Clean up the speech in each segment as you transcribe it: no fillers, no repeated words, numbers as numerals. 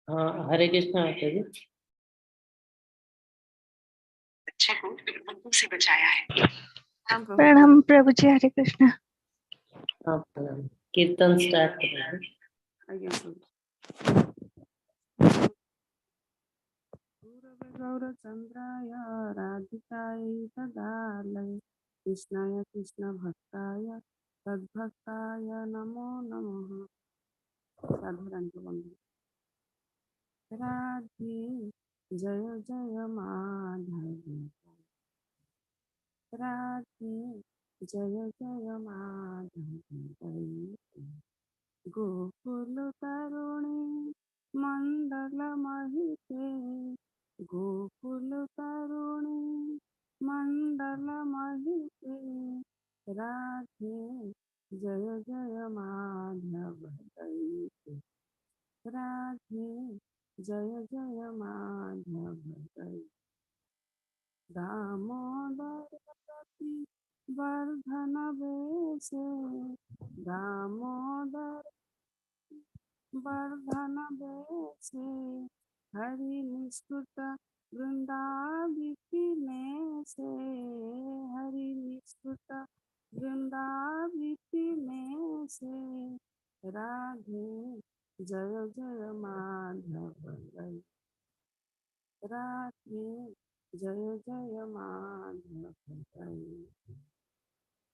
हाँ, हरे कृष्णा माता जी। बच्चे को बंदूक से बचाया है। प्रणाम प्रभु। प्रणाम प्रभु जी, हरे कृष्णा। हाँ, प्रणाम। कीर्तन स्टार्ट करें। ଆଜ୍ଞା ପ୍ରଭୁ। गुरवे गौरचन्द्राय राधिकायै तदालय कृष्णाय कृष्णभक्ताय तद्भक्ताय नमो नमः। ସାଧାରଣତଃ ବନ୍ଧୁ, ରାଧେ ଜୟ ଜୟ ମାଧବ, ରାଧେ ଜୟ ଜୟ ମାଧବ। ଗୋକୁଲ ତରୁଣୀ ମଣ୍ଡଳ ମହିତେ, ଗୋକୁଲ ତରୁଣୀ ମଣ୍ଡଳ ମହିତେ, ରାଧେ ଜୟ ଜୟ ମାଧବ ଦୟିତେ, ରାଧେ ଜୟ ଜୟ ମାଧବ ଦୟିତେ। ଦାମୋଦର ଗତି ବର୍ଧନ ବେଶେ, ଦାମୋଦର ବର୍ଧନ ବେଶେ, ହରି ନିଷ୍କୃତ ବୃନ୍ଦାବିପିନେ ସେ, ହରି ନିଷ୍କୃତ ବୃନ୍ଦାବିପିନେ ସେ, ରାଧେ ଜୟ ଜୟ ମାଧବ ଜୟ, ରାଧେ ଜୟ ଜୟ ମାଧବ ଜୟ।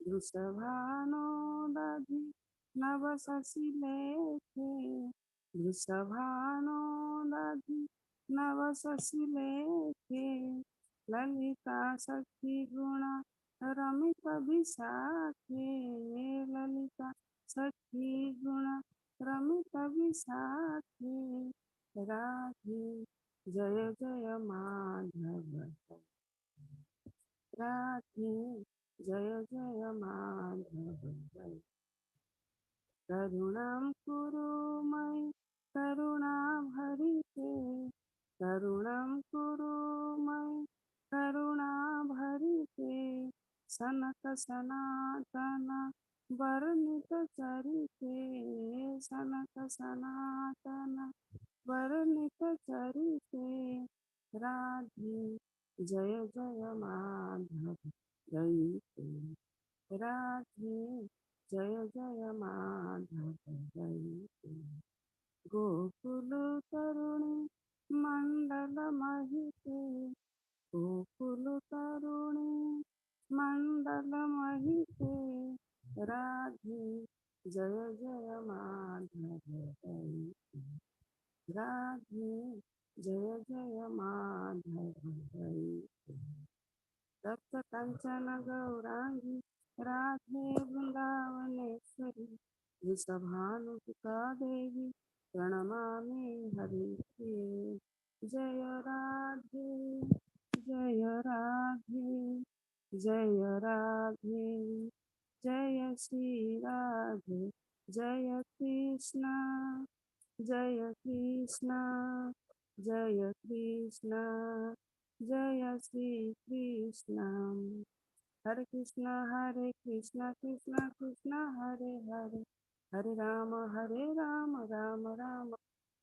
वृषभानो दधि नव शशिलेखे, वृषभानो दधि नव शशिलेखे, ललिता सखी गुण रमित विशाखे, ललिता सखी गुण रमित विशाखे, राधे जय जय माधव, राधे जय जय माधव जय। करुणां कुरु मयि करुणाभरिते, करुणां कुरु मयि करुणाभरिते, सनक सनातन वर्णित चरिते, सनक सनातन वर्णित चरिते, राधे जय जय माधव जय, राधे जय जय माधव जय। गोकुल तरुणी मंडल महिते, गोकुल तरुणी मंडल महिते, राधे जय जय माधव जय, राधे जय जय माधव जय। तप्त कंचन गौरांगी राधे वृंदावनेश्वरी, वृषभानुसुता देवी प्रणमामि हरिप्रिये। जय राधे जय राधे जय राधे जय श्री राधे, जय कृष्णा जय कृष्णा जय कृष्णा जय श्री कृष्णा। हरे कृष्णा कृष्णा कृष्णा हरे हरे, हरे राम राम राम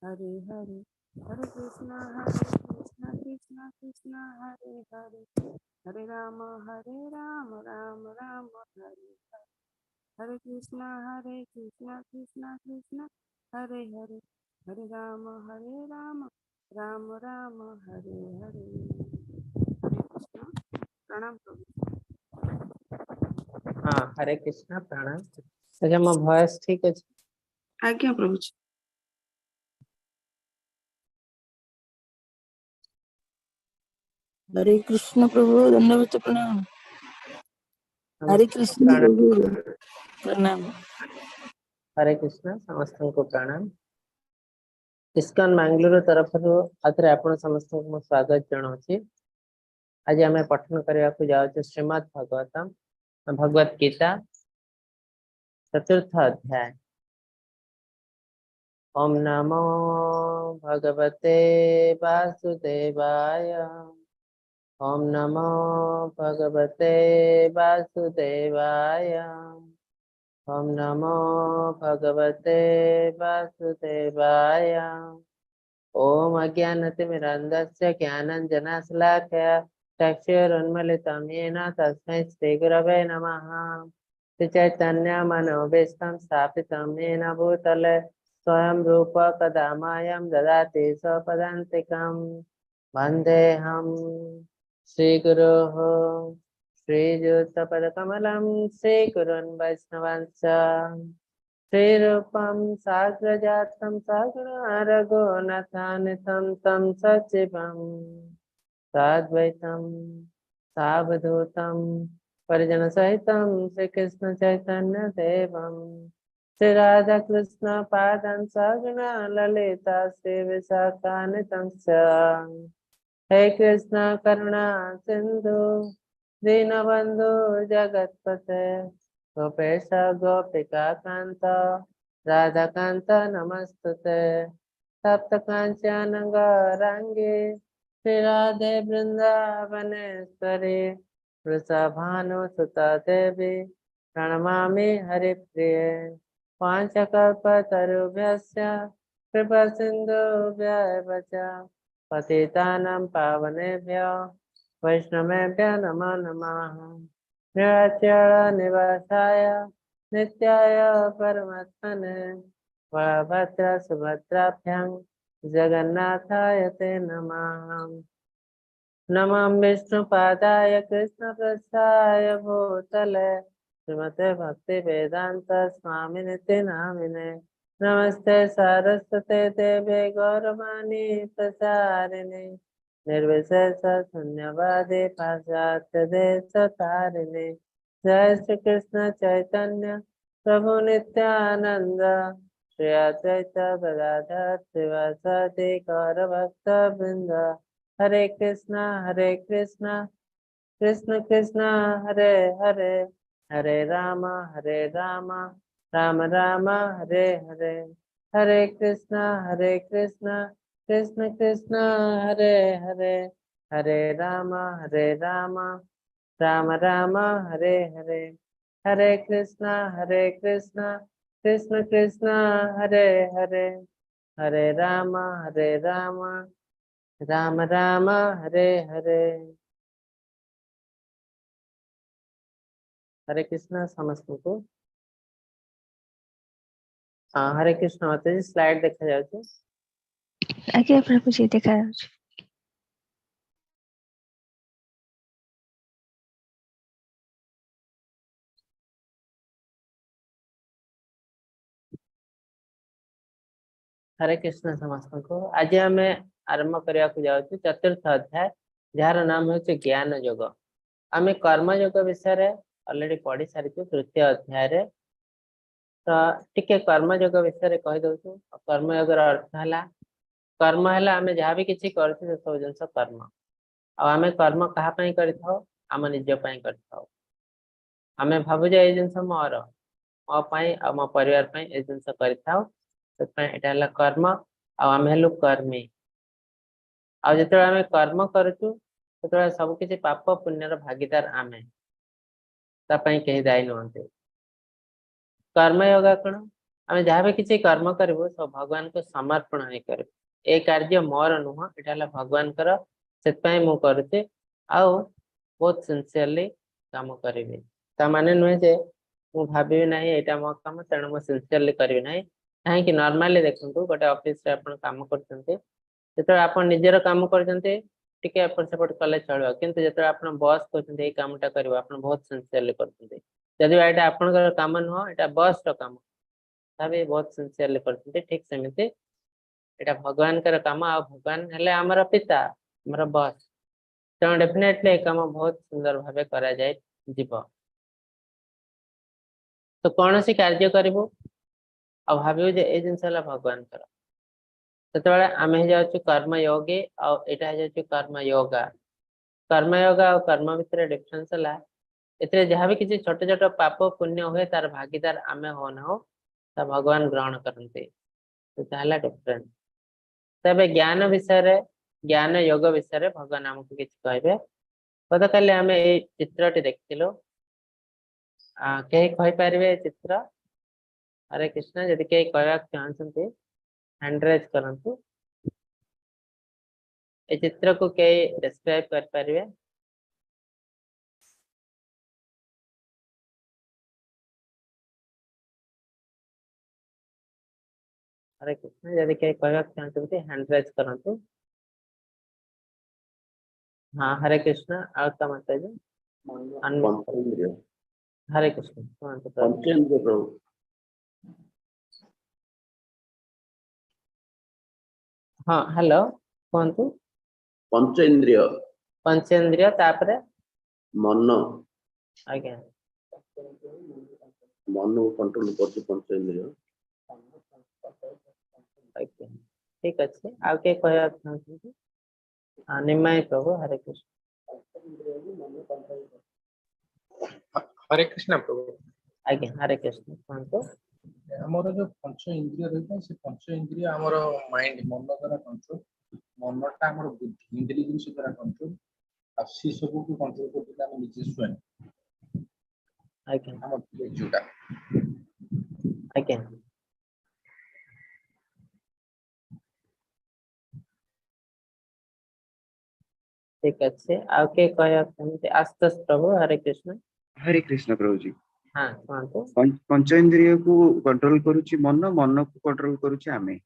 हरे हरे। हरे कृष्णा कृष्णा कृष्णा हरे हरे, हरे राम राम राम हरे हरे। हरे कृष्णा कृष्णा कृष्णा हरे हरे, हरे राम राम राम हरे हरे। हरे कृष्णा। प्रणाम प्रभु। हाँ, हरे कृष्णा, प्रणाम। ଆଚ୍ଛା, ମୋ ଭଏସ ଠିକ ଅଛି? ଆଜ୍ଞା ପ୍ରଭୁଜୀ। हरे कृष्ण प्रभु, दंडवत प्रणाम। हरे कृष्ण प्रणाम। प्रभु, प्रणाम। ହରେ କୃଷ୍ଣ, ସମସ୍ତଙ୍କୁ ପ୍ରଣାମ। ଇସ୍କନ ବାଙ୍ଗାଲୋର ତରଫରୁ ଆଉଥରେ ଆପଣ ସମସ୍ତଙ୍କୁ ମୁଁ ସ୍ୱାଗତ ଜଣାଉଛି। ଆଜି ଆମେ ପଠନ କରିବାକୁ ଯାଉଛୁ ଶ୍ରୀମଦ୍ ଭାଗବତମ ଭଗବତ ଗୀତା ଚତୁର୍ଥ ଅଧ୍ୟାୟ। ଓମ୍ ନମୋ ଭଗବତେ ବାସୁଦେବାୟ। ଓମ୍ ନମୋ ଭଗବତେ ବାସୁଦେବାୟ। ଓମ୍ ନମୋ ଭଗବତେ ବାସୁଦେବାୟ। ॐ अज्ञानतिमिरन्धस्य ज्ञानाञ्जनशलाकया चक्षुरुन्मिलितं येन तस्मै श्रीगुरवे नमः। श्रीचैतन्यमनोभीष्टं स्थापितं येन भूतले स्वयं रूप कदा मायं ददाति स्वपदान्तिकं। वन्देऽहं श्रीगुरोः श्रीयुतपदकमलं श्रीगुरून् वैष्णवांश्च। श्रीरूपं साग्रजातं सागरघोनाथानितं तं सचिवं साद्वैतं सावधूतं परिजनसहितं श्रीकृष्ण चैतन्य देवं। श्री राधा कृष्ण पादं सगुणा ललिता श्री विशाखानितं च। हे कृष्ण करुणा सिंधु दीनबंधु जगत्पते गोपेश गोपिका कांत राधाकांत नमस्तुते। तप्त कांचन गौरांगी श्री राधे वृंदावनेश्वरी वृषभानुसुता देवी प्रणमामि हरिप्रिये। वाञ्छाकल्पतरुभ्यश्च कृपा सिन्धुभ्य एव च पतितानां पावनेभ्यो वैष्णवेभ्यो नमो नमः। निराचल निवासाय नित्याय परमात्मने बलभद्र सुभद्राभ्यां जगन्नाथाय ते नमः। नमः विष्णुपादाय कृष्णप्रस्थाय भूतले श्रीमते भक्ति वेदांत स्वामिनिति नामिने। नमस्ते सारस्वते देवे गौरवाणी प्रचारिणे निर्विशेष शून्यवादी पाश्चात्य देश तारिणे। जय श्री कृष्ण चैतन्य प्रभु नित्यानंद श्री अद्वैत गदाधर श्रीवासादि गौर भक्त वृंद। हरे कृष्णा हरे कृष्णा कृष्ण कृष्ण हरे हरे, हरे राम राम राम हरे हरे। हरे कृष्णा कृष्ण कृष्ण हरे हरे, हरे राम राम राम हरे हरे। हरे कृष्णा कृष्ण कृष्ण हरे हरे, हरे राम राम राम हरे हरे। हरे कृष्णा ସମସ୍ତଙ୍କୁ। ହଁ, ହରେ କୃଷ୍ଣ ମାତାଜୀ, ସ୍ଲାଇଡ ଦେଖାଯାଉଛି? ଆଜ୍ଞା ପ୍ରଭୁଜୀ, ଦେଖାଯାଉଛି। ହରେ କୃଷ୍ଣ ସମସ୍ତଙ୍କୁ। ଆଜି ଆମେ ଆରମ୍ଭ କରିବାକୁ ଯାଉଛୁ ଚତୁର୍ଥ ଅଧ୍ୟାୟ, ଯାହାର ନାମ ହେଉଛି ଜ୍ଞାନ ଯୋଗ। ଆମେ କର୍ମ ଯୋଗ ବିଷୟରେ ଅଲରେଡି ପଢି ସାରିଛୁ ତୃତୀୟ ଅଧ୍ୟାୟରେ। ତ ଟିକେ କର୍ମ ଯୋଗ ବିଷୟରେ କହିଦଉଛୁ। କର୍ମ ଯୋଗର ଅର୍ଥ ହେଲା, କର୍ମ ହେଲା ଆମେ ଯାହା ବି କିଛି କରୁଛୁ ସେ ସବୁ ଜିନିଷ କର୍ମ। ଆଉ ଆମେ କର୍ମ କାହା ପାଇଁ କରିଥାଉ? ଆମ ନିଜ ପାଇଁ କରିଥାଉ। ଆମେ ଭାବୁ ଯେ ଏଇ ଜିନିଷ ମୋର, ମୋ ପାଇଁ ଆଉ ମୋ ପରିବାର ପାଇଁ ଏଇ ଜିନିଷ କରିଥାଉ, ସେଥିପାଇଁ ଏଇଟା ହେଲା କର୍ମ। ଆଉ ଆମେ ହେଲୁ କର୍ମୀ। ଆଉ ଯେତେବେଳେ ଆମେ କର୍ମ କରୁଛୁ ସେତେବେଳେ ସବୁ କିଛି ପାପ ପୁଣ୍ୟର ଭାଗିଦାର ଆମେ, ତା ପାଇଁ କେହି ଦାୟୀ ନୁହନ୍ତି। କର୍ମ ଯୋଗ କଣ? ଆମେ ଯାହା ବି କିଛି କର୍ମ କରିବୁ ସବୁ ଭଗବାନଙ୍କୁ ସମର୍ପଣ ହିଁ କରିବୁ। ଏ କାର୍ଯ୍ୟ ମୋର ନୁହଁ, ଏଇଟା ହେଲା ଭଗବାନଙ୍କର, ସେଥିପାଇଁ ମୁଁ କରୁଛି ଆଉ ବହୁତ ସିନସିୟରଲି କାମ କରିବି। ତା ମାନେ ନୁହେଁ ଯେ ମୁଁ ଭାବିବି ନାହିଁ ଏଇଟା ମୋ କାମ ତେଣୁ ମୁଁ ସିନସିୟରଲି କରିବି ନାହିଁ। କାହିଁକି ନର୍ମାଲି ଦେଖନ୍ତୁ, ଗୋଟେ ଅଫିସରେ ଆପଣ କାମ କରୁଛନ୍ତି, ଯେତେବେଳେ ଆପଣ ନିଜର କାମ କରୁଛନ୍ତି ଟିକେ ଏପଟ ସେପଟ କଲେ ଚଳିବ, କିନ୍ତୁ ଯେତେବେଳେ ଆପଣ ବସ୍ କହୁଛନ୍ତି ଏଇ କାମଟା କରିବ, ଆପଣ ବହୁତ ସିନସିୟରଲି କରୁଛନ୍ତି। ଯଦି ଏଇଟା ଆପଣଙ୍କର କାମ ନୁହଁ, ଏଇଟା ବସ୍ ର କାମ, ତା ବି ବହୁତ ସିନସିୟରଲି କରୁଛନ୍ତି। ଠିକ ସେମିତି ଏଇଟା ଭଗବାନଙ୍କର କାମ, ଆଉ ଭଗବାନ ହେଲେ ଆମର ପିତା, ଆମର ବସ୍, ତେଣୁ ଡେଫିନେଟଲି ଏ କାମ ବହୁତ ସୁନ୍ଦର ଭାବେ କରାଯାଇ ଯିବ। ତ କୌଣସି କାର୍ଯ୍ୟ କରିବୁ ଆଉ ଭାବିବୁ ଯେ ଏଇ ଜିନିଷ ହେଲା ଭଗବାନଙ୍କର, ସେତେବେଳେ ଆମେ ହେଇଯାଉଛୁ କର୍ମଯୋଗୀ, ଆଉ ଏଇଟା ହେଇଯାଉଛି କର୍ମଯୋଗା। କର୍ମଯୋଗା ଆଉ କର୍ମ ଭିତରେ ଡିଫରେନ୍ସ ହେଲା, ଏଥିରେ ଯାହା ବି କିଛି ଛୋଟ ଛୋଟ ପାପ ପୁଣ୍ୟ ହୁଏ ତାର ଭାଗିଦାର ଆମେ ହଉନାହୁଁ, ତା ଭଗବାନ ଗ୍ରହଣ କରନ୍ତି। ସେଟା ହେଲା ଡିଫରେନ୍ସ। ତେବେ ଜ୍ଞାନ ବିଷୟରେ, ଜ୍ଞାନ ଯୋଗ ବିଷୟରେ ଭଗବାନ ଆମକୁ କିଛି କହିବେ। ଗତକାଲି ଆମେ ଏଇ ଚିତ୍ରଟି ଦେଖିଥିଲୁ। କେହି କହିପାରିବେ ଏ ଚିତ୍ର? ହରେ କୃଷ୍ଣ। ଯଦି କେହି କହିବାକୁ ଚାହୁଁଛନ୍ତି ହ୍ୟାଣ୍ଡ ରେଜ୍ କରନ୍ତୁ। ଏ ଚିତ୍ରକୁ କେହି ଡେସ୍କ୍ରାଇବ କରିପାରିବେ? ହରେ କୃଷ୍ଣ। ଯଦି କେହି କହିବାକୁ ଚାହୁଁଛନ୍ତି, ହ୍ୟାଣ୍ଡ ରାଇଜ କରନ୍ତୁ। ହଁ, ହରେ କୃଷ୍ଣ। ଆଉ ମାତାଜୀ unmute। ପଞ୍ଚେନ୍ଦ୍ରିୟ। ହରେ କୃଷ୍ଣ, କୁହନ୍ତୁ ପ୍ରଭୁ। ପଞ୍ଚେନ୍ଦ୍ରିୟ ପ୍ରଭୁ। ହଁ, ହ୍ୟାଲୋ, କୁହନ୍ତୁ। ପଞ୍ଚେନ୍ଦ୍ରିୟ। ପଞ୍ଚେନ୍ଦ୍ରିୟ, ତାପରେ? ମନ। ଆଜ୍ଞା। ମନକୁ କଣ୍ଟ୍ରୋଲ କରୁଛି ପଞ୍ଚେନ୍ଦ୍ରିୟ। ଆଜ୍ଞା, ଠିକ ଅଛି। ଆଉ କିଏ କହିବାକୁ ଚାହୁଁଛନ୍ତି? ହଁ, ନିମାଇ ପ୍ରଭୁ, ହରେ କୃଷ୍ଣ। ହରେ କୃଷ୍ଣ ପ୍ରଭୁ। ଆଜ୍ଞା, ହରେ କୃଷ୍ଣ, କୁହନ୍ତୁ। ଆମର ଯୋଉ ପଞ୍ଚ ଇନ୍ଦ୍ରିୟ ରହିଥାଏ, ସେ ପଞ୍ଚ ଇନ୍ଦ୍ରିୟ ଆମର ମାଇଣ୍ଡ, ମନ ଦ୍ଵାରା କଣ୍ଟ୍ରୋଲ। ମନଟା ଆମର ବୁଦ୍ଧି, ଇଣ୍ଟେଲିଜେନ୍ସ ଦ୍ଵାରା କଣ୍ଟ୍ରୋଲ। ଆଉ ସେ ସବୁକୁ କଣ୍ଟ୍ରୋଲ କରୁଛନ୍ତି ଆମେ ନିଜେ ସ୍ୱୟଂ। ଆମ ଯୋଉଟା। ଆଜ୍ଞା, ଠିକ ଅଛି। ଆଉ କିଏ କହିବାକୁ ଚାହୁଁଛନ୍ତି? ଆଶୁତୋଷ ପ୍ରଭୁ, ହରେ କୃଷ୍ଣ। ହରେ କୃଷ୍ଣ ପ୍ରଭୁଜୀ। ହଁ, କୁହନ୍ତୁ। ପଞ୍ଚେନ୍ଦ୍ରିୟକୁ କଣ୍ଟ୍ରୋଲ କରୁଛି ମନ, ମନକୁ କଣ୍ଟ୍ରୋଲ କରୁଛି ଆମେ।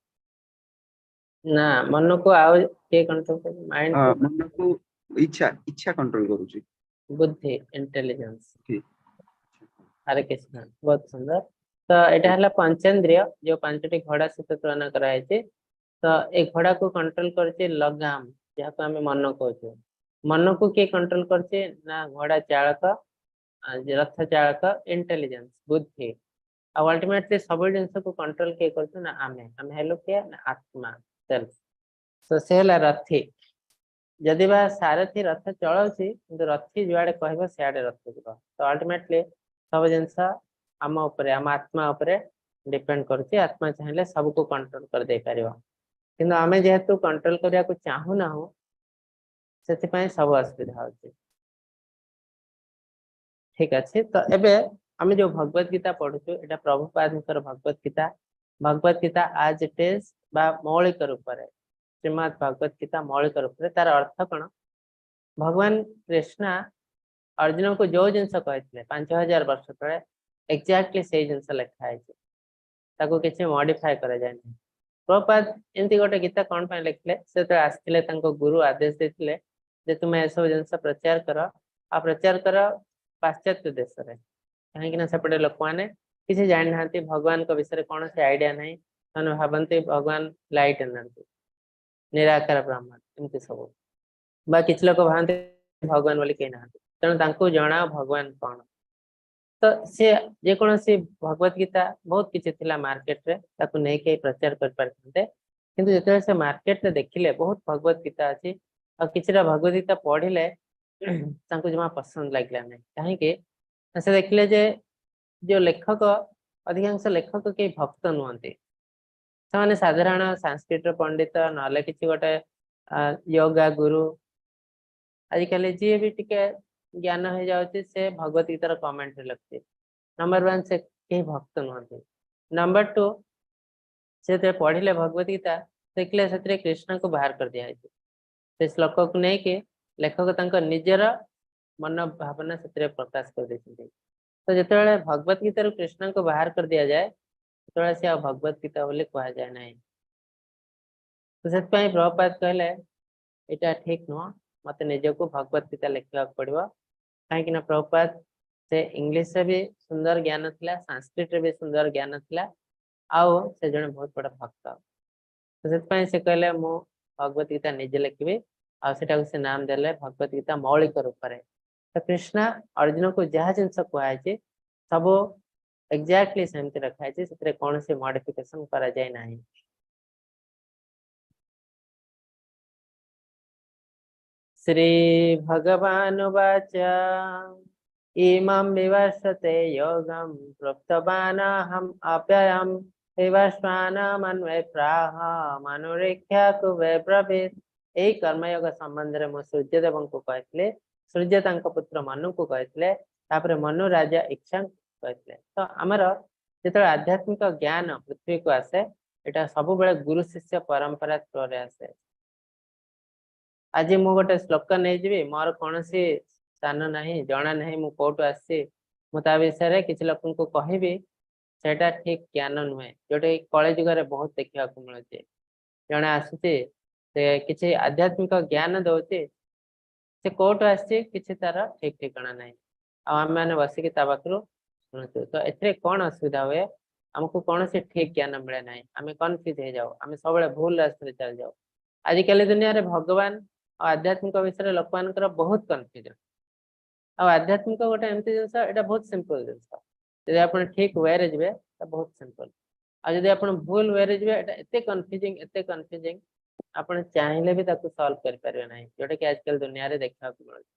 ନା, ମନକୁ ଆଉ କିଏ କଣ୍ଟ୍ରୋଲ କରୁଛି? ମାଇଣ୍ଡ? ହଁ, ମନକୁ ଇଚ୍ଛା, ଇଚ୍ଛା କଣ୍ଟ୍ରୋଲ କରୁଛି। ବୁଦ୍ଧି, ଇଣ୍ଟେଲିଜେନ୍ସ। ଠିକ। ହରେ କୃଷ୍ଣ, ବହୁତ ସୁନ୍ଦର। ତ ଏଇଟା ହେଲା ପଞ୍ଚେନ୍ଦ୍ରିୟ, ଯୋଉ ପାଞ୍ଚଟି ଘୋଡା ସହିତ ତୁଳନା କରାଯାଇଛି। ତ ଏଇ ଘୋଡାକୁ କଣ୍ଟ୍ରୋଲ କରୁଛି ଲଗାମ, ଯାହାକୁ ଆମେ ମନ କହୁଛୁ। ମନକୁ କିଏ କଣ୍ଟ୍ରୋଲ କରୁଛି ନା ଘୋଡା ଚାଳକ, ରଥ ଚାଳକ, ଇଣ୍ଟେଲିଜେନ୍ସ, ବୁଦ୍ଧି। ଆଉ ଅଲ୍ଟିମେଟଲି ସବୁ ଜିନିଷକୁ କଣ୍ଟ୍ରୋଲ କିଏ କରୁଛୁ ନା ଆମେ। ଆମେ ହେଲୁ କିଏ ନା ଆତ୍ମା, ସେଲ୍ଫ। ତ ସେ ହେଲା ରଥି। ଯଦି ବା ସାରଥି ରଥ ଚଳାଉଛି, କିନ୍ତୁ ରଥି ଯୁଆଡେ କହିବ ସିଆଡେ ରଥ ଯିବ। ତ ଅଲ୍ଟିମେଟଲି ସବୁ ଜିନିଷ ଆମ ଉପରେ, ଆମ ଆତ୍ମା ଉପରେ ଡିପେଣ୍ଡ କରୁଛି। ଆତ୍ମା ଚାହିଁଲେ ସବୁକୁ କଣ୍ଟ୍ରୋଲ କରିଦେଇ ପାରିବ, କିନ୍ତୁ ଆମେ ଯେହେତୁ କଣ୍ଟ୍ରୋଲ କରିବାକୁ ଚାହୁଁନାହୁଁ, ସେଥିପାଇଁ ସବୁ ଅସୁବିଧା ହଉଛି। ଠିକ ଅଛି। ତ ଏବେ ଆମେ ଯୋଉ ଭଗବତ ଗୀତା ପଢୁଛୁ, ଏଇଟା ପ୍ରଭୁପାଦଙ୍କର ଭଗବତ ଗୀତା। ଭଗବତ ଗୀତା ଆଜ ଇଟ is ବା ମୌଳିକ ରୂପରେ, ଶ୍ରୀମଦ ଭଗବତ ଗୀତା ମୌଳିକ ରୂପରେ, ତାର ଅର୍ଥ କଣ? ଭଗବାନ କୃଷ୍ଣ ଅର୍ଜୁନକୁ ଯୋଉ ଜିନିଷ କହିଥିଲେ 5000 ବର୍ଷ ତଳେ, ଏକ୍ଜାକ୍ଟଲି ସେଇ ଜିନିଷ ଲେଖା ହେଇଛି। ତାକୁ କିଛି ମଡିଫାଏ କରାଯାଏ ନାହିଁ। ପ୍ରଭୁପାଦ ଏମିତି ଗୋଟେ ଗୀତା କଣ ପାଇଁ ଲେଖିଲେ? ସେ ଯେତେବେଳେ ଆସିଥିଲେ, ତାଙ୍କ ଗୁରୁ ଆଦେଶ ଦେଇଥିଲେ ଯେ ତୁମେ ଏସବୁ ଜିନିଷ ପ୍ରଚାର କର, ଆଉ ପ୍ରଚାର କର ପାଶ୍ଚାତ୍ୟ ଦେଶରେ, କାହିଁକି ନା ସେପଟେ ଲୋକମାନେ କିଛି ଜାଣିନାହାନ୍ତି, ଭଗବାନଙ୍କ ବିଷୟରେ କୌଣସି ଆଇଡିଆ ନାହିଁ। ସେମାନେ ଭାବନ୍ତି ଭଗବାନ ଲାଇଟ୍ ଏନର୍ଜି, ନିରାକାର ବ୍ରହ୍ମ, ଏମିତି ସବୁ, ବା କିଛି ଲୋକ ଭାବନ୍ତି ଭଗବାନ ବୋଲି କେହି ନାହାନ୍ତି। ତେଣୁ ତାଙ୍କୁ ଜଣାଅ ଭଗବାନ କଣ। ତ ସିଏ ଯେକୌଣସି ଭଗବତ ଗୀତା, ବହୁତ କିଛି ଥିଲା ମାର୍କେଟରେ, ତାକୁ ନେଇକି ପ୍ରଚାର କରିପାରିଥାନ୍ତେ। କିନ୍ତୁ ଯେତେବେଳେ ସେ ମାର୍କେଟରେ ଦେଖିଲେ ବହୁତ ଭଗବତ ଗୀତା ଅଛି, ଆଉ କିଛିଟା ଭଗବତ ଗୀତା ପଢିଲେ, ତାଙ୍କୁ ଜମା ପସନ୍ଦ ଲାଗିଲା ନାହିଁ। କାହିଁକି ନା ସେ ଦେଖିଲେ ଯେ ଯୋଉ ଲେଖକ, ଅଧିକାଂଶ ଲେଖକ କେହି ଭକ୍ତ ନୁହନ୍ତି। ସେମାନେ ସାଧାରଣ ସାଂସ୍କ୍ରିଟର ପଣ୍ଡିତ, ନହେଲେ କିଛି ଗୋଟେ ୟୋଗା ଗୁରୁ। ଆଜିକାଲି ଯିଏ ବି ଟିକେ ଜ୍ଞାନ ହେଇଯାଉଛି, ସେ ଭଗବତ ଗୀତାର କମେଣ୍ଟରେ ଲେଖୁଛି। ନମ୍ବର ୱାନ୍, ସେ କେହି ଭକ୍ତ ନୁହନ୍ତି। ନମ୍ବର ଟୁ, ସେ ଯେତେବେଳେ ପଢିଲେ ଭଗବତ ଗୀତା, ଦେଖିଲେ ସେଥିରେ କୃଷ୍ଣଙ୍କୁ ବାହାର କରିଦିଆଯାଇଛି। ସେ ଶ୍ଲୋକକୁ ନେଇକି ଲେଖକ ତାଙ୍କ ନିଜର ମନ ଭାବନା ସେଥିରେ ପ୍ରକାଶ କରିଦେଇଛନ୍ତି। ତ ଯେତେବେଳେ ଭଗବତ ଗୀତାରୁ କୃଷ୍ଣଙ୍କୁ ବାହାର କରିଦିଆଯାଏ, ସେତେବେଳେ ସେ ଆଉ ଭଗବତ ଗୀତା ବୋଲି କୁହାଯାଏ ନାହିଁ। ତ ସେଥିପାଇଁ ପ୍ରଭୁପାଦ କହିଲେ, ଏଇଟା ଠିକ ନୁହଁ, ମତେ ନିଜକୁ ଭଗବତ ଗୀତା ଲେଖିବାକୁ ପଡିବ। କାହିଁକି ନା ପ୍ରଭୁପାଦ ସେ ଇଂଲିଶରେ ବି ସୁନ୍ଦର ଜ୍ଞାନ ଥିଲା, ସାଂସ୍କ୍ରିଟରେ ବି ସୁନ୍ଦର ଜ୍ଞାନ ଥିଲା, ଆଉ ସେ ଜଣେ ବହୁତ ବଡ ଭକ୍ତ। ତ ସେଥିପାଇଁ ସେ କହିଲେ, ମୁଁ ଭଗବତ ଗୀତା ନିଜେ ଲେଖିବି। ଆଉ ସେଟାକୁ ସେ ନାମ ଦେଲେ ଭଗବତ ଗୀତା ମୌଳିକ ରୂପରେ। ତ କୃଷ୍ଣ ଅର୍ଜୁନକୁ ଯାହା ଜିନିଷ କୁହାଯାଇଛି, ସବୁ ଏକ୍ଜାକ୍ଟଲି ସେମିତି ରଖାଯାଇଛି। ସେଥିରେ କୌଣସି ମଡିଫିକେସନ କରାଯାଇ ନାହିଁ। ଶ୍ରୀ ଭଗବାନୁବାଚ, ଇମं ବିବସ୍ୱତେ ଯୋଗं ପ୍ରୋକ୍ତବାନହम् ଅବ୍ୟୟम् ବିବସ୍ୱାନମନ୍ୱେ ପ୍ରାହ ମନୁରିକ୍ଷ୍ୟାକୁବେ ବ୍ରବୀତ୍। ଏଇ କର୍ମଯୋଗ ସମ୍ବନ୍ଧରେ ମୁଁ ସୂର୍ଯ୍ୟଦେବଙ୍କୁ କହିଥିଲି, ସୂର୍ଯ୍ୟ ତାଙ୍କ ପୁତ୍ର ମନୁକୁ କହିଥିଲେ, ତାପରେ ମନୁ ରାଜା ଇକ୍ଷ୍ୱାକୁଙ୍କୁ କହିଥିଲେ। ତ ଆମର ଯେତେବେଳେ ଆଧ୍ୟାତ୍ମିକ ଜ୍ଞାନ ପୃଥିବୀକୁ ଆସେ, ଏଇଟା ସବୁବେଳେ ଗୁରୁ ଶିଷ୍ୟ ପରମ୍ପରା ଥ୍ରୋରେ ଆସେ। ଆଜି ମୁଁ ଗୋଟେ ଶ୍ଲୋକ ନେଇଯିବି, ମୋର କୌଣସି ସ୍ଥାନ ନାହିଁ, ଜଣା ନାହିଁ ମୁଁ କୋଉଠୁ ଆସିଛି, ମୁଁ ତା ବିଷୟରେ କିଛି ଲୋକଙ୍କୁ କହିବି, ସେଇଟା ଠିକ ଜ୍ଞାନ ନୁହେଁ। ଯୋଉଟା କି କଳି ଯୁଗରେ ବହୁତ ଦେଖିବାକୁ ମିଳୁଛି। ଜଣେ ଆସୁଛି, ସେ କିଛି ଆଧ୍ୟାତ୍ମିକ ଜ୍ଞାନ ଦଉଛି, ସେ କୋଉଠୁ ଆସିଛି କିଛି ତାର ଠିକ ଠିକଣା ନାହିଁ, ଆଉ ଆମେ ମାନେ ବସିକି ତା ପାଖରୁ ଶୁଣୁଛୁ। ତ ଏଥିରେ କଣ ଅସୁବିଧା ହୁଏ? ଆମକୁ କୌଣସି ଠିକ ଜ୍ଞାନ ମିଳେ ନାହିଁ, ଆମେ କନଫ୍ୟୁଜ ହେଇଯାଉ, ଆମେ ସବୁବେଳେ ଭୁଲ ରାସ୍ତାରେ ଚାଲିଯାଉ। ଆଜିକାଲି ଦୁନିଆରେ ଭଗବାନ ଆଉ ଆଧ୍ୟାତ୍ମିକ ବିଷୟରେ ଲୋକମାନଙ୍କର ବହୁତ କନଫ୍ୟୁଜନ। ଆଉ ଆଧ୍ୟାତ୍ମିକ ଗୋଟେ ଏମିତି ଜିନିଷ, ଏଇଟା ବହୁତ ସିମ୍ପଲ ଜିନିଷ। ଯଦି ଆପଣ ଠିକ ୱେରେ ଯିବେ ତ ବହୁତ ସିମ୍ପଲ, ଆଉ ଯଦି ଆପଣ ଭୁଲ ୱେରେ ଯିବେ, ଏଇଟା ଏତେ କନଫ୍ୟୁଜିଂ, ଏତେ କନଫ୍ୟୁଜିଂ, ଆପଣ ଚାହିଁଲେ ବି ତାକୁ ସଲ୍ଭ କରିପାରିବେ ନାହିଁ, ଯୋଉଟା କି ଆଜିକାଲି ଦୁନିଆରେ ଦେଖିବାକୁ ମିଳୁଛି।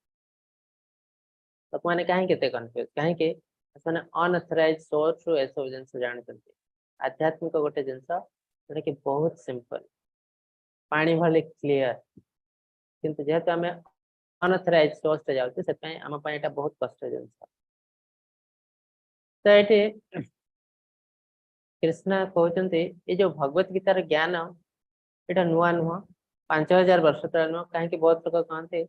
ଲୋକମାନେ କାହିଁକି ଏତେ କନଫ୍ୟୁଜ? କାହିଁକି ସେମାନେ ଅନଅଥରାଇଜ ସୋର୍ସରୁ ଏସବୁ ଜିନିଷ ଜାଣୁଛନ୍ତି। ଆଧ୍ୟାତ୍ମିକ ଗୋଟେ ଜିନିଷ ଯୋଉଟା କି ବହୁତ ସିମ୍ପଲ, ପାଣି ଭଳି କ୍ଲିୟର, କିନ୍ତୁ ଯେହେତୁ ଆମେ ଅନଅଥରାଇଜ ସୋର୍ସରେ ଯାଉଛୁ, ସେଥିପାଇଁ ଆମ ପାଇଁ ଏଇଟା ବହୁତ କଷ୍ଟ ଜିନିଷ। ତ ଏଠି କୃଷ୍ଣ କହୁଛନ୍ତି, ଏଇ ଯୋଉ ଭଗବତ ଗୀତାର ଜ୍ଞାନ, ଏଇଟା ନୂଆ ନୁହଁ, 5000 ବର୍ଷ ତଳେ ନୁହଁ। କାହିଁକି ବହୁତ ଲୋକ କହନ୍ତି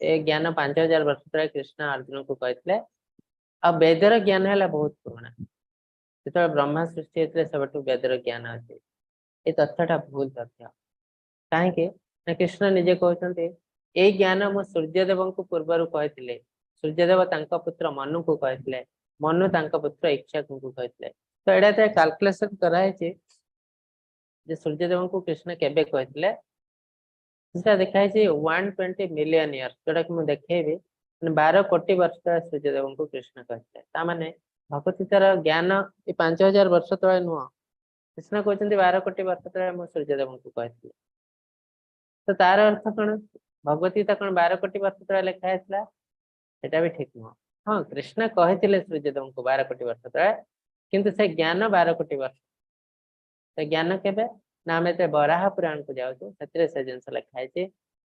ଏ ଜ୍ଞାନ 5000 ବର୍ଷ ତଳେ କୃଷ୍ଣ ଅର୍ଜୁନକୁ କହିଥିଲେ, ଆଉ ବେଦର ଜ୍ଞାନ ହେଲା ବହୁତ ପୁରୁଣା, ଯେତେବେଳେ ବ୍ରହ୍ମା ସୃଷ୍ଟି ହେଇଥିଲେ ସେବେଠୁ ବେଦର ଜ୍ଞାନ ଅଛି। ଏ ତଥ୍ୟଟା ଭୁଲ ତଥ୍ୟ। କାହିଁକି ନା କୃଷ୍ଣ ନିଜେ କହୁଛନ୍ତି, ଏଇ ଜ୍ଞାନ ମୁଁ ସୂର୍ଯ୍ୟଦେବଙ୍କୁ ପୂର୍ବରୁ କହିଥିଲି, ସୂର୍ଯ୍ୟଦେବ ତାଙ୍କ ପୁତ୍ର ମନୁକୁ କହିଥିଲେ, ମନୁ ତାଙ୍କ ପୁତ୍ର ଇକ୍ଷ୍ୱାକୁଙ୍କୁ କହିଥିଲେ। ତ ଏଇଟା ଯେତେବେଳେ କାଲକୁଲେସନ କରାହେଇଛି ଯେ ସୂର୍ଯ୍ୟଦେବଙ୍କୁ କୃଷ୍ଣ କେବେ କହିଥିଲେ, ସେଟା ଦେଖା ହେଇଛି 120 ମିଲିୟନ ଇୟର୍ସ, ଯୋଉଟା କି ମୁଁ ଦେଖେଇବି। ମାନେ 12 କୋଟି ବର୍ଷ ତଳେ ସୂର୍ଯ୍ୟଦେବଙ୍କୁ କୃଷ୍ଣ କହିଥିଲେ। ତା ମାନେ ଭଗବତ ଗୀତାର ଜ୍ଞାନ ଏ 5000 ବର୍ଷ ତଳେ ନୁହଁ। କୃଷ୍ଣ କହୁଛନ୍ତି, 12 କୋଟି ବର୍ଷ ତଳେ ମୁଁ ସୂର୍ଯ୍ୟଦେବଙ୍କୁ କହିଥିଲି। ତ ତାର ଅର୍ଥ କଣ? ଭଗବତ ଗୀତା କଣ 12 କୋଟି ବର୍ଷ ତଳେ ଲେଖା ହେଇଥିଲା? ସେଟା ବି ଠିକ ନୁହଁ। ହଁ, କୃଷ୍ଣ କହିଥିଲେ ସୂର୍ଯ୍ୟଦେବଙ୍କୁ 12 କୋଟି ବର୍ଷ ତଳେ, କିନ୍ତୁ ସେ ଜ୍ଞାନ 12 କୋଟି ବର୍ଷ, ସେ ଜ୍ଞାନ କେବେ ନା ଆମେ ଯେତେ ବରାହ ପୁରାଣକୁ ଯାଉଛୁ, ସେଥିରେ ସେ ଜିନିଷ ଲେଖା ହେଇଛି।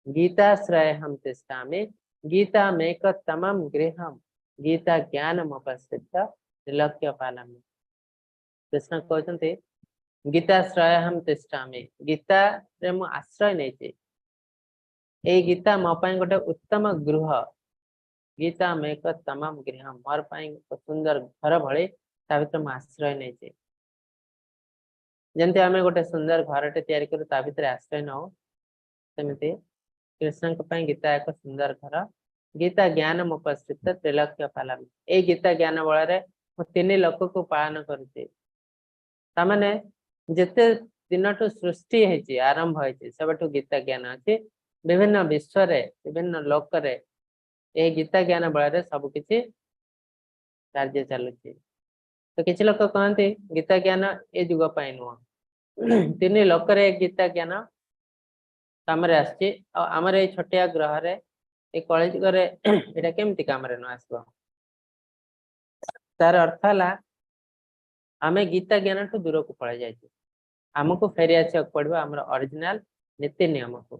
ଗୀତାଶ୍ରୟେହଂ ତିଷ୍ଠାମି ଗୀତାମେକତମଂ ଗୃହମ୍ ଗୀତା ଜ୍ଞାନମୁପାଶ୍ରିତ୍ୟ ତ୍ରିଲୋକ୍ୟ ପାଲମି। କୃଷ୍ଣ କହୁଛନ୍ତି, ଗୀତାଶ୍ରୟେହଂ ତିଷ୍ଠାମି, ଗୀତାରେ ମୁଁ ଆଶ୍ରୟ ନେଇଛି, ଏଇ ଗୀତା ମୋ ପାଇଁ ଗୋଟେ ଉତ୍ତମ ଗୃହ। ଗୀତାମେକତମଂ ଗୃହମ୍, ମୋର ପାଇଁ ଏକ ସୁନ୍ଦର ଘର ଭଳି, ତା ଭିତରେ ମୁଁ ଆଶ୍ରୟ ନେଇଛି। ଯେମିତି ଆମେ ଗୋଟେ ସୁନ୍ଦର ଘରଟେ ତିଆରି କରୁ, ତା ଭିତରେ ଆଶ୍ରୟ ନଉ, ସେମିତି କୃଷ୍ଣଙ୍କ ପାଇଁ ଗୀତା ଏକ ସୁନ୍ଦର ଘର। ଗୀତା ଜ୍ଞାନମୁପାଶ୍ରିତ୍ୟ ତ୍ରିଲୋକ୍ୟ ପାଲମି, ଏଇ ଗୀତା ଜ୍ଞାନ ବଳରେ ମୁଁ ତିନି ଲୋକକୁ ପାଳନ କରୁଛି। ତା ମାନେ ଯେତେ ଦିନଠୁ ସୃଷ୍ଟି ହେଇଛି, ଆରମ୍ଭ ହେଇଛି, ସେବେଠୁ ଗୀତା ଜ୍ଞାନ ଅଛି। ବିଭିନ୍ନ ବିଶ୍ୱରେ, ବିଭିନ୍ନ ଲୋକରେ ଏଇ ଗୀତା ଜ୍ଞାନ ବଳରେ ସବୁ କିଛି କାର୍ଯ୍ୟ ଚାଲୁଛି। ତ କିଛି ଲୋକ କହନ୍ତି ଗୀତା ଜ୍ଞାନ ଏ ଯୁଗ ପାଇଁ ନୁହଁ, ତିନି ଲୋକରେ ଗୀତା ଜ୍ଞାନ କାମରେ ଆସିଛି, ଆଉ ଆମର ଏଇ ଛୋଟିଆ ଗ୍ରହରେ, ଏଇ କଳି ଯୁଗରେ ଏଇଟା କେମିତି କାମରେ ନ ଆସିବ? ତାର ଅର୍ଥ ହେଲା, ଆମେ ଗୀତା ଜ୍ଞାନଠୁ ଦୂରକୁ ପଳେଇ ଯାଇଛୁ। ଆମକୁ ଫେରି ଆସିବାକୁ ପଡିବ ଆମର ଅରିଜିନାଲ ନୀତି ନିୟମକୁ।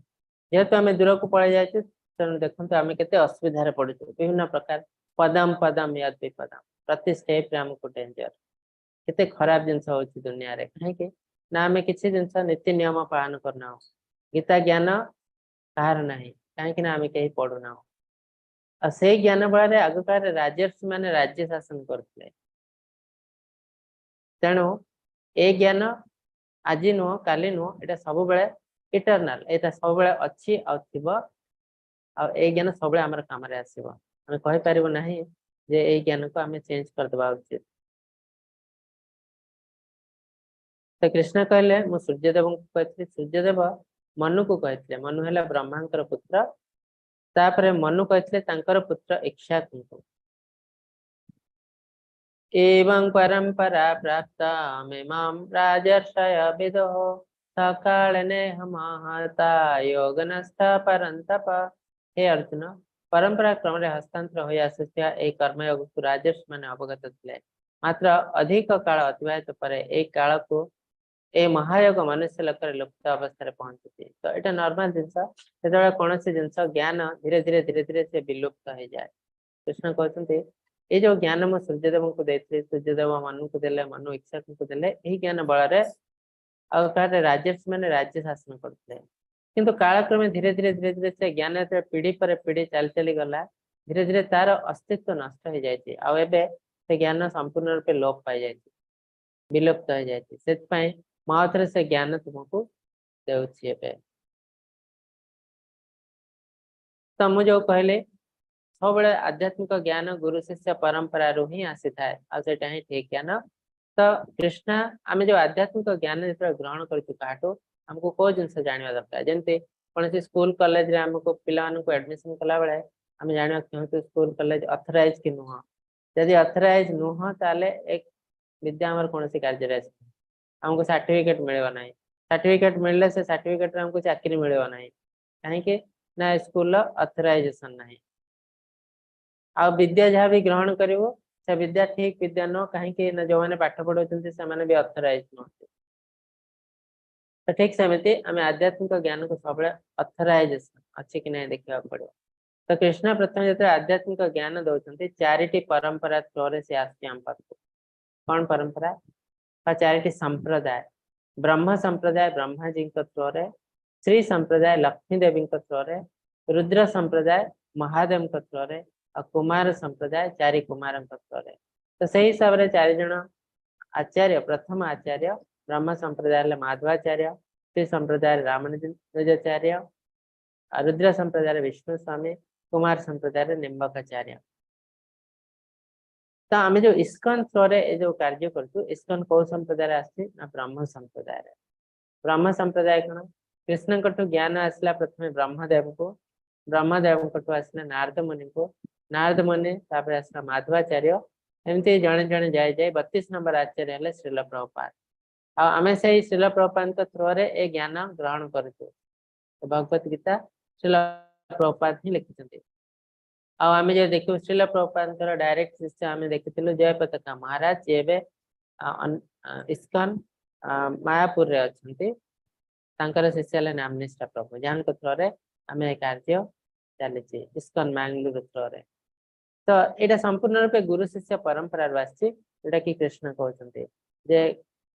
ଯେହେତୁ ଆମେ ଦୂରକୁ ପଳେଇ ଯାଇଛୁ, ତେଣୁ ଦେଖନ୍ତୁ ଆମେ କେତେ ଅସୁବିଧାରେ ପଡୁଛୁ। ବିଭିନ୍ନ ପ୍ରକାର ପଦମ ପଦମ ୟଦ୍ ବିପଦମ, ପ୍ରତି ଷ୍ଟେପରେ ଆମକୁ ଡେଞ୍ଜର। କେତେ ଖରାପ ଜିନିଷ ହଉଛି ଦୁନିଆରେ। କାହିଁକି ନା ଆମେ କିଛି ଜିନିଷ ନୀତି ନିୟମ ପାଳନ କରୁନାହୁଁ। ଗୀତା ଜ୍ଞାନ କାହାର ନାହିଁ, କାହିଁକି ନା ଆମେ କେହି ପଢୁନାହୁଁ। ଆଉ ସେଇ ଜ୍ଞାନ ବଳରେ ଆଗ କାଳରେ ରାଜର୍ଷି ମାନେ ରାଜ୍ୟ ଶାସନ କରୁଥିଲେ। ତେଣୁ ଏ ଜ୍ଞାନ ଆଜି ନୁହଁ, କାଲି ନୁହଁ, ଏଇଟା ସବୁବେଳେ ଇଟରନାଲ, ଏଇଟା ସବୁବେଳେ ଅଛି ଆଉ ଥିବ, ଆଉ ଏଇ ଜ୍ଞାନ ସବୁବେଳେ ଆମର କାମରେ ଆସିବ। ଆମେ କହିପାରିବୁ ନାହିଁ ଯେ ଏଇ ଜ୍ଞାନକୁ ଆମେ ଚେଞ୍ଜ କରିଦେବା ଉଚିତ। ତ କୃଷ୍ଣ କହିଲେ, ମୁଁ ସୂର୍ଯ୍ୟଦେବଙ୍କୁ କହିଥିଲି, ସୂର୍ଯ୍ୟଦେବ ମନୁକୁ କହିଥିଲେ, ମନୁ ହେଲା ବ୍ରହ୍ମାଙ୍କର ପୁତ୍ର। ତାପରେ ମନୁ କହିଥିଲେ ତାଙ୍କର ପୁତ୍ର ଇକ୍ଷ୍ୱାକୁଙ୍କୁ। एवं परंपरा प्राप्तामिमां राजर्षय विदुः सकालनेह महता योगनस्थ परन्तप। ହେ ଅର୍ଜୁନ, ପରମ୍ପରା କ୍ରମରେ ହସ୍ତାନ୍ତର ହୋଇ ଆସୁଥିବା ଏହି କର୍ମଯୋଗକୁ ରାଜର୍ଷି ମାନେ ଅବଗତ ଥିଲେ। ମାତ୍ର ଅଧିକ କାଳ ଅତିବାହିତ ପରେ ଏଇ କାଳକୁ ଏଇ ମହାଯୋଗ ମନୁଷ୍ୟ ଲୋକରେ ଲୁପ୍ତ ଅବସ୍ଥାରେ ପହଞ୍ଚୁଛି। ତ ଏଇଟା ନର୍ମାଲ ଜିନିଷ, ଯେତେବେଳେ କୌଣସି ଜିନିଷ ଜ୍ଞାନ ଧୀରେ ଧୀରେ ଧୀରେ ଧୀରେ ସେ ବିଲୁପ୍ତ ହେଇଯାଏ। କୃଷ୍ଣ କହୁଛନ୍ତି, ଏଇ ଯୋଉ ଜ୍ଞାନ ମୁଁ ସୂର୍ଯ୍ୟଦେବଙ୍କୁ ଦେଇଥିଲି, ସୂର୍ଯ୍ୟଦେବ ମନୁକୁ ଦେଲେ, ମନୁ ଇକ୍ଷ୍ୱାକୁଙ୍କୁ ଦେଲେ, ଏହି ଜ୍ଞାନ ବଳରେ ଆଉ କାଳରେ ରାଜର୍ଷି ମାନେ ରାଜ୍ୟ ଶାସନ କରୁଥିଲେ। କିନ୍ତୁ କାଳକ୍ରମେ ଧୀରେ ଧୀରେ ଧୀରେ ଧୀରେ ସେ ଜ୍ଞାନ ଯେତେବେଳେ ପିଢି ପରେ ପିଢି ଚାଲି ଚାଲି ଗଲା, ଧୀରେ ଧୀରେ ତାର ଅସ୍ତିତ୍ୱ ନଷ୍ଟ ହେଇଯାଇଛି। ଆଉ ଏବେ ସେ ଜ୍ଞାନ ସମ୍ପୂର୍ଣ୍ଣ ରୂପେ ଲୋପ ପାଇଯାଇଛି, ବିଲୁପ୍ତ ହେଇଯାଇଛି। ସେଥିପାଇଁ ମୁଁ ଆଉ ଥରେ ସେ ଜ୍ଞାନ ତୁମକୁ ଦେଉଛି ଏବେ। ତ ମୁଁ ଯୋଉ କହିଲି, ସବୁବେଳେ ଆଧ୍ୟାତ୍ମିକ ଜ୍ଞାନ ଗୁରୁ ଶିଷ୍ୟ ପରମ୍ପରାରୁ ହିଁ ଆସିଥାଏ, ଆଉ ସେଇଟା ହିଁ ଠିକ ଜ୍ଞାନ। ତ କୃଷ୍ଣ, ଆମେ ଯୋଉ ଆଧ୍ୟାତ୍ମିକ ଜ୍ଞାନ ଯେତେବେଳେ ଗ୍ରହଣ କରୁଛୁ କାହାଠୁ, ଆମକୁ କୋଉ ଜିନିଷ ଜାଣିବା ଦରକାର? ଯେମିତି କୌଣସି ସ୍କୁଲ କଲେଜରେ ଆମକୁ ପିଲାମାନଙ୍କୁ ଆଡମିସନ କଲା ବେଳେ ଆମେ ଜାଣିବା କେଉଁ ସ୍କୁଲ କଲେଜ ଅଥରାଇଜ କି ନୁହଁ। ଯଦି ଅଥରାଇଜ ନୁହଁ, ତାହେଲେ ଏକ ବିଦ୍ୟା ଆମର କୌଣସି କାର୍ଯ୍ୟରେ ଆସିବ, ଆମକୁ ସାର୍ଟିଫିକେଟ ମିଳିବ ନାହିଁ। ସାର୍ଟିଫିକେଟ ମିଳିଲେ ସେ ସାର୍ଟିଫିକେଟରେ ଆମକୁ ଚାକିରି ମିଳିବ ନାହିଁ। କାହିଁକି ନା ସ୍କୁଲର ଅଥରାଇଜେସନ ନାହିଁ। ଆଉ ବିଦ୍ୟା ଯାହା ବି ଗ୍ରହଣ କରିବ, ସେ ବିଦ୍ୟା ଠିକ ବିଦ୍ୟା ନୁହଁ। କାହିଁକି ନା ଯୋଉମାନେ ପାଠ ପଢଉଛନ୍ତି, ସେମାନେ ବି ଅଥରାଇଜ ନୁହନ୍ତି। ତ ଠିକ ସେମିତି ଆମେ ଆଧ୍ୟାତ୍ମିକ ଜ୍ଞାନକୁ ସବୁବେଳେ ଅଥରାଇଜେସନ ଅଛି କି ନାହିଁ ଦେଖିବାକୁ ପଡିବ। ତ କୃଷ୍ଣ ପ୍ରଥମେ ଯେତେବେଳେ ଆଧ୍ୟାତ୍ମିକ ଜ୍ଞାନ ଦଉଛନ୍ତି, ଚାରିଟି ପରମ୍ପରା ଥ୍ରୋରେ ସେ ଆସୁଛି ଆମ ପାଖକୁ। କଣ ପରମ୍ପରା ବା ଚାରିଟି ସମ୍ପ୍ରଦାୟ? ବ୍ରହ୍ମ ସମ୍ପ୍ରଦାୟ ବ୍ରହ୍ମାଜୀଙ୍କ ଥ୍ରୋରେ, ଶ୍ରୀ ସମ୍ପ୍ରଦାୟ ଲକ୍ଷ୍ମୀ ଦେବୀଙ୍କ ଥ୍ରୋରେ, ରୁଦ୍ର ସମ୍ପ୍ରଦାୟ ମହାଦେବଙ୍କ ଥ୍ରୋରେ, ଆଉ କୁମାର ସମ୍ପ୍ରଦାୟ ଚାରି କୁମାରଙ୍କ ଥ୍ରୋରେ। ତ ସେଇ ହିସାବରେ ଚାରି ଜଣ ଆଚାର୍ଯ୍ୟ। ପ୍ରଥମ ଆଚାର୍ଯ୍ୟ ବ୍ରହ୍ମ ସମ୍ପ୍ରଦାୟ ହେଲେ ମାଧବାଚାର୍ଯ୍ୟ, ଶ୍ରୀ ସମ୍ପ୍ରଦାୟରେ ରାମାନୁଜାଚାର୍ଯ୍ୟ, ଆଉ ରୁଦ୍ର ସମ୍ପ୍ରଦାୟରେ ବିଷ୍ଣୁ ସ୍ୱାମୀ, କୁମାର ସମ୍ପ୍ରଦାୟରେ ନିମ୍ବକାଚାର୍ଯ୍ୟ। ତ ଆମେ ଯୋଉ ଇସ୍କନ ଥ୍ରୋରେ ଏ ଯୋଉ କାର୍ଯ୍ୟ କରୁଛୁ, ଇସ୍କନ କୋଉ ସମ୍ପ୍ରଦାୟରେ ଆସିଛି ନା ବ୍ରହ୍ମ ସମ୍ପ୍ରଦାୟରେ। ବ୍ରହ୍ମ ସମ୍ପ୍ରଦାୟ କଣ? କୃଷ୍ଣଙ୍କଠୁ ଜ୍ଞାନ ଆସିଲା ପ୍ରଥମେ ବ୍ରହ୍ମଦେବଙ୍କୁ, ବ୍ରହ୍ମଦେବଙ୍କଠୁ ଆସିଲା ନାରଦ ମୁନିଙ୍କୁ, ନାରଦ ମୁନି ତାପରେ ଆସିଲା ମାଧବାଚାର୍ଯ୍ୟ। ଏମିତି ଜଣେ ଜଣେ ଯାଇ ଯାଇ 32 ନମ୍ବର ଆଚାର୍ଯ୍ୟ ହେଲେ ଶ୍ରୀଲ ପ୍ରଭୁପାଦ। ଆଉ ଆମେ ସେଇ ଶ୍ରୀଲ ପ୍ରଭୁପାଦଙ୍କ ଥ୍ରୋରେ ଏ ଜ୍ଞାନ ଗ୍ରହଣ କରୁଛୁ। ଭଗବତ ଗୀତା ଶ୍ରୀଲ ପ୍ରଭୁପାଦ ହିଁ ଲେଖିଛନ୍ତି। ଆଉ ଆମେ ଯଦି ଦେଖିବୁ, ଶ୍ରୀଲ ପ୍ରଭୁପାଦଙ୍କର ଡାଇରେକ୍ଟ ଶିଷ୍ୟ ଆମେ ଦେଖିଥିଲୁ ଜୟ ପତାକା ମହାରାଜ, ଯିଏ ଏବେ ଇସ୍କନ ମାୟାପୁରରେ ଅଛନ୍ତି। ତାଙ୍କର ଶିଷ୍ୟ ହେଲେ ନାମନିଷ୍ଠା ପ୍ରଭୁ, ଯାହାଙ୍କ ଥ୍ରୋରେ ଆମେ ଏ କାର୍ଯ୍ୟ ଚାଲିଛି ଇସ୍କନ ମାଙ୍ଗାଲୁରୁ ଥ୍ରୋରେ। ତ ଏଇଟା ସମ୍ପୂର୍ଣ୍ଣ ରୂପେ ଗୁରୁ ଶିଷ୍ୟ ପରମ୍ପରାରୁ ଆସିଛି, ଯୋଉଟା କି କୃଷ୍ଣ କହୁଛନ୍ତି ଯେ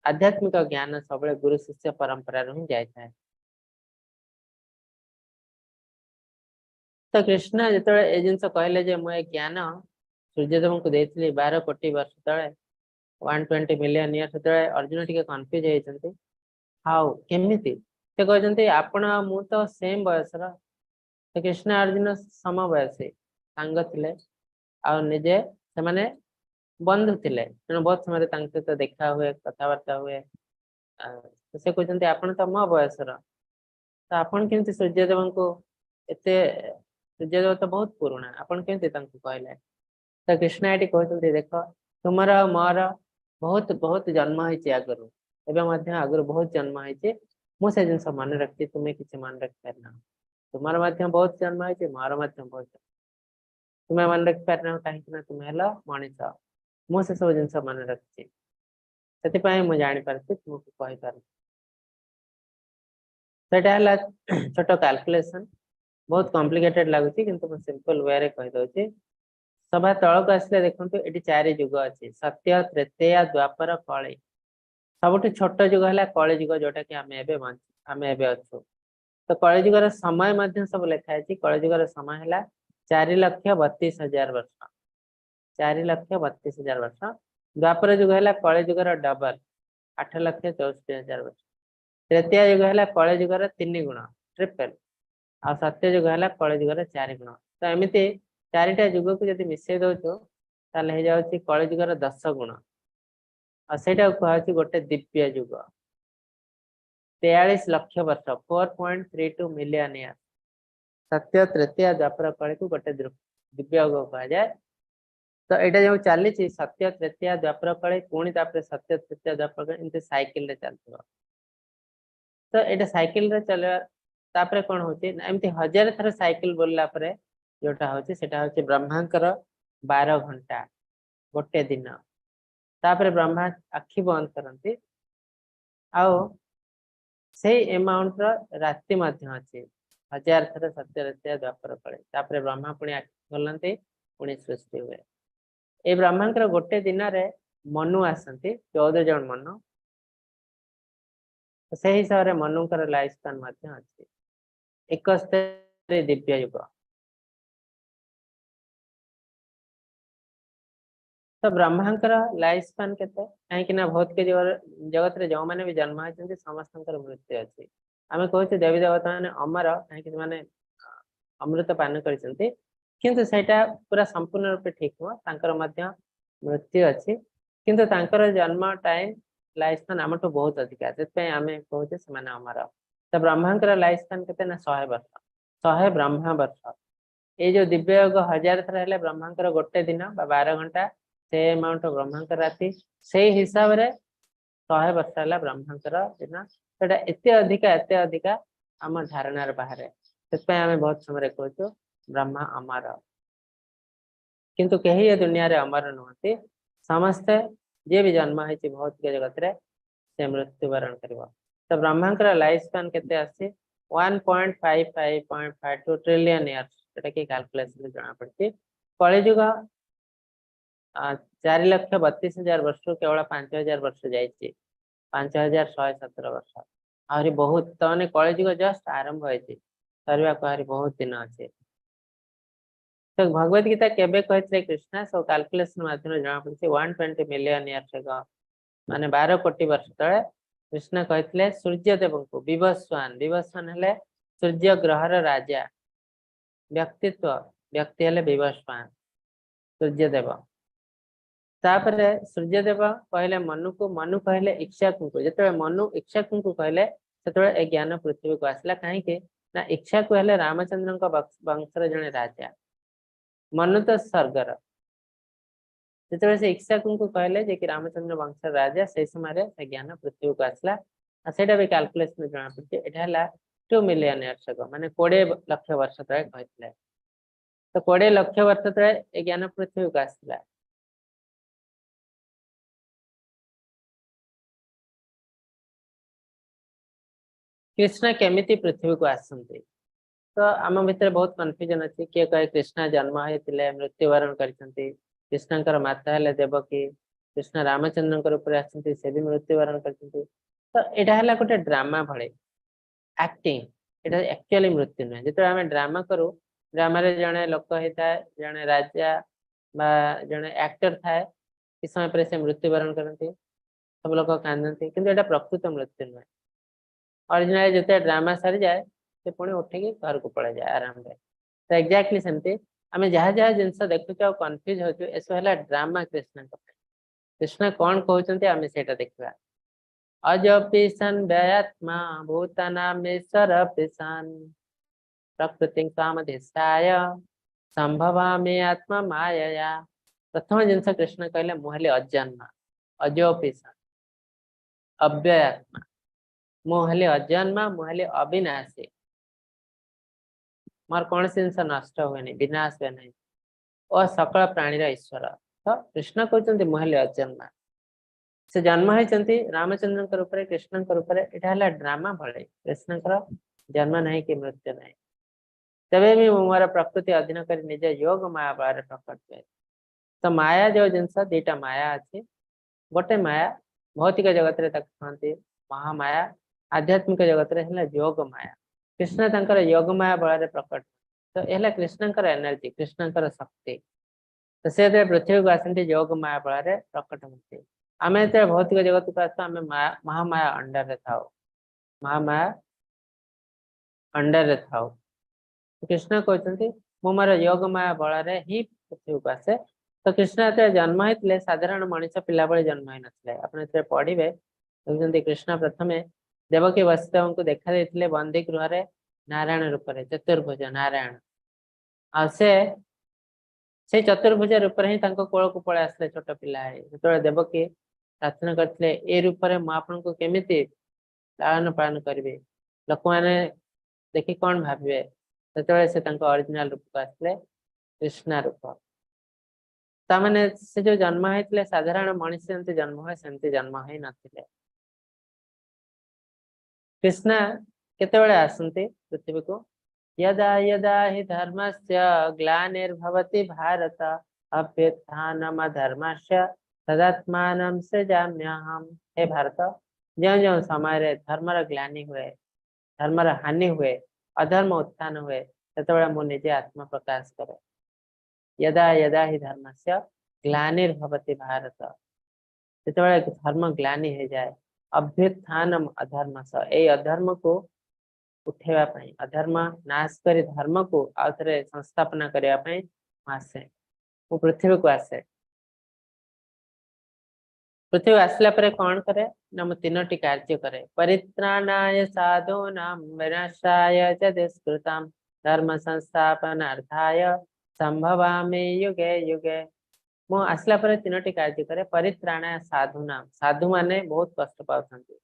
ଆଧ୍ୟାତ୍ମିକ ଜ୍ଞାନ ସବୁବେଳେ ଗୁରୁ ଶିଷ୍ୟ ପରମ୍ପରାରୁ ହିଁ ଯାଇଥାଏ। ତ କୃଷ୍ଣ ଯେତେବେଳେ ଏ ଜିନିଷ କହିଲେ ଯେ ମୁଁ ଏ ଜ୍ଞାନ ସୂର୍ଯ୍ୟଦେବଙ୍କୁ ଦେଇଥିଲି 12 କୋଟି ବର୍ଷ ତଳେ, 120 ମିଲିୟନ ଇୟର, ସେତେବେଳେ ଅର୍ଜୁନ ଟିକେ କନଫ୍ୟୁଜ ହେଇଛନ୍ତି। ଆଉ କେମିତି ସେ କହିଛନ୍ତି, ଆପଣ ଆଉ ମୁଁ ତ ସେମ ବୟସର। ତ କୃଷ୍ଣ ଅର୍ଜୁନ ସମବୟସୀ ସାଙ୍ଗ ଥିଲେ ଆଉ ନିଜେ ସେମାନେ ବନ୍ଧୁ ଥିଲେ। ତେଣୁ ବହୁତ ସମୟରେ ତାଙ୍କ ସହିତ ଦେଖା ହୁଏ, କଥାବାର୍ତ୍ତା ହୁଏ। ସେ କହୁଛନ୍ତି, ଆପଣ ତ ମୋ ବୟସର, ତ ଆପଣ କେମିତି ସୂର୍ଯ୍ୟଦେବଙ୍କୁ ଏତେ, ସୂର୍ଯ୍ୟଦେବ ତ ବହୁତ ପୁରୁଣା, ଆପଣ କେମିତି ତାଙ୍କୁ କହିଲେ? ତ କୃଷ୍ଣ ଏଠି କହୁଛନ୍ତି, ଦେଖ, ତୁମର ଆଉ ମୋର ବହୁତ ବହୁତ ଜନ୍ମ ହେଇଛି ଆଗରୁ, ଏବେ ମଧ୍ୟ ଆଗରୁ ବହୁତ ଜନ୍ମ ହେଇଛି। ମୁଁ ସେ ଜିନିଷ ମନେ ରଖିଛି, ତୁମେ କିଛି ମନେ ରଖିପାରିନ। ତୁମର ମଧ୍ୟ ବହୁତ ଜନ୍ମ ହେଇଛି, ମୋର ମଧ୍ୟ ବହୁତ ଜନ୍ମ। ତୁମେ ମନେ ରଖିପାରିନ, କାହିଁକି ନା ତୁମେ ହେଲ ମଣିଷ। ମୁଁ ସେ ସବୁ ଜିନିଷ ମନେ ରଖିଛି, ସେଥିପାଇଁ ମୁଁ ଜାଣିପାରୁଛି, ତୁମକୁ କହିପାରୁଛି। ସେଇଟା ହେଲା ଛୋଟ କାଲକୁଲେସନ। ବହୁତ କମ୍ପ୍ଲିକେଟେଡ ଲାଗୁଛି, କିନ୍ତୁ ମୁଁ ସିମ୍ପଲ ୱେରେ କହିଦଉଛି। ସଭା ତଳକୁ ଆସିଲେ ଦେଖନ୍ତୁ, ଏଠି ଚାରି ଯୁଗ ଅଛି: ସତ୍ୟ, ତ୍ରେତୟା, ଦ୍ୱାପର, କଳି। ସବୁଠୁ ଛୋଟ ଯୁଗ ହେଲା କଳି ଯୁଗ, ଯୋଉଟା କି ଆମେ ଏବେ ଅଛୁ। ତ କଳି ଯୁଗର ସମୟ ମଧ୍ୟ ସବୁ ଲେଖା ହେଇଛି। କଳି ଯୁଗର ସମୟ ହେଲା 4,32,000 ବର୍ଷ, 4,32,000 ବର୍ଷ। ଦ୍ୱାପର ଯୁଗ ହେଲା କଳି ଯୁଗର ଡବଲ, 8,64,000 ବର୍ଷ। ତ୍ରେତୟା ଯୁଗ ହେଲା କଳି ଯୁଗର ତିନି ଗୁଣ, ଟ୍ରିପଲ। ଆଉ ସତ୍ୟ ଯୁଗ ହେଲା କଳି ଯୁଗର ଚାରି ଗୁଣ। ତ ଏମିତି ଚାରିଟା ଯୁଗକୁ ଯଦି ମିଶେଇ ଦଉଛୁ, ତାହେଲେ ହେଇଯାଉଛି କଳି ଯୁଗର 10 ଗୁଣ। ଆଉ ସେଇଟାକୁ କୁହାଯାଉଛି ଗୋଟେ ଦିବ୍ୟ ଯୁଗ, 43 ଲକ୍ଷ ବର୍ଷ, 4.32 million year. ସତ୍ୟ, ତ୍ରେତୟା, ଦ୍ୱାପର, କଳିକୁ ଗୋଟେ ଦିବ୍ୟ ଯୁଗ କୁହାଯାଏ। ତ ଏଇଟା ଯୋଉ ଚାଲିଛି, ସତ୍ୟ, ତ୍ରେତୟା, ଦ୍ୱାପର, କଳି, ପୁଣି ତାପରେ ସତ୍ୟ, ତ୍ରେତୟା, ଦ୍ୱାପର, କଳି, ଏମିତି ସାଇକେଲରେ ଚାଲିଥିବ। ତ ଏଇଟା ସାଇକେଲରେ ଚାଲିବା, ତାପରେ କଣ ହଉଛି ନା ଏମିତି ହଜାରେ ଥର ସାଇକେଲ ବୁଲିଲା ପରେ ଯୋଉଟା ହଉଛି, ସେଟା ହଉଛି ବ୍ରହ୍ମାଙ୍କର 12 ଘଣ୍ଟା ଗୋଟେ ଦିନ। ତାପରେ ବ୍ରହ୍ମା ଆଖି ବନ୍ଦ କରନ୍ତି। ଆଉ ସେଇ ଏମାଉଣ୍ଟର ରାତି ମଧ୍ୟ ଅଛି, ହଜାର ଥର ସତ୍ୟ, ତ୍ରେତୟା, ଦ୍ୱାପର, କଳି। ତାପରେ ବ୍ରହ୍ମା ପୁଣି ଆଖି ଖୋଲନ୍ତି, ପୁଣି ସୃଷ୍ଟି ହୁଏ। ଏଇ ବ୍ରହ୍ମାଙ୍କର ଗୋଟେ ଦିନରେ ମନୁ ଆସନ୍ତି, 14 ଜଣ ମନୁ। ସେଇ ହିସାବରେ ମନୁଙ୍କର ଲାଇଫ ସ୍ପାନ ମଧ୍ୟ ଅଛି। 71 ଦିବ୍ୟ ଯୁଗ। ତ ବ୍ରହ୍ମାଙ୍କର ଲାଇଫ ସ୍ପାନ୍ କେତେ? କାହିଁକି ନା ଭୌତିକ ଜଗତରେ ଯୋଉମାନେ ବି ଜନ୍ମ ହେଇଛନ୍ତି ସମସ୍ତଙ୍କର ମୃତ୍ୟୁ ଅଛି। ଆମେ କହୁଛେ ଦେବୀ ଦେବତା ମାନେ ଅମର, କାହିଁକି ସେମାନେ ଅମୃତ ପାନ କରିଛନ୍ତି, କିନ୍ତୁ ସେଇଟା ପୁରା ସମ୍ପୂର୍ଣ୍ଣ ରୂପେ ଠିକ ନୁହଁ। ତାଙ୍କର ମଧ୍ୟ ମୃତ୍ୟୁ ଅଛି, କିନ୍ତୁ ତାଙ୍କର ଜନ୍ମ ଟାଇମ ଲାଇଫ ସ୍ପାନ୍ ଆମଠୁ ବହୁତ ଅଧିକା, ସେଥିପାଇଁ ଆମେ କହୁଛେ ସେମାନେ ଅମର। ତ ବ୍ରହ୍ମାଙ୍କର ଲାଇଫ ସ୍ପାନ୍ କେତେ ନା 100 ବର୍ଷ, 100 ବ୍ରହ୍ମା ବର୍ଷ। ଏଇ ଯୋଉ ଦିବ୍ୟ ଯୁଗ 1000 ଥର ହେଲେ ବ୍ରହ୍ମାଙ୍କର ଗୋଟେ ଦିନ ବା 12 ଘଣ୍ଟା, ସେ ଆମାଉଣ୍ଟ ବ୍ରହ୍ମାଙ୍କର ରାତି, ସେଇ ହିସାବରେ 100 ବର୍ଷ ହେଲା ବ୍ରହ୍ମାଙ୍କର ଦିନ। ସେଟା ଏତେ ଅଧିକା, ଏତେ ଅଧିକା ଆମ ଧାରଣାର ବାହାରେ। ସେଥିପାଇଁ ଆମେ ବହୁତ ସମୟରେ କହୁଛୁ ବ୍ରହ୍ମା ଅମର, କିନ୍ତୁ କେହି ଏ ଦୁନିଆରେ ଅମର ନୁହନ୍ତି। ସମସ୍ତେ ଯିଏ ବି ଜନ୍ମ ହେଇଛି ଭୌତିକ ଜଗତରେ ସେ ମୃତ୍ୟୁବରଣ କରିବ। ତ ବ୍ରହ୍ମାଙ୍କର ଲାଇଫ ସ୍ପାନ୍ କେତେ ଆସିଛି? 1.55.52 ଟ୍ରିଲିୟନ ଇୟର୍ସ, ଯୋଉଟା କି କାଲକୁଲେସନ ଜଣା ପଡିଛି। କଳିଯୁଗ 4,32,000 ବର୍ଷରୁ କେବଳ 5,000 ବର୍ଷ ଯାଇଛି, 5,117 ବର୍ଷ, ଆହୁରି ବହୁତ। ତ ମାନେ କଳିଯୁଗ ଜଷ୍ଟ ଆରମ୍ଭ ହେଇଛି, ସରିବାକୁ ଆହୁରି ବହୁତ ଦିନ ଅଛି। ତ ଭଗବତ ଗୀତା କେବେ କହିଥିଲେ କୃଷ୍ଣ? ସବୁ କାଲକୁଲେସନ ମାଧ୍ୟମରେ ଜଣା ପଡିଛି 120 ମିଲିୟନ ଇୟର୍ସ ଏଗୋ, ମାନେ 12 କୋଟି ବର୍ଷ ତଳେ କୃଷ୍ଣ କହିଥିଲେ ସୂର୍ଯ୍ୟ ଦେବଙ୍କୁ, ବିବସ୍ୱାନ। ବିବସ୍ୱାନ ହେଲେ ସୂର୍ଯ୍ୟ ଗ୍ରହର ରାଜା, ବ୍ୟକ୍ତିତ୍ୱ, ବ୍ୟକ୍ତି ହେଲେ ବିବସ୍ୱାନ ସୂର୍ଯ୍ୟଦେବ। ତାପରେ ସୂର୍ଯ୍ୟଦେବ କହିଲେ ମନୁକୁ, ମନୁ କହିଲେ ଇକ୍ଷ୍ୱାକୁଙ୍କୁ। ଯେତେବେଳେ ମନୁ ଇକ୍ଷ୍ୱାକୁଙ୍କୁ କହିଲେ ସେତେବେଳେ ଏ ଜ୍ଞାନ ପୃଥିବୀକୁ ଆସିଲା। କାହିଁକି ନା ଇକ୍ଷ୍ୱାକୁ ହେଲେ ରାମଚନ୍ଦ୍ରଙ୍କ ବଂଶର ଜଣେ ରାଜା, ମନୁ ତ ସ୍ୱର୍ଗର। ଯେତେବେଳେ ସେ ଇକ୍ଷ୍ୱାକୁଙ୍କୁ କହିଲେ ଯେ କି ରାମଚନ୍ଦ୍ର ବଂଶର ରାଜା, ସେଇ ସମୟରେ ସେ ଜ୍ଞାନ ପୃଥିବୀକୁ ଆସିଲା। ଆଉ ସେଇଟା ବି କାଲକୁଲେସନ ଜଣା ପଡୁଛି। ଏଇଟା ହେଲା 2 ମିଲିୟନ ଇୟର୍ସ ago, ମାନେ 20 ଲକ୍ଷ ବର୍ଷ ତଳେ କହିଥିଲେ। ତ 20 ଲକ୍ଷ ବର୍ଷ ତଳେ ଏ ଜ୍ଞାନ ପୃଥିବୀକୁ ଆସିଥିଲା। କୃଷ୍ଣ କେମିତି ପୃଥିବୀକୁ ଆସନ୍ତି? ତ ଆମ ଭିତରେ ବହୁତ କନଫ୍ୟୁଜନ ଅଛି। କିଏ କହେ କୃଷ୍ଣ ଜନ୍ମ ହେଇଥିଲେ, ମୃତ୍ୟୁବରଣ କରିଛନ୍ତି, କୃଷ୍ଣଙ୍କର ମାତା ହେଲେ ଦେବକୀ, କୃଷ୍ଣ ରାମଚନ୍ଦ୍ରଙ୍କ ରୂପରେ ଆସିଛନ୍ତି, ସେ ବି ମୃତ୍ୟୁବରଣ କରିଛନ୍ତି। ତ ଏଇଟା ହେଲା ଗୋଟେ ଡ୍ରାମା ଭଳି ଆକ୍ଟିଂ, ଏଇଟା ଆକ୍ଚୁଆଲି ମୃତ୍ୟୁ ନୁହେଁ। ଯେତେବେଳେ ଆମେ ଡ୍ରାମା କରୁ, ଡ୍ରାମାରେ ଜଣେ ଲୋକ ହେଇଥାଏ, ଜଣେ ରାଜା ବା ଜଣେ ଆକ୍ଟର ଥାଏ, କିଛି ସମୟ ପରେ ସେ ମୃତ୍ୟୁବରଣ କରନ୍ତି, ସବୁ ଲୋକ କାନ୍ଦନ୍ତି, କିନ୍ତୁ ଏଇଟା ପ୍ରକୃତ ମୃତ୍ୟୁ ନୁହେଁ। ଅରିଜିନାଲି ଯେତେବେଳେ ଡ୍ରାମା ସରିଯାଏ ସେ ପୁଣି ଉଠିକି ଘରକୁ ପଳେଇଯାଏ ଆରାମରେ। ତ ଏକ୍ଜାକ୍ଟଲି ସେମିତି ଆମେ ଯାହା ଯାହା ଜିନିଷ ଦେଖୁଛୁ ଆଉ କନଫ୍ୟୁଜ ହଉଛୁ, ଏସବୁ ହେଲା ଡ୍ରାମା କୃଷ୍ଣଙ୍କ ପାଇଁ। କୃଷ୍ଣ କଣ କହୁଛନ୍ତି ଆମେ ସେଇଟା ଦେଖିବା। ଅଜପି ସନ୍ ବ୍ୟୟାତ୍ମା ଭୂତାନାମେଶ୍ୱର ସନ୍ ପ୍ରକୃତି ସ୍ୱାମଧିଷ୍ଠାୟ ସମ୍ଭବାମି ଆତ୍ମା ମାୟୟା। ପ୍ରଥମ ଜିନିଷ କୃଷ୍ଣ କହିଲେ ମୁଁ ହେଲି ଅଜନ୍ମା, ଅଜପି ସନ୍ ଅବ୍ୟୟାତ୍ମା, ମୁଁ ହେଲି ଅଜନ୍ମା, ମୁଁ ହେଲି ଅବିନାଶୀ, ମୋର କୌଣସି ଜିନିଷ ନଷ୍ଟ ହୁଏନି, ବିନାଶ ହୁଏ ନାହିଁ, ଓ ସକଳ ପ୍ରାଣୀର ଈଶ୍ୱର। ତ କୃଷ୍ଣ କହୁଛନ୍ତି ମୁଁ ହେଲି ଅଜନ୍ମା। ସେ ଜନ୍ମ ହେଇଛନ୍ତି ରାମଚନ୍ଦ୍ରଙ୍କ ରୂପରେ, କୃଷ୍ଣଙ୍କ ରୂପରେ। ଏଇଟା ହେଲା ଡ୍ରାମା ଭଳି, କୃଷ୍ଣଙ୍କର ଜନ୍ମ ନାହିଁ କି ମୃତ୍ୟୁ ନାହିଁ। ତେବେ ବି ମୁଁ ମୋର ପ୍ରକୃତି ଅଧୀନ କରି ନିଜ ଯୋଗ ମାୟା ବଳରେ ପ୍ରକଟ ହୁଏ। ତ ମାୟା ଯୋଉ ଜିନିଷ, ଦିଟା ମାୟା ଅଛି। ଗୋଟେ ମାୟା ଭୌତିକ ଜଗତରେ ତାକୁ କୁହନ୍ତି ମହାମାୟା, ଆଧ୍ୟାତ୍ମିକ ଜଗତରେ ହେଲା ଯୋଗ ମାୟା। କୃଷ୍ଣ ତାଙ୍କର ଯୋଗ ମାୟା ବଳରେ ପ୍ରକଟ। ତ ଏ ହେଲା କୃଷ୍ଣଙ୍କର ଏନର୍ଜି, କୃଷ୍ଣଙ୍କର ଶକ୍ତି। ତ ସେ ଯେତେବେଳେ ପୃଥିବୀକୁ ଆସନ୍ତି ଯୋଗ ମାୟା ବଳରେ ପ୍ରକଟ ହୁଅନ୍ତି। ଆମେ ଯେତେବେଳେ ଭୌତିକ ଜଗତକୁ ଆସୁ ଆମେ ମହାମାୟା ଅଣ୍ଡରରେ ଥାଉ, ମହାମାୟା ଅଣ୍ଡରରେ ଥାଉ। କୃଷ୍ଣ କହୁଛନ୍ତି ମୁଁ ମୋର ଯୋଗ ମାୟା ବଳରେ ହିଁ ପୃଥିବୀକୁ ଆସେ। ତ କୃଷ୍ଣ ଯେତେବେଳେ ଜନ୍ମ ହେଇଥିଲେ ସାଧାରଣ ମଣିଷ ପିଲା ଭଳି ଜନ୍ମ ହେଇନଥିଲେ। ଆପଣ ଯେତେବେଳେ ପଢିବେ ଦେଖୁଛନ୍ତି କୃଷ୍ଣ ପ୍ରଥମେ ଦେବକୀ ବସୁଦେବଙ୍କୁ ଦେଖା ଦେଇଥିଲେ ବନ୍ଦୀ ଗୃହରେ ନାରାୟଣ ରୂପରେ, ଚତୁର୍ଭୁଜ ନାରାୟଣ। ଆଉ ସେ ସେଇ ଚତୁର୍ଭୁଜ ରୂପରେ ହିଁ ତାଙ୍କ କୋଳକୁ ପଳେଇ ଆସିଲେ ଛୋଟ ପିଲା ହେଇ। ଯେତେବେଳେ ଦେବକୀ ପ୍ରାର୍ଥନା କରିଥିଲେ ଏ ରୂପରେ ମୁଁ ଆପଣଙ୍କୁ କେମିତି ଲାଳନ ପାଳନ କରିବି, ଲୋକମାନେ ଦେଖି କଣ ଭାବିବେ, ସେତେବେଳେ ସେ ତାଙ୍କ ଅରିଜିନାଲ ରୂପକୁ ଆସିଲେ କୃଷ୍ଣ ରୂପ। ତାମାନେ ସେ ଯୋଉ ଜନ୍ମ ହେଇଥିଲେ ସାଧାରଣ ମଣିଷ ଯେମିତି ଜନ୍ମ ହୁଏ ସେମିତି ଜନ୍ମ ହେଇ ନଥିଲେ। କୃଷ୍ଣ କେତେବେଳେ ଆସନ୍ତି ପୃଥିବୀକୁ? यदा यदा हि धर्मस्य ग्लानिर्भवति भारत अभ्युत्थानमधर्मस्य तदात्मानं सृजाम्यहम्। हे भारत, ଯେଉଁ ଯେଉଁ ସମୟରେ ଧର୍ମର ଗ୍ଲାନି ହୁଏ, ଧର୍ମର ହାନି ହୁଏ, ଅଧର୍ମ ଉତ୍ଥାନ ହୁଏ, ସେତେବେଳେ ମୁଁ ନିଜେ ଆତ୍ମ ପ୍ରକାଶ କରେ। यदा यदा हि धर्मस्य ग्लानिर्भवति भारत, ଯେତେବେଳେ ଧର୍ମ ଗ୍ଲାନି ହେଇଯାଏ, ଅଭ୍ୟୁତ୍ଥାନମ ଅଧର୍ମସ, ଏଇ ଅଧର୍ମକୁ ଉଠେଇବା ପାଇଁ, ଅଧର୍ମ ନାଶ କରି ଧର୍ମକୁ ଆଉ ଥରେ ସଂସ୍ଥାପନା କରିବା ପାଇଁ ମୁଁ ଆସେ, ମୁଁ ପୃଥିବୀକୁ ଆସେ। ପୃଥିବୀ ଆସିଲା ପରେ କଣ କରେ ନା, ମୁଁ ତିନୋଟି କାର୍ଯ୍ୟ କରେ। ପରିତ୍ରାଣାୟ ସାଧୂନାଂ ବିନାଶାୟ ଚ ଦୁଷ୍କୃତାଂ ଧର୍ମ ସଂସ୍ଥାପନାର୍ଥାୟ ସମ୍ଭବାମି ଯୁଗେ ଯୁଗେ। ମୁଁ ଆସିଲା ପରେ ତିନୋଟି କାର୍ଯ୍ୟ କରେ। ପରିତ୍ରାଣାୟ ସାଧୂନାଂ, ସାଧୁ ମାନେ ବହୁତ କଷ୍ଟ ପାଉଥାନ୍ତି,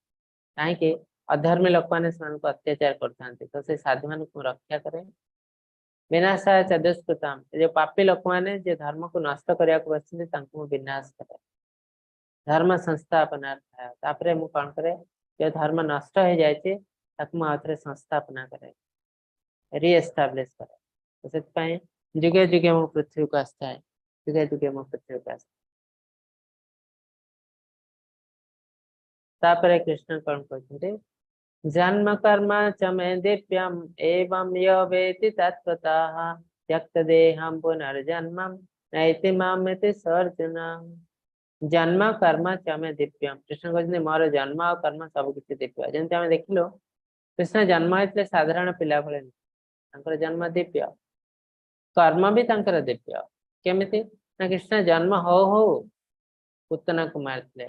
କାହିଁକି ଅଧର୍ମୀ ଲୋକମାନେ ସେମାନଙ୍କୁ ଅତ୍ୟାଚାର କରୁଥାନ୍ତି, ତ ସେ ସାଧୁ ମାନଙ୍କୁ ମୁଁ ରକ୍ଷା କରେ। ବିନାଶାୟ ଚ ଦୁଷ୍କୃତାଂ, ଏ ଯୋଉ ପାପୀ ଲୋକମାନେ ଯେ ଧର୍ମକୁ ନଷ୍ଟ କରିବାକୁ ବସିଛନ୍ତି, ତାଙ୍କୁ ମୁଁ ବିନାଶ କରେ। ଧର୍ମ ସଂସ୍ଥାପନାର୍ଥାୟ, ତାପରେ ମୁଁ କଣ କରେ, ଯୋଉ ଧର୍ମ ନଷ୍ଟ ହେଇଯାଇଛି ତାକୁ ମୁଁ ଆଉଥରେ ସଂସ୍ଥାପନା କରେ, ରିଏଷ୍ଟାବ୍ଲିଶ କରେ। ତ ସେଥିପାଇଁ ଯୁଗେ ଯୁଗେ ମୁଁ ପୃଥିବୀକୁ ଆସିଥାଏ, ଯୁଗେ ଯୁଗେ ମୁଁ ପୃଥିବୀକୁ ଆସିଥାଏ। ତାପରେ କୃଷ୍ଣ କଣ କହୁଛନ୍ତି? ଜନ୍ମ କର୍ମ ଚ ମେ ଦିବ୍ୟମ୍ ଏବଂ ୟ ବେତି ତତ୍ତ୍ୱତଃ ତ୍ୟକ୍ତ ଦେହಂ ପୁନର୍ଜନ୍ମମ୍ ନୈତି ମାମେତି ସର୍ଜୁନ। ଜନ୍ମ କର୍ମ ଚ ମେ ଦିବ୍ୟମ୍, କୃଷ୍ଣ କହୁଛନ୍ତି ମୋର ଜନ୍ମ ଆଉ କର୍ମ ସବୁ କିଛି ଦିବ୍ୟ। ଯେମିତି ଆମେ ଦେଖିଲୁ କୃଷ୍ଣ ଜନ୍ମ ହେଇଥିଲେ ସାଧାରଣ ପିଲା ଭଳି ନୁହେଁ, ତାଙ୍କର ଜନ୍ମ ଦିବ୍ୟ, କର୍ମ ବି ତାଙ୍କର ଦିବ୍ୟ। କେମିତି ନା କୃଷ୍ଣ ଜନ୍ମ ହଉ ହଉ ପୁତନାକୁ ମାରିଥିଲେ,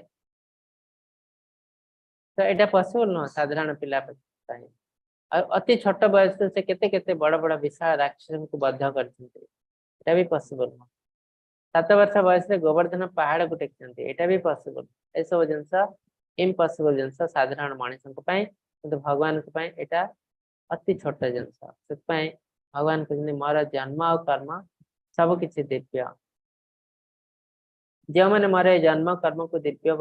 ତ ଏଇଟା ପସିବଲ ନୁହଁ ସାଧାରଣ ପିଲା ପାଇଁ। ଆଉ ଅତି ଛୋଟ ବୟସରେ ସେ କେତେ କେତେ ବଡ ବଡ ବିଶାଳ ରାକ୍ଷସଙ୍କୁ ବଧ କରିଛନ୍ତି, ଏଇଟା ବି ପସିବଲ ନୁହଁ। 7 ବର୍ଷ ବୟସରେ ଗୋବର୍ଦ୍ଧନ ପାହାଡକୁ ଟେକିଛନ୍ତି, ଏଇଟା ବି ପସିବଲ। ଏସବୁ ଜିନିଷ ଇମ୍ପସିବଲ ଜିନିଷ ସାଧାରଣ ମଣିଷଙ୍କ ପାଇଁ, କିନ୍ତୁ ଭଗବାନଙ୍କ ପାଇଁ ଏଇଟା ଅତି ଛୋଟ ଜିନିଷ। ସେଥିପାଇଁ ଭଗବାନ କହୁଛନ୍ତି ମୋର ଜନ୍ମ ଆଉ କର୍ମ ସବୁ କିଛି ଦିବ୍ୟ। ଯେଉଁମାନେ ମୋର ଏ ଜନ୍ମ କର୍ମକୁ ଦିବ୍ୟ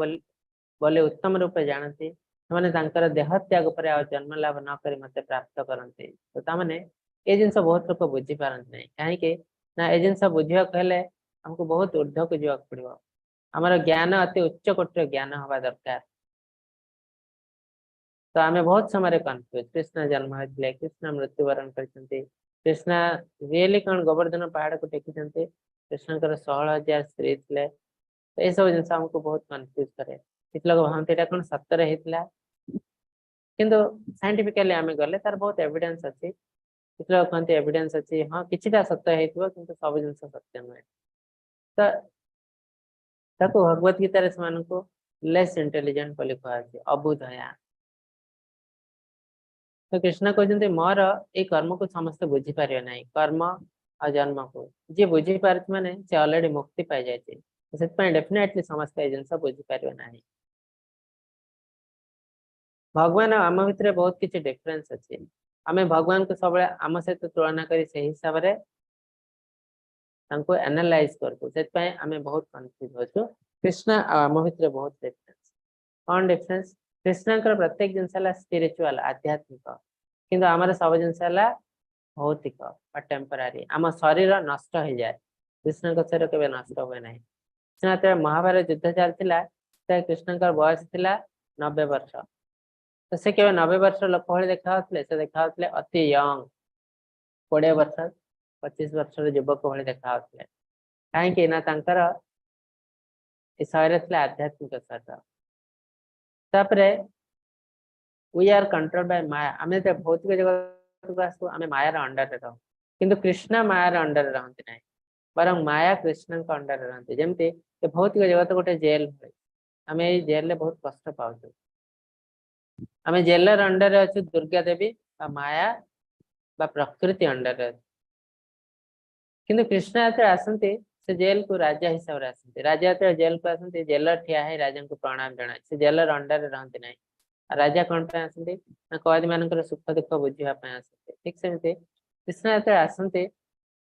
ବୋଲି ଉତ୍ତମ ରୂପେ ଜାଣନ୍ତି, ସେମାନେ ତାଙ୍କର ଦେହ ତ୍ୟାଗ ପରେ ଆଉ ଜନ୍ମ ଲାଭ ନ କରି ମତେ ପ୍ରାପ୍ତ କରନ୍ତି। ତ ତାମାନେ ଏ ଜିନିଷ ବହୁତ ଲୋକ ବୁଝିପାରନ୍ତି ନାହିଁ, କାହିଁକି ନା ଏ ଜିନିଷ ବୁଝିବାକୁ ହେଲେ ଆମକୁ ବହୁତ ଉର୍ଦ୍ଧ୍ୱକୁ ଯିବାକୁ ପଡିବ। ଆମର ଜ୍ଞାନ ଅତି ଉଚ୍ଚ କୋଟିର ଜ୍ଞାନ ହବା ଦରକାର। ତ ଆମେ ବହୁତ ସମୟରେ କନଫ୍ୟୁଜ, କୃଷ୍ଣ ଜନ୍ମ ହେଇଥିଲେ, କୃଷ୍ଣ ମୃତ୍ୟୁବରଣ କରିଛନ୍ତି, କୃଷ୍ଣ ରିଏଲି କଣ ଗୋବର୍ଦ୍ଧନ ପାହାଡକୁ ଟେକିଛନ୍ତି, କୃଷ୍ଣଙ୍କର 16,000 ସ୍ତ୍ରୀ ଥିଲେ। ତ ଏସବୁ ଜିନିଷ ଆମକୁ ବହୁତ କନଫ୍ୟୁଜ କରେ। କିଛି ଲୋକ ଭାବନ୍ତି ଏଇଟା କଣ ସତରେ ହେଇଥିଲା, କିନ୍ତୁ ସାଇଣ୍ଟିଫିକାଲି ଆମେ ଗଲେ ତାର ବହୁତ ଏଭିଡେନ୍ସ ଅଛି। କିଛି ଲୋକ କହନ୍ତି ଏଭିଡେନ୍ସ ଅଛି, ହଁ କିଛିଟା ସତ୍ୟ ହେଇଥିବ, କିନ୍ତୁ ସବୁ ଜିନିଷ ସତ୍ୟ ନୁହେଁ। ତ ତାକୁ ଭଗବତ ଗୀତାରେ ସେମାନଙ୍କୁ ଲେସ୍ ଇଣ୍ଟେଲିଜେଣ୍ଟ ବୋଲି କୁହାଯାଉଛି, ଅବୁଧୟା। ତ କୃଷ୍ଣ କହୁଛନ୍ତି ମୋର ଏଇ କର୍ମକୁ ସମସ୍ତେ ବୁଝିପାରିବେ ନାହିଁ, କର୍ମ ଆଉ ଜନ୍ମକୁ ଯିଏ ବୁଝିପାରୁଛି ମାନେ ସେ ଅଲରେଡି ମୁକ୍ତି ପାଇଯାଇଛି। ସେଥିପାଇଁ ଡେଫିନେଟଲି ସମସ୍ତେ ଏଇ ଜିନିଷ ବୁଝିପାରିବେ ନାହିଁ। ଭଗବାନ ଆଉ ଆମ ଭିତରେ ବହୁତ କିଛି ଡିଫରେନ୍ସ ଅଛି। ଆମେ ଭଗବାନଙ୍କୁ ସବୁବେଳେ ଆମ ସହିତ ତୁଳନା କରି ସେଇ ହିସାବରେ ତାଙ୍କୁ ଆନାଲାଇଜ କରୁଛୁ, ସେଥିପାଇଁ ଆମେ ବହୁତ କନଫ୍ୟୁଜ ହଉଛୁ। କୃଷ୍ଣ ଆଉ ଆମ ଭିତରେ ବହୁତ ଡିଫରେନ୍ସ। କଣ ଡିଫରେନ୍ସ? କୃଷ୍ଣଙ୍କର ପ୍ରତ୍ୟେକ ଜିନିଷ ହେଲା ସ୍ପିରିଚୁଆଲ, ଆଧ୍ୟାତ୍ମିକ, କିନ୍ତୁ ଆମର ସବୁ ଜିନିଷ ହେଲା ଭୌତିକ ବା ଟେମ୍ପୋରାରୀ। ଆମ ଶରୀର ନଷ୍ଟ ହେଇଯାଏ, କୃଷ୍ଣଙ୍କ ଶରୀର କେବେ ନଷ୍ଟ ହୁଏ ନାହିଁ। କୃଷ୍ଣ ଯେତେବେଳେ ମହାଭାରତ ଯୁଦ୍ଧ ଚାଲିଥିଲା, ସେତେବେଳେ କୃଷ୍ଣଙ୍କର ବୟସ ଥିଲା 90 ବର୍ଷ। ତ ସେ କେବେ 90 ବର୍ଷ ଲୋକ ଭଳି ଦେଖାଯାଉଥିଲେ? ସେ ଦେଖାଯାଉଥିଲେ ଅତି ୟଙ୍ଗ, 20 ବର୍ଷ 25 ବର୍ଷର ଯୁବକ ଭଳି ଦେଖାଯାଉଥିଲେ। କାହିଁକି ନା ତାଙ୍କର ଏ ଶରୀର ଥିଲା ଆଧ୍ୟାତ୍ମିକ ଶରୀର। ତାପରେ we are control by maya. ଆମେ ଯେତେବେଳେ ଭୌତିକ ଜଗତକୁ ଆସୁ ଆମେ ମାୟାର ଅଣ୍ଡରରେ ରହୁ, କିନ୍ତୁ କୃଷ୍ଣ ମାୟାର ଅଣ୍ଡରରେ ରହନ୍ତି ନାହିଁ, ବରଂ ମାୟା କୃଷ୍ଣଙ୍କ ଅଣ୍ଡରରେ ରହନ୍ତି। ଯେମିତି ଏ ଭୌତିକ ଜଗତ ଗୋଟେ ଜେଲ ଭଳି, ଆମେ ଏଇ ଜେଲରେ ବହୁତ କଷ୍ଟ ପାଉଛୁ। ଆମେ ଜେଲର ଅଣ୍ଡରରେ ଅଛୁ, ଦୁର୍ଗା ଦେବୀ ବା ମାୟା ବା ପ୍ରକୃତି ଅଣ୍ଡରରେ ଅଛୁ। କିନ୍ତୁ କୃଷ୍ଣ ଯେତେବେଳେ ଆସନ୍ତି ସେ ଜେଲକୁ ରାଜା ହିସାବରେ ଆସନ୍ତି। ରାଜା ଯେତେବେଳେ ଜେଲକୁ ଆସନ୍ତି, ଜେଲର ଠିଆ ହେଇ ରାଜାଙ୍କୁ ପ୍ରଣାମ ଜଣାଏ, ସେ ଜେଲର ଅଣ୍ଡରରେ ରହନ୍ତି ନାହିଁ। ଆଉ ରାଜା କଣ ପାଇଁ ଆସନ୍ତି ନା କଏଦୀ ମାନଙ୍କର ସୁଖ ଦୁଃଖ ବୁଝିବା ପାଇଁ ଆସନ୍ତି। ଠିକ ସେମିତି କୃଷ୍ଣ ଯେତେବେଳେ ଆସନ୍ତି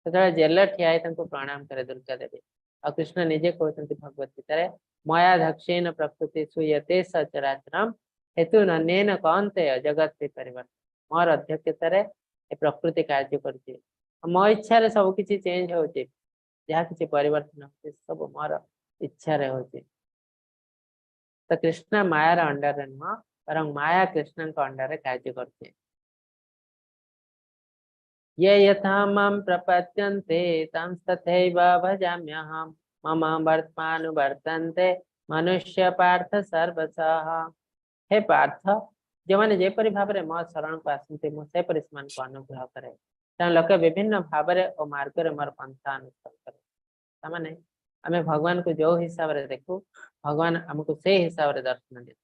ସେତେବେଳେ ଜେଲର ଠିଆ ହେଇ ତାଙ୍କୁ ପ୍ରଣାମ କରେ ଦୁର୍ଗା ଦେବୀ। ଆଉ କୃଷ୍ଣ ନିଜେ କହୁଛନ୍ତି ଭଗବତ ଗୀତାରେ, ମୟା ଧକ୍ଷେନ ପ୍ରକୃତି ସୂୟତେ ସଚରାଚରମ ହେତୁ ଅନ୍ୟେନ କନ୍ତେୟ ଜଗତ ପରିବର୍ତ୍ତନ। ମୋର ଅଧ୍ୟକ୍ଷତାରେ ଏ ପ୍ରକୃତି କାର୍ଯ୍ୟ କରୁଛି, ମୋ ଇଚ୍ଛାରେ ସବୁ କିଛି ଚେଞ୍ଜ ହଉଛି, ଯାହା କିଛି ପରିବର୍ତ୍ତନ ହଉଛି ସବୁ ମୋର ଇଚ୍ଛାରେ ହଉଛି। ତ କୃଷ୍ଣ ମାୟାର ଅଣ୍ଡରରେ ନୁହଁ, ବରଂ ମାୟା କୃଷ୍ଣଙ୍କ ଅଣ୍ଡରରେ କାର୍ଯ୍ୟ କରୁଛି। ये यथा मां प्रपद्यन्ते तां तथैव भजाम्यहं मम वर्त्मानुवर्तन्ते मनुष्य पार्थ सर्वशः। ହେ ପାର୍ଥ, ଯେଉଁମାନେ ଯେପରି ଭାବରେ ମୋ ଶରଣକୁ ଆସନ୍ତି, ମୁଁ ସେପରି ସେମାନଙ୍କୁ ଅନୁଗ୍ରହ କରେ। ତେଣୁ ଲୋକେ ବିଭିନ୍ନ ଭାବରେ ଓ ମାର୍ଗରେ ମୋର ପନ୍ଥା ଅନୁସରଣ କରେ। ତାମାନେ ଆମେ ଭଗବାନଙ୍କୁ ଯୋଉ ହିସାବରେ ଦେଖୁ, ଭଗବାନ ଆମକୁ ସେଇ ହିସାବରେ ଦର୍ଶନ ଦିଅନ୍ତି।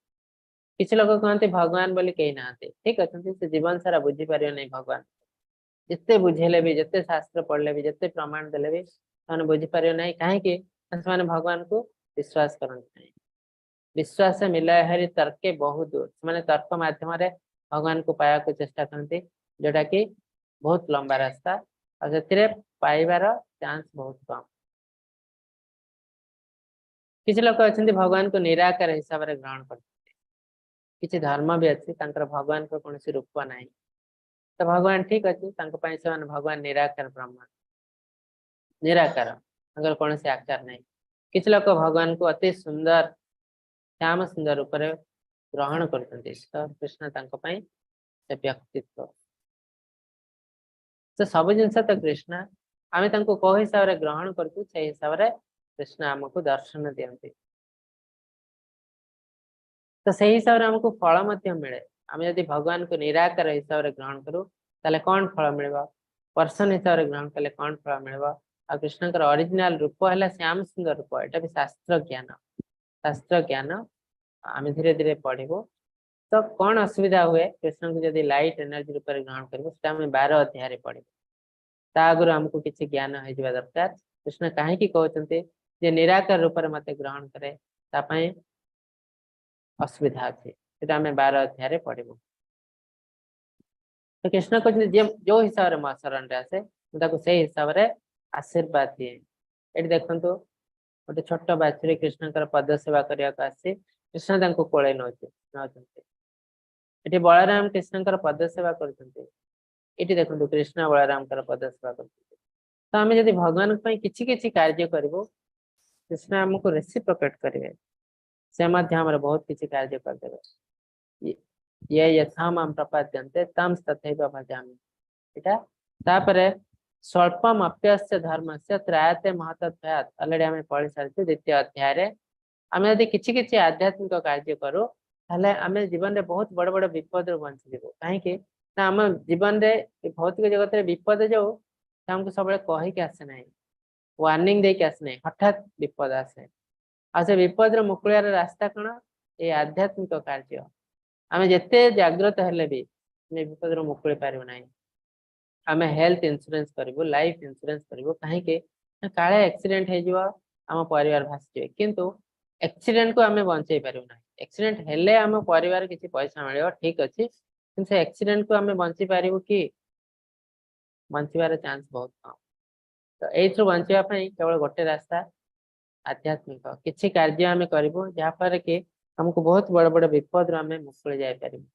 କିଛି ଲୋକ କହନ୍ତି ଭଗବାନ ବୋଲି କେହି ନାହାନ୍ତି। ଠିକ ଅଛନ୍ତି, ସେ ଜୀବନ ସାରା ବୁଝିପାରିବେ ନାହିଁ ଭଗବାନ। ଯେତେ ବୁଝେଇଲେ ବି, ଯେତେ ଶାସ୍ତ୍ର ପଢିଲେ ବି, ଯେତେ ପ୍ରମାଣ ଦେଲେ ବି ସେମାନେ ବୁଝିପାରିବେ ନାହିଁ। କାହିଁକି ନା ସେମାନେ ଭଗବାନଙ୍କୁ ବିଶ୍ୱାସ କରନ୍ତି ନାହିଁ। ବିଶ୍ୱାସ ମିଲୟ ହରି ତର୍କେ ବହୁତ ଦୂର। ସେମାନେ ତର୍କ ମାଧ୍ୟମରେ ଭଗବାନଙ୍କୁ ପାଇବାକୁ ଚେଷ୍ଟା କରନ୍ତି, ଯୋଉଟା କି ବହୁତ ଲମ୍ବା ରାସ୍ତା ଆଉ ସେଥିରେ ପାଇବାର ଚାନ୍ସ ବହୁତ କମ। କିଛି ଲୋକ ଅଛନ୍ତି ଭଗବାନଙ୍କୁ ନିରାକାର ହିସାବରେ ଗ୍ରହଣ କରୁଛନ୍ତି। କିଛି ଧର୍ମ ବି ଅଛି, ତାଙ୍କର ଭଗବାନଙ୍କର କୌଣସି ରୂପ ନାହିଁ। ତ ଭଗବାନ ଠିକ ଅଛି, ତାଙ୍କ ପାଇଁ ସେମାନେ ଭଗବାନ ନିରାକାର ବ୍ରହ୍ମ, ନିରାକାର, ତାଙ୍କର କୌଣସି ଆକାର ନାହିଁ। କିଛି ଲୋକ ଭଗବାନଙ୍କୁ ଅତି ସୁନ୍ଦର ଶ୍ୟାମ ସୁନ୍ଦର ରୂପରେ ଗ୍ରହଣ କରୁଛନ୍ତି। ତ କୃଷ୍ଣ ତାଙ୍କ ପାଇଁ ସେ ବ୍ୟକ୍ତିତ୍ୱ। ତ ସବୁ ଜିନିଷ ତ କୃଷ୍ଣ, ଆମେ ତାଙ୍କୁ କୋଉ ହିସାବରେ ଗ୍ରହଣ କରୁଛୁ, ସେଇ ହିସାବରେ କୃଷ୍ଣ ଆମକୁ ଦର୍ଶନ ଦିଅନ୍ତି। ତ ସେଇ ହିସାବରେ ଆମକୁ ଫଳ ମଧ୍ୟ ମିଳେ। ଆମେ ଯଦି ଭଗବାନଙ୍କୁ ନିରାକାର ହିସାବରେ ଗ୍ରହଣ କରୁ, ତାହେଲେ କଣ ଫଳ ମିଳିବ? ପର୍ସନ ହିସାବରେ ଗ୍ରହଣ କଲେ କଣ ଫଳ ମିଳିବ? ଆଉ କୃଷ୍ଣଙ୍କର ଅରିଜିନାଲ ରୂପ ହେଲା ଶ୍ୟାମ ସୁନ୍ଦର ରୂପ। ଏଇଟା ବି ଶାସ୍ତ୍ର ଜ୍ଞାନ। ଶାସ୍ତ୍ର ଜ୍ଞାନ ଆମେ ଧୀରେ ଧୀରେ ପଢିବୁ। ତ କଣ ଅସୁବିଧା ହୁଏ କୃଷ୍ଣଙ୍କୁ ଯଦି ଲାଇଟ ଏନର୍ଜି ରୂପରେ ଗ୍ରହଣ କରିବୁ, ସେଟା ଆମେ 12 ଅଧ୍ୟାୟରେ ପଢିବୁ। ତା ଆଗରୁ ଆମକୁ କିଛି ଜ୍ଞାନ ହେଇଯିବା ଦରକାର, କୃଷ୍ଣ କାହିଁକି କହୁଛନ୍ତି ଯେ ନିରାକାର ରୂପରେ ମତେ ଗ୍ରହଣ କରେ, ତା ପାଇଁ ଅସୁବିଧା ଅଛି। ସେଟା ଆମେ 12 ଅଧ୍ୟାୟରେ ପଢିବୁ। ତ କୃଷ୍ଣ କହୁଛନ୍ତି, ଯିଏ ଯୋଉ ହିସାବରେ ମୋ ଶରଣରେ ଆସେ, ମୁଁ ତାକୁ ସେଇ ହିସାବରେ ଆଶୀର୍ବାଦ ଦିଏ। ଏଠି ଦେଖନ୍ତୁ, ଗୋଟେ ଛୋଟ ବାଛୁରୀ କୃଷ୍ଣଙ୍କର ପଦ ସେବା କରିବାକୁ ଆସି କୃଷ୍ଣ ତାଙ୍କୁ କୋଳେଇ ନଉଛନ୍ତି। ଏଠି ବଳରାମ କୃଷ୍ଣଙ୍କର ପଦ ସେବା କରୁଛନ୍ତି। ଏଠି ଦେଖନ୍ତୁ, କୃଷ୍ଣ ବଳରାମଙ୍କର ପଦ ସେବା କରୁଛନ୍ତି। ତ ଆମେ ଯଦି ଭଗବାନଙ୍କ ପାଇଁ କିଛି କିଛି କାର୍ଯ୍ୟ କରିବୁ, କୃଷ୍ଣ ଆମକୁ ରେସିପ୍ରୋକେଟ କରିବେ। ସେ ମଧ୍ୟ ଆମର ବହୁତ କିଛି କାର୍ଯ୍ୟ କରିଦେବେ। ये यथा मां प्रपद्यन्ते तां तथैव भजामि। ଏଇଟା ତାପରେ ସ୍ୱଳ୍ପମ ଅପ୍ୟସ୍ୟ ଧର୍ମସ୍ୟ ତ୍ରାୟତେ ମହତତ୍ ଭୟାତ୍। ଅଲରେଡି ଆମେ ପଢି ସାରିଛୁ ଦ୍ୱିତୀୟ ଅଧ୍ୟାୟରେ। ଆମେ ଯଦି କିଛି କିଛି ଆଧ୍ୟାତ୍ମିକ କାର୍ଯ୍ୟ କରୁ, ତାହେଲେ ଆମେ ଜୀବନରେ ବହୁତ ବଡ ବଡ ବିପଦରୁ ବଞ୍ଚିଯିବୁ। କାହିଁକି ନା ଆମ ଜୀବନରେ ଏ ଭୌତିକ ଜଗତରେ ବିପଦ ଯୋଉ ସେ ଆମକୁ ସବୁବେଳେ କହିକି ଆସେ ନାହିଁ, ୱାର୍ଣ୍ଣିଂ ଦେଇକି ଆସେ ନାହିଁ, ହଠାତ୍ ବିପଦ ଆସେ। ଆଉ ସେ ବିପଦରୁ ମୁକୁଳିବାର ରାସ୍ତା କଣ? ଏଇ ଆଧ୍ୟାତ୍ମିକ କାର୍ଯ୍ୟ। ଆମେ ଯେତେ ଜାଗ୍ରତ ହେଲେ ବି ଆମେ ବିପଦରୁ ମୁକୁଳି ପାରିବୁ ନାହିଁ। ଆମେ ହେଲ୍ଥ ଇନ୍ସୁରାନ୍ସ କରିବୁ, ଲାଇଫ ଇନ୍ସୁରାନ୍ସ କରିବୁ, କାହିଁକି ନା କାଳେ ଆକ୍ସିଡେଣ୍ଟ ହେଇଯିବ, ଆମ ପରିବାର ଭାସିଯିବେ। କିନ୍ତୁ ଆକ୍ସିଡେଣ୍ଟକୁ ଆମେ ବଞ୍ଚେଇ ପାରିବୁ ନାହିଁ। ଆକ୍ସିଡେଣ୍ଟ ହେଲେ ଆମ ପରିବାର କିଛି ପଇସା ମିଳିବ, ଠିକ ଅଛି, କିନ୍ତୁ ସେ ଆକ୍ସିଡେଣ୍ଟକୁ ଆମେ ବଞ୍ଚି ପାରିବୁ କି? ବଞ୍ଚିବାର ଚାନ୍ସ ବହୁତ କମ। ତ ଏଇଥିରୁ ବଞ୍ଚିବା ପାଇଁ କେବଳ ଗୋଟେ ରାସ୍ତା, ଆଧ୍ୟାତ୍ମିକ କିଛି କାର୍ଯ୍ୟ ଆମେ କରିବୁ, ଯାହାଫଳରେ କି ଆମକୁ ବହୁତ ବଡ ବଡ ବିପଦରୁ ଆମେ ମୁକୁଳି ଯାଇପାରିବୁ।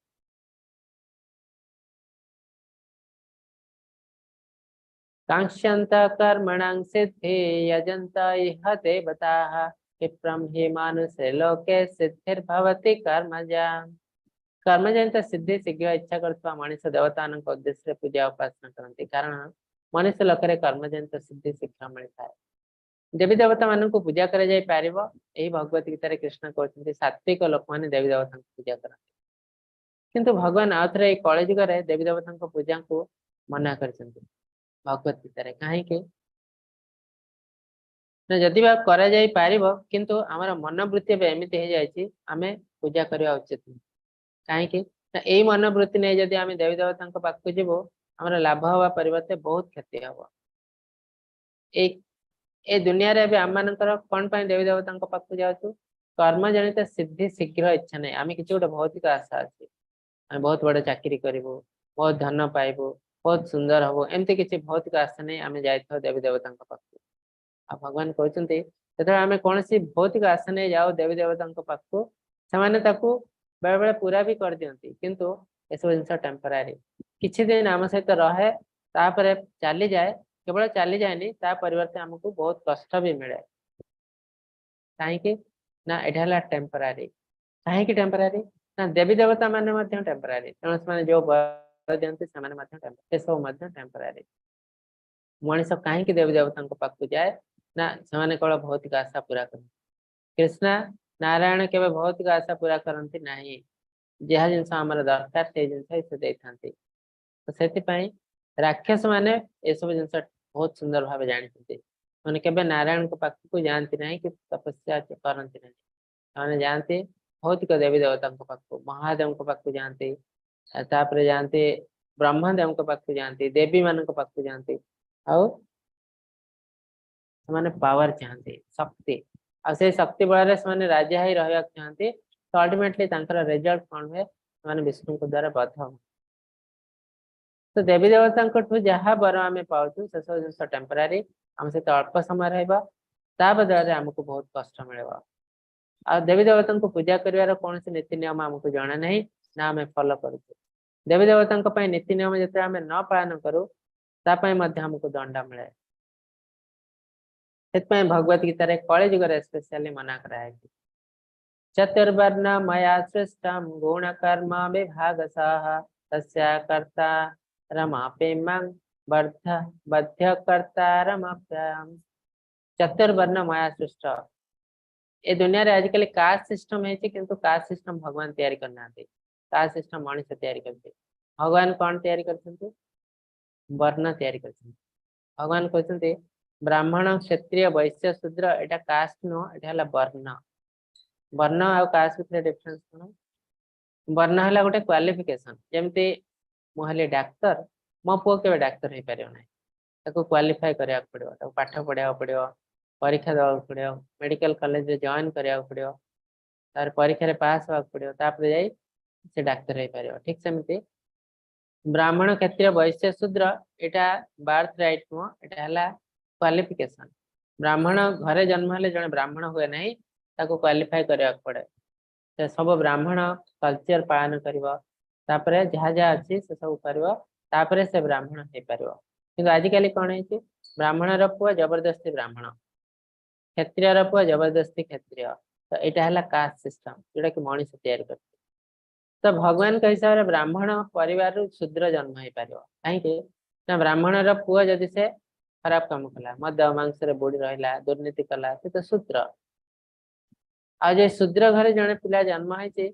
कांक्षन्त कर्मणां सिद्धि यजन्त इह देवताः क्षिप्रं हि मानुषे लोके सिद्धिर्भवति कर्मजा। କର୍ମଜନିତ ସିଦ୍ଧି ଶୀଘ୍ର ଇଚ୍ଛା କରୁଥିବା ମଣିଷ ଦେବତାମାନଙ୍କ ଉଦ୍ଦେଶ୍ୟରେ ପୂଜା ଉପାସନା କରନ୍ତି, କାରଣ ମନୁଷ୍ୟ ଲୋକରେ କର୍ମଜନିତ ସିଦ୍ଧି ଶୀଘ୍ର ମିଳିଥାଏ। ଦେବୀ ଦେବତା ମାନଙ୍କୁ ପୂଜା କରାଯାଇ ପାରିବ। ଏହି ଭଗବତ ଗୀତାରେ କୃଷ୍ଣ କହୁଛନ୍ତି, ସାତ୍ବିକ ଲୋକମାନେ ଦେବୀ ଦେବତାଙ୍କୁ ପୂଜା କରନ୍ତି। କିନ୍ତୁ ଭଗବାନ ଆଉ ଥରେ ଏଇ କଳିଯୁଗରେ ଦେବୀ ଦେବତାଙ୍କ ପୂଜାଙ୍କୁ ମନା କରିଛନ୍ତି ଭଗବତ ଗୀତାରେ। କାହିଁକି ନା ଯଦି ବା କରାଯାଇ ପାରିବ, କିନ୍ତୁ ଆମର ମନୋବୃତ୍ତି ଏବେ ଏମିତି ହେଇଯାଇଛି, ଆମେ ପୂଜା କରିବା ଉଚିତ ନୁହେଁ। କାହିଁକି ନା ଏଇ ମନୋବୃତ୍ତି ନେଇ ଯଦି ଆମେ ଦେବୀ ଦେବତାଙ୍କ ପାଖକୁ ଯିବୁ, ଆମର ଲାଭ ହବା ପରିବର୍ତ୍ତେ ବହୁତ କ୍ଷତି ହବ। ଏଇ ଏ ଦୁନିଆରେ ଏବେ ଆମମାନଙ୍କର କଣ ପାଇଁ ଦେବୀ ଦେବତାଙ୍କ ପାଖକୁ ଯାଉଛୁ? କର୍ମ ଜନିତ ସିଦ୍ଧି ଶୀଘ୍ର ଇଚ୍ଛା ନାହିଁ। ଆମେ କିଛି ଗୋଟେ ଭୌତିକ ଆଶା ଅଛି, ଆମେ ବହୁତ ବଡ ଚାକିରି କରିବୁ, ବହୁତ ଧନ ପାଇବୁ, ବହୁତ ସୁନ୍ଦର ହବୁ, ଏମିତି କିଛି ଭୌତିକ ଆଶା ନେଇ ଆମେ ଯାଇଥାଉ ଦେବୀ ଦେବତାଙ୍କ ପାଖକୁ। ଆଉ ଭଗବାନ କହୁଛନ୍ତି, ଯେତେବେଳେ ଆମେ କୌଣସି ଭୌତିକ ଆଶା ନେଇ ଯାଉ ଦେବୀ ଦେବତାଙ୍କ ପାଖକୁ, ସେମାନେ ତାକୁ ବେଳେ ବେଳେ ପୁରା ବି କରିଦିଅନ୍ତି। କିନ୍ତୁ ଏସବୁ ଜିନିଷ ଟେମ୍ପୋରାରୀ, କିଛି ଦିନ ଆମ ସହିତ ରହେ, ତାପରେ ଚାଲିଯାଏ। କେବଳ ଚାଲିଯାଏନି, ତା ପରିବର୍ତ୍ତେ ଆମକୁ ବହୁତ କଷ୍ଟ ବି ମିଳେ। କାହିଁକି ନା ଏଇଟା ହେଲା ଟେମ୍ପୋରାରୀ। କାହିଁକି ଟେମ୍ପୋରାରୀ ନା ଦେବୀ ଦେବତା ମାନେ ମଧ୍ୟ ଟେମ୍ପୋରାରୀ। ତେଣୁ ସେମାନେ ଯୋଉ ଦିଅନ୍ତି, ସେମାନେ ମଧ୍ୟ ଏସବୁ ମଧ୍ୟ ଟେମ୍ପୋରାରୀ। ମଣିଷ କାହିଁକି ଦେବୀ ଦେବତାଙ୍କ ପାଖକୁ ଯାଏ ନା, ସେମାନେ କେବଳ ଭୌତିକ ଆଶା ପୁରା କରନ୍ତି। କୃଷ୍ଣ ନାରାୟଣ କେବେ ଭୌତିକ ଆଶା ପୁରା କରନ୍ତି ନାହିଁ। ଯାହା ଜିନିଷ ଆମର ଦରକାର, ସେଇ ଜିନିଷ ହିଁ ସେ ଦେଇଥାନ୍ତି। ତ ସେଥିପାଇଁ ରାକ୍ଷସ ମାନେ ଏସବୁ ଜିନିଷ ବହୁତ ସୁନ୍ଦର ଭାବେ ଜାଣିଛନ୍ତି। ମାନେ କେବେ ନାରାୟଣଙ୍କ ପାଖକୁ ଯାଆନ୍ତି ନାହିଁ କି ତପସ୍ୟା କରନ୍ତି ନାହିଁ। ସେମାନେ ଯାଆନ୍ତି ଭୌତିକ ଦେବୀ ଦେବତାଙ୍କ ପାଖକୁ, ମହାଦେବଙ୍କ ପାଖକୁ ଯାଆନ୍ତି, ଆଉ ତାପରେ ଯାଆନ୍ତି ବ୍ରହ୍ମଦେବଙ୍କ ପାଖକୁ ଯାଆନ୍ତି, ଦେବୀ ମାନଙ୍କ ପାଖକୁ ଯାଆନ୍ତି। ଆଉ ସେମାନେ ପାୱାର ଚାହାନ୍ତି, ଶକ୍ତି। ଆଉ ସେଇ ଶକ୍ତି ବଳରେ ସେମାନେ ରାଜା ହେଇ ରହିବାକୁ ଚାହାନ୍ତି। ତ ଅଲ୍ଟିମେଟଲି ତାଙ୍କର ରେଜଲ୍ଟ କଣ ହୁଏ? ସେମାନେ ବିଷ୍ଣୁଙ୍କ ଦ୍ଵାରା ବଧ ହୁଅନ୍ତି। ତ ଦେବୀ ଦେବତାଙ୍କଠୁ ଯାହା ବର ଆମେ ପାଉଛୁ, ସେସବୁ ଜିନିଷ ଟେମ୍ପୋରାରୀ, ଆମ ସହିତ ଅଳ୍ପ ସମୟ ରହିବ, ତା ବଦଳରେ ଆମକୁ ବହୁତ କଷ୍ଟ ମିଳିବ। ଆଉ ଦେବୀ ଦେବତାଙ୍କୁ ପୂଜା କରିବାର କୌଣସି ନୀତି ନିୟମ ଆମକୁ ଜଣା ନାହିଁ ନା ଆମେ ଫଲୋ କରୁଛୁ। ଦେବୀ ଦେବତାଙ୍କ ପାଇଁ ନୀତି ନିୟମ ଯେତେବେଳେ ଆମେ ନ ପାଳନ କରୁ, ତା ପାଇଁ ମଧ୍ୟ ଆମକୁ ଦଣ୍ଡ ମିଳେ। ସେଥିପାଇଁ ଭଗବତ ଗୀତାରେ କଳି ଯୁଗରେ ସ୍ପେଶାଲି ମନା କରାଯାଇଛି। "ଚତୁର୍ବର୍ଣ୍ଣ ମୟା ସୃଷ୍ଟಂ ଗୁଣ କର୍ମ ବିଭାଗଶଃ ତସ୍ୟ କର୍ତ୍ତାରମପି ମାଂ ବିଦ୍ଧି କର୍ତ୍ତାରମବ୍ୟୟମ୍।" ଚତୁର୍ବର୍ଣ୍ଣ ମୟା ସୃଷ୍ଟ। ଏ ଦୁନିଆରେ ଆଜିକାଲି କାଷ୍ଟ ସିଷ୍ଟମ ହେଇଛି, କିନ୍ତୁ କାଷ୍ଟ ସିଷ୍ଟମ ଭଗବାନ ତିଆରି କରିନାହାନ୍ତି। କାଷ୍ଟ ସିଷ୍ଟମ ମଣିଷ ତିଆରି କରିଛନ୍ତି। ଭଗବାନ କଣ ତିଆରି କରିଛନ୍ତି? ବର୍ଣ୍ଣ ତିଆରି କରିଛନ୍ତି। ଭଗବାନ କହୁଛନ୍ତି, ବ୍ରାହ୍ମଣ, କ୍ଷତ୍ରିୟ, ବୈଶ୍ୟ, ଶୂଦ୍ର, ଏଇଟା କାଷ୍ଟ ନୁହଁ, ଏଇଟା ହେଲା ବର୍ଣ୍ଣ। ବର୍ଣ୍ଣ ଆଉ କାଷ୍ଟ ଭିତରେ ଡିଫରେନ୍ସ କଣ? ବର୍ଣ୍ଣ ହେଲା ଗୋଟେ କ୍ୱାଲିଫିକେସନ। ଯେମିତି ମୁଁ ହେଲି ଡାକ୍ତର, ମୋ ପୁଅ କେବେ ଡାକ୍ତର ହେଇପାରିବ ନାହିଁ। ତାକୁ କ୍ୱାଲିଫାଏ କରିବାକୁ ପଡିବ, ତାକୁ ପାଠ ପଢିବାକୁ ପଡିବ, ପରୀକ୍ଷା ଦେବାକୁ ପଡିବ, ମେଡିକାଲ କଲେଜରେ ଜଏନ୍ କରିବାକୁ ପଡିବ, ତାପରେ ପରୀକ୍ଷାରେ ପାସ୍ ହେବାକୁ ପଡିବ, ତାପରେ ଯାଇ ସେ ଡାକ୍ତର ହେଇପାରିବ। ଠିକ ସେମିତି ବ୍ରାହ୍ମଣ, କ୍ଷତ୍ରିୟ, ବୈଶ୍ୟ, ଶୂଦ୍ର, ଏଇଟା ବାର୍ଥ ରାଇଟ୍ ନୁହଁ, ଏଇଟା ହେଲା କ୍ୱାଲିଫିକେସନ। ବ୍ରାହ୍ମଣ ଘରେ ଜନ୍ମ ହେଲେ ଜଣେ ବ୍ରାହ୍ମଣ ହୁଏ ନାହିଁ, ତାକୁ କ୍ୱାଲିଫାଏ କରିବାକୁ ପଡେ। ସେ ସବୁ ବ୍ରାହ୍ମଣ କଲଚର ପାଳନ କରିବ, ତାପରେ ଯାହା ଯାହା ଅଛି ସେ ସବୁ କରିବ, ତାପରେ ସେ ବ୍ରାହ୍ମଣ ହେଇପାରିବ। କିନ୍ତୁ ଆଜିକାଲି କଣ ହେଇଛି? ବ୍ରାହ୍ମଣର ପୁଅ ଜବରଦସ୍ତି ବ୍ରାହ୍ମଣ, କ୍ଷତ୍ରିୟର ପୁଅ ଜବରଦସ୍ତି କ୍ଷତ୍ରିୟ। ତ ଏଇଟା ହେଲା କାଷ୍ଟ ସିଷ୍ଟମ, ଯୋଉଟା କି ମଣିଷ ତିଆରି କରିଛି। ତ ଭଗବାନଙ୍କ ହିସାବରେ ବ୍ରାହ୍ମଣ ପରିବାରରୁ ଶୂଦ୍ର ଜନ୍ମ ହେଇପାରିବ। କାହିଁକି ନା ବ୍ରାହ୍ମଣର ପୁଅ ଯଦି ସେ ଖରାପ କାମ କଲା, ମଦ ମାଂସରେ ବୁଡି ରହିଲା, ଦୁର୍ନୀତି କଲା, ସେ ତ ଶୂଦ୍ର। ଆଉ ଯେ ଶୂଦ୍ର ଘରେ ଜଣେ ପିଲା ଜନ୍ମ ହେଇଛି,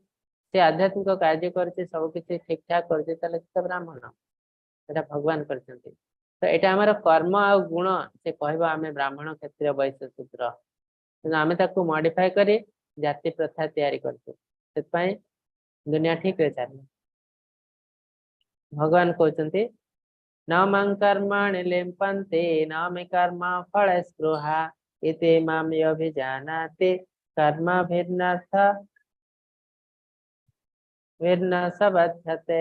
ସେ ଆଧ୍ୟାତ୍ମିକ କାର୍ଯ୍ୟ କରୁଛି, ସବୁ କିଛି ଠିକ ଠାକ କରୁଛି, ତାହେଲେ ସେ ତ ବ୍ରାହ୍ମଣ। ଏଟା ଭଗବାନ କରିଛନ୍ତି। ତ ଏଇଟା ଆମର କର୍ମ ଆଉ ଗୁଣ, ସେ କହିବ ଆମେ ବ୍ରାହ୍ମଣ, କ୍ଷତ୍ରିୟ, ବୈଶ୍ୟ, ଶୂଦ୍ର। କିନ୍ତୁ ଆମେ ତାକୁ ମଡିଫାଏ କରି ଜାତି ପ୍ରଥା ତିଆରି କରୁଛୁ। ସେଥିପାଇଁ ଦୁନିଆ ଠିକରେ ଚାଲେ। ଭଗବାନ କହୁଛନ୍ତି, "ନ ମାଂ କର୍ମାଣି ଲିମ୍ପନ୍ତି ନ ମେ କର୍ମ ଫଳେ ସ୍ପୃହା ଇତି ମାମ୍ ୟୋऽଭିଜାନାତି କର୍ମଭିର୍ନଥ ଭିର୍ନ ସ ବଧ୍ୟତେ।"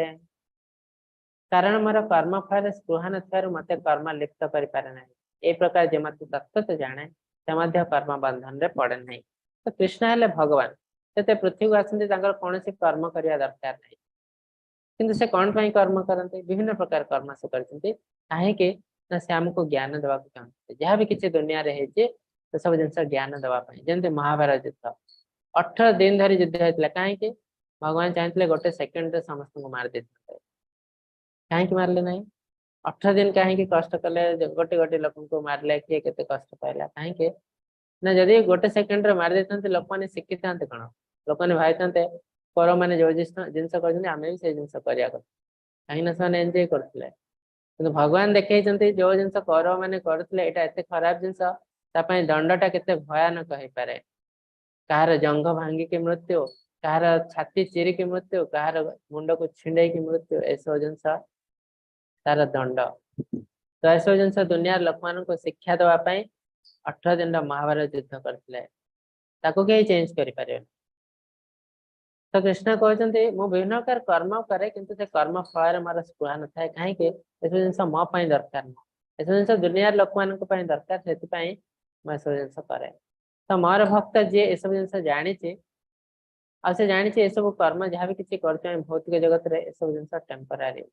କାରଣ ମୋର କର୍ମ ଫଳରେ ସ୍ପୃହା ନଥିବାରୁ ମତେ କର୍ମ ଲିପ୍ତ କରିପାରେ ନାହିଁ। ଏଇ ପ୍ରକାର ଯେ ମତେ ତତ୍ତ୍ୱତଃ ଜାଣେ, ସେ ମଧ୍ୟ କର୍ମ ବନ୍ଧନରେ ପଡେ ନାହିଁ। ତ କୃଷ୍ଣ ହେଲେ ଭଗବାନ। ସେ ପୃଥିବୀକୁ ଆସନ୍ତି, ତାଙ୍କର କୌଣସି କର୍ମ କରିବା ଦରକାର ନାହିଁ। କିନ୍ତୁ ସେ କଣ ପାଇଁ କର୍ମ କରନ୍ତି? ବିଭିନ୍ନ ପ୍ରକାର କର୍ମ ସେ କରିଛନ୍ତି। କାହିଁକି ନା ସେ ଆମକୁ ଜ୍ଞାନ ଦେବାକୁ ଚାହୁଁଛନ୍ତି। ଯାହା ବି କିଛି ଦୁନିଆରେ ହେଇଛି, ସେ ସବୁ ଜିନିଷ ଜ୍ଞାନ ଦେବା ପାଇଁ। ଯେମିତି ମହାଭାରତ ଯୁଦ୍ଧ, 18 ଦିନ ଧରି ଯୁଦ୍ଧ ହେଇଥିଲା। କାହିଁକି? ଭଗବାନ ଚାହିଁଥିଲେ ଗୋଟେ ସେକେଣ୍ଡରେ ସମସ୍ତଙ୍କୁ ମାରି ଦେଇଥାନ୍ତେ। କାହିଁକି ମାରିଲେ ନାହିଁ? 18 ଦିନ କାହିଁକି କଷ୍ଟ କଲେ? ଗୋଟେ ଗୋଟେ ଲୋକଙ୍କୁ ମାରିଲେ, କିଏ କେତେ କଷ୍ଟ ପାଇଲା। କାହିଁକି ନା ଯଦି ଗୋଟେ ସେକେଣ୍ଡରେ ମାରି ଦେଇଥାନ୍ତେ, ଲୋକମାନେ ଶିଖିଥାନ୍ତେ କଣ? ଲୋକମାନେ ଭାବିଥାନ୍ତେ, କୌରବ ମାନେ ଯୋଉ ଜିନିଷ କରିଛନ୍ତି, ଆମେ ବି ସେଇ ଜିନିଷ କରିବା କଥା। କାହିଁକି ନା ସେମାନେ ଏନ୍ଜୟ କରୁଥିଲେ। କିନ୍ତୁ ଭଗବାନ ଦେଖେଇଛନ୍ତି, ଯୋଉ ଜିନିଷ କୌରବ ମାନେ କରୁଥିଲେ, ଏଇଟା ଏତେ ଖରାପ ଜିନିଷ, ତା ପାଇଁ ଦଣ୍ଡଟା କେତେ ଭୟାନକ ହେଇପାରେ। କାହାର ଜଙ୍ଘ ଭାଙ୍ଗିକି ମୃତ୍ୟୁ, କାହାର ଛାତି ଚିରିକି ମୃତ୍ୟୁ, କାହାର ମୁଣ୍ଡକୁ ଛିଣ୍ଡେଇକି ମୃତ୍ୟୁ, ଏସବୁ ଜିନିଷ ତାର ଦଣ୍ଡ। ତ ଏସବୁ ଜିନିଷ ଦୁନିଆର ଲୋକମାନଙ୍କୁ ଶିକ୍ଷା ଦେବା ପାଇଁ 18 ଦିନର ମହାଭାରତ ଯୁଦ୍ଧ କରିଥିଲେ। ତାକୁ କେହି ଚେଞ୍ଜ କରିପାରିବେନି। ତ କୃଷ୍ଣ କହୁଛନ୍ତି, ମୁଁ ବିଭିନ୍ନ ପ୍ରକାର କର୍ମ କରେ, କିନ୍ତୁ ସେ କର୍ମ ଫଳରେ ମୋର ସ୍ପୃହା ନଥାଏ। କାହିଁକି? ଏସବୁ ଜିନିଷ ମୋ ପାଇଁ ଦରକାର ନୁହଁ, ଏସବୁ ଜିନିଷ ଦୁନିଆର ଲୋକମାନଙ୍କ ପାଇଁ ଦରକାର। ସେଥିପାଇଁ ମୁଁ ଏସବୁ ଜିନିଷ କରେ। ତ ମୋର ଭକ୍ତ ଯିଏ ଏସବୁ ଜିନିଷ ଜାଣିଛି, ଆଉ ସେ ଜାଣିଛି ଏସବୁ କର୍ମ ଯାହା ବି କିଛି କରୁଛୁ ଆମେ ଭୌତିକ ଜଗତରେ, ଏସବୁ ଜିନିଷ ଟେମ୍ପୋରାରୀ,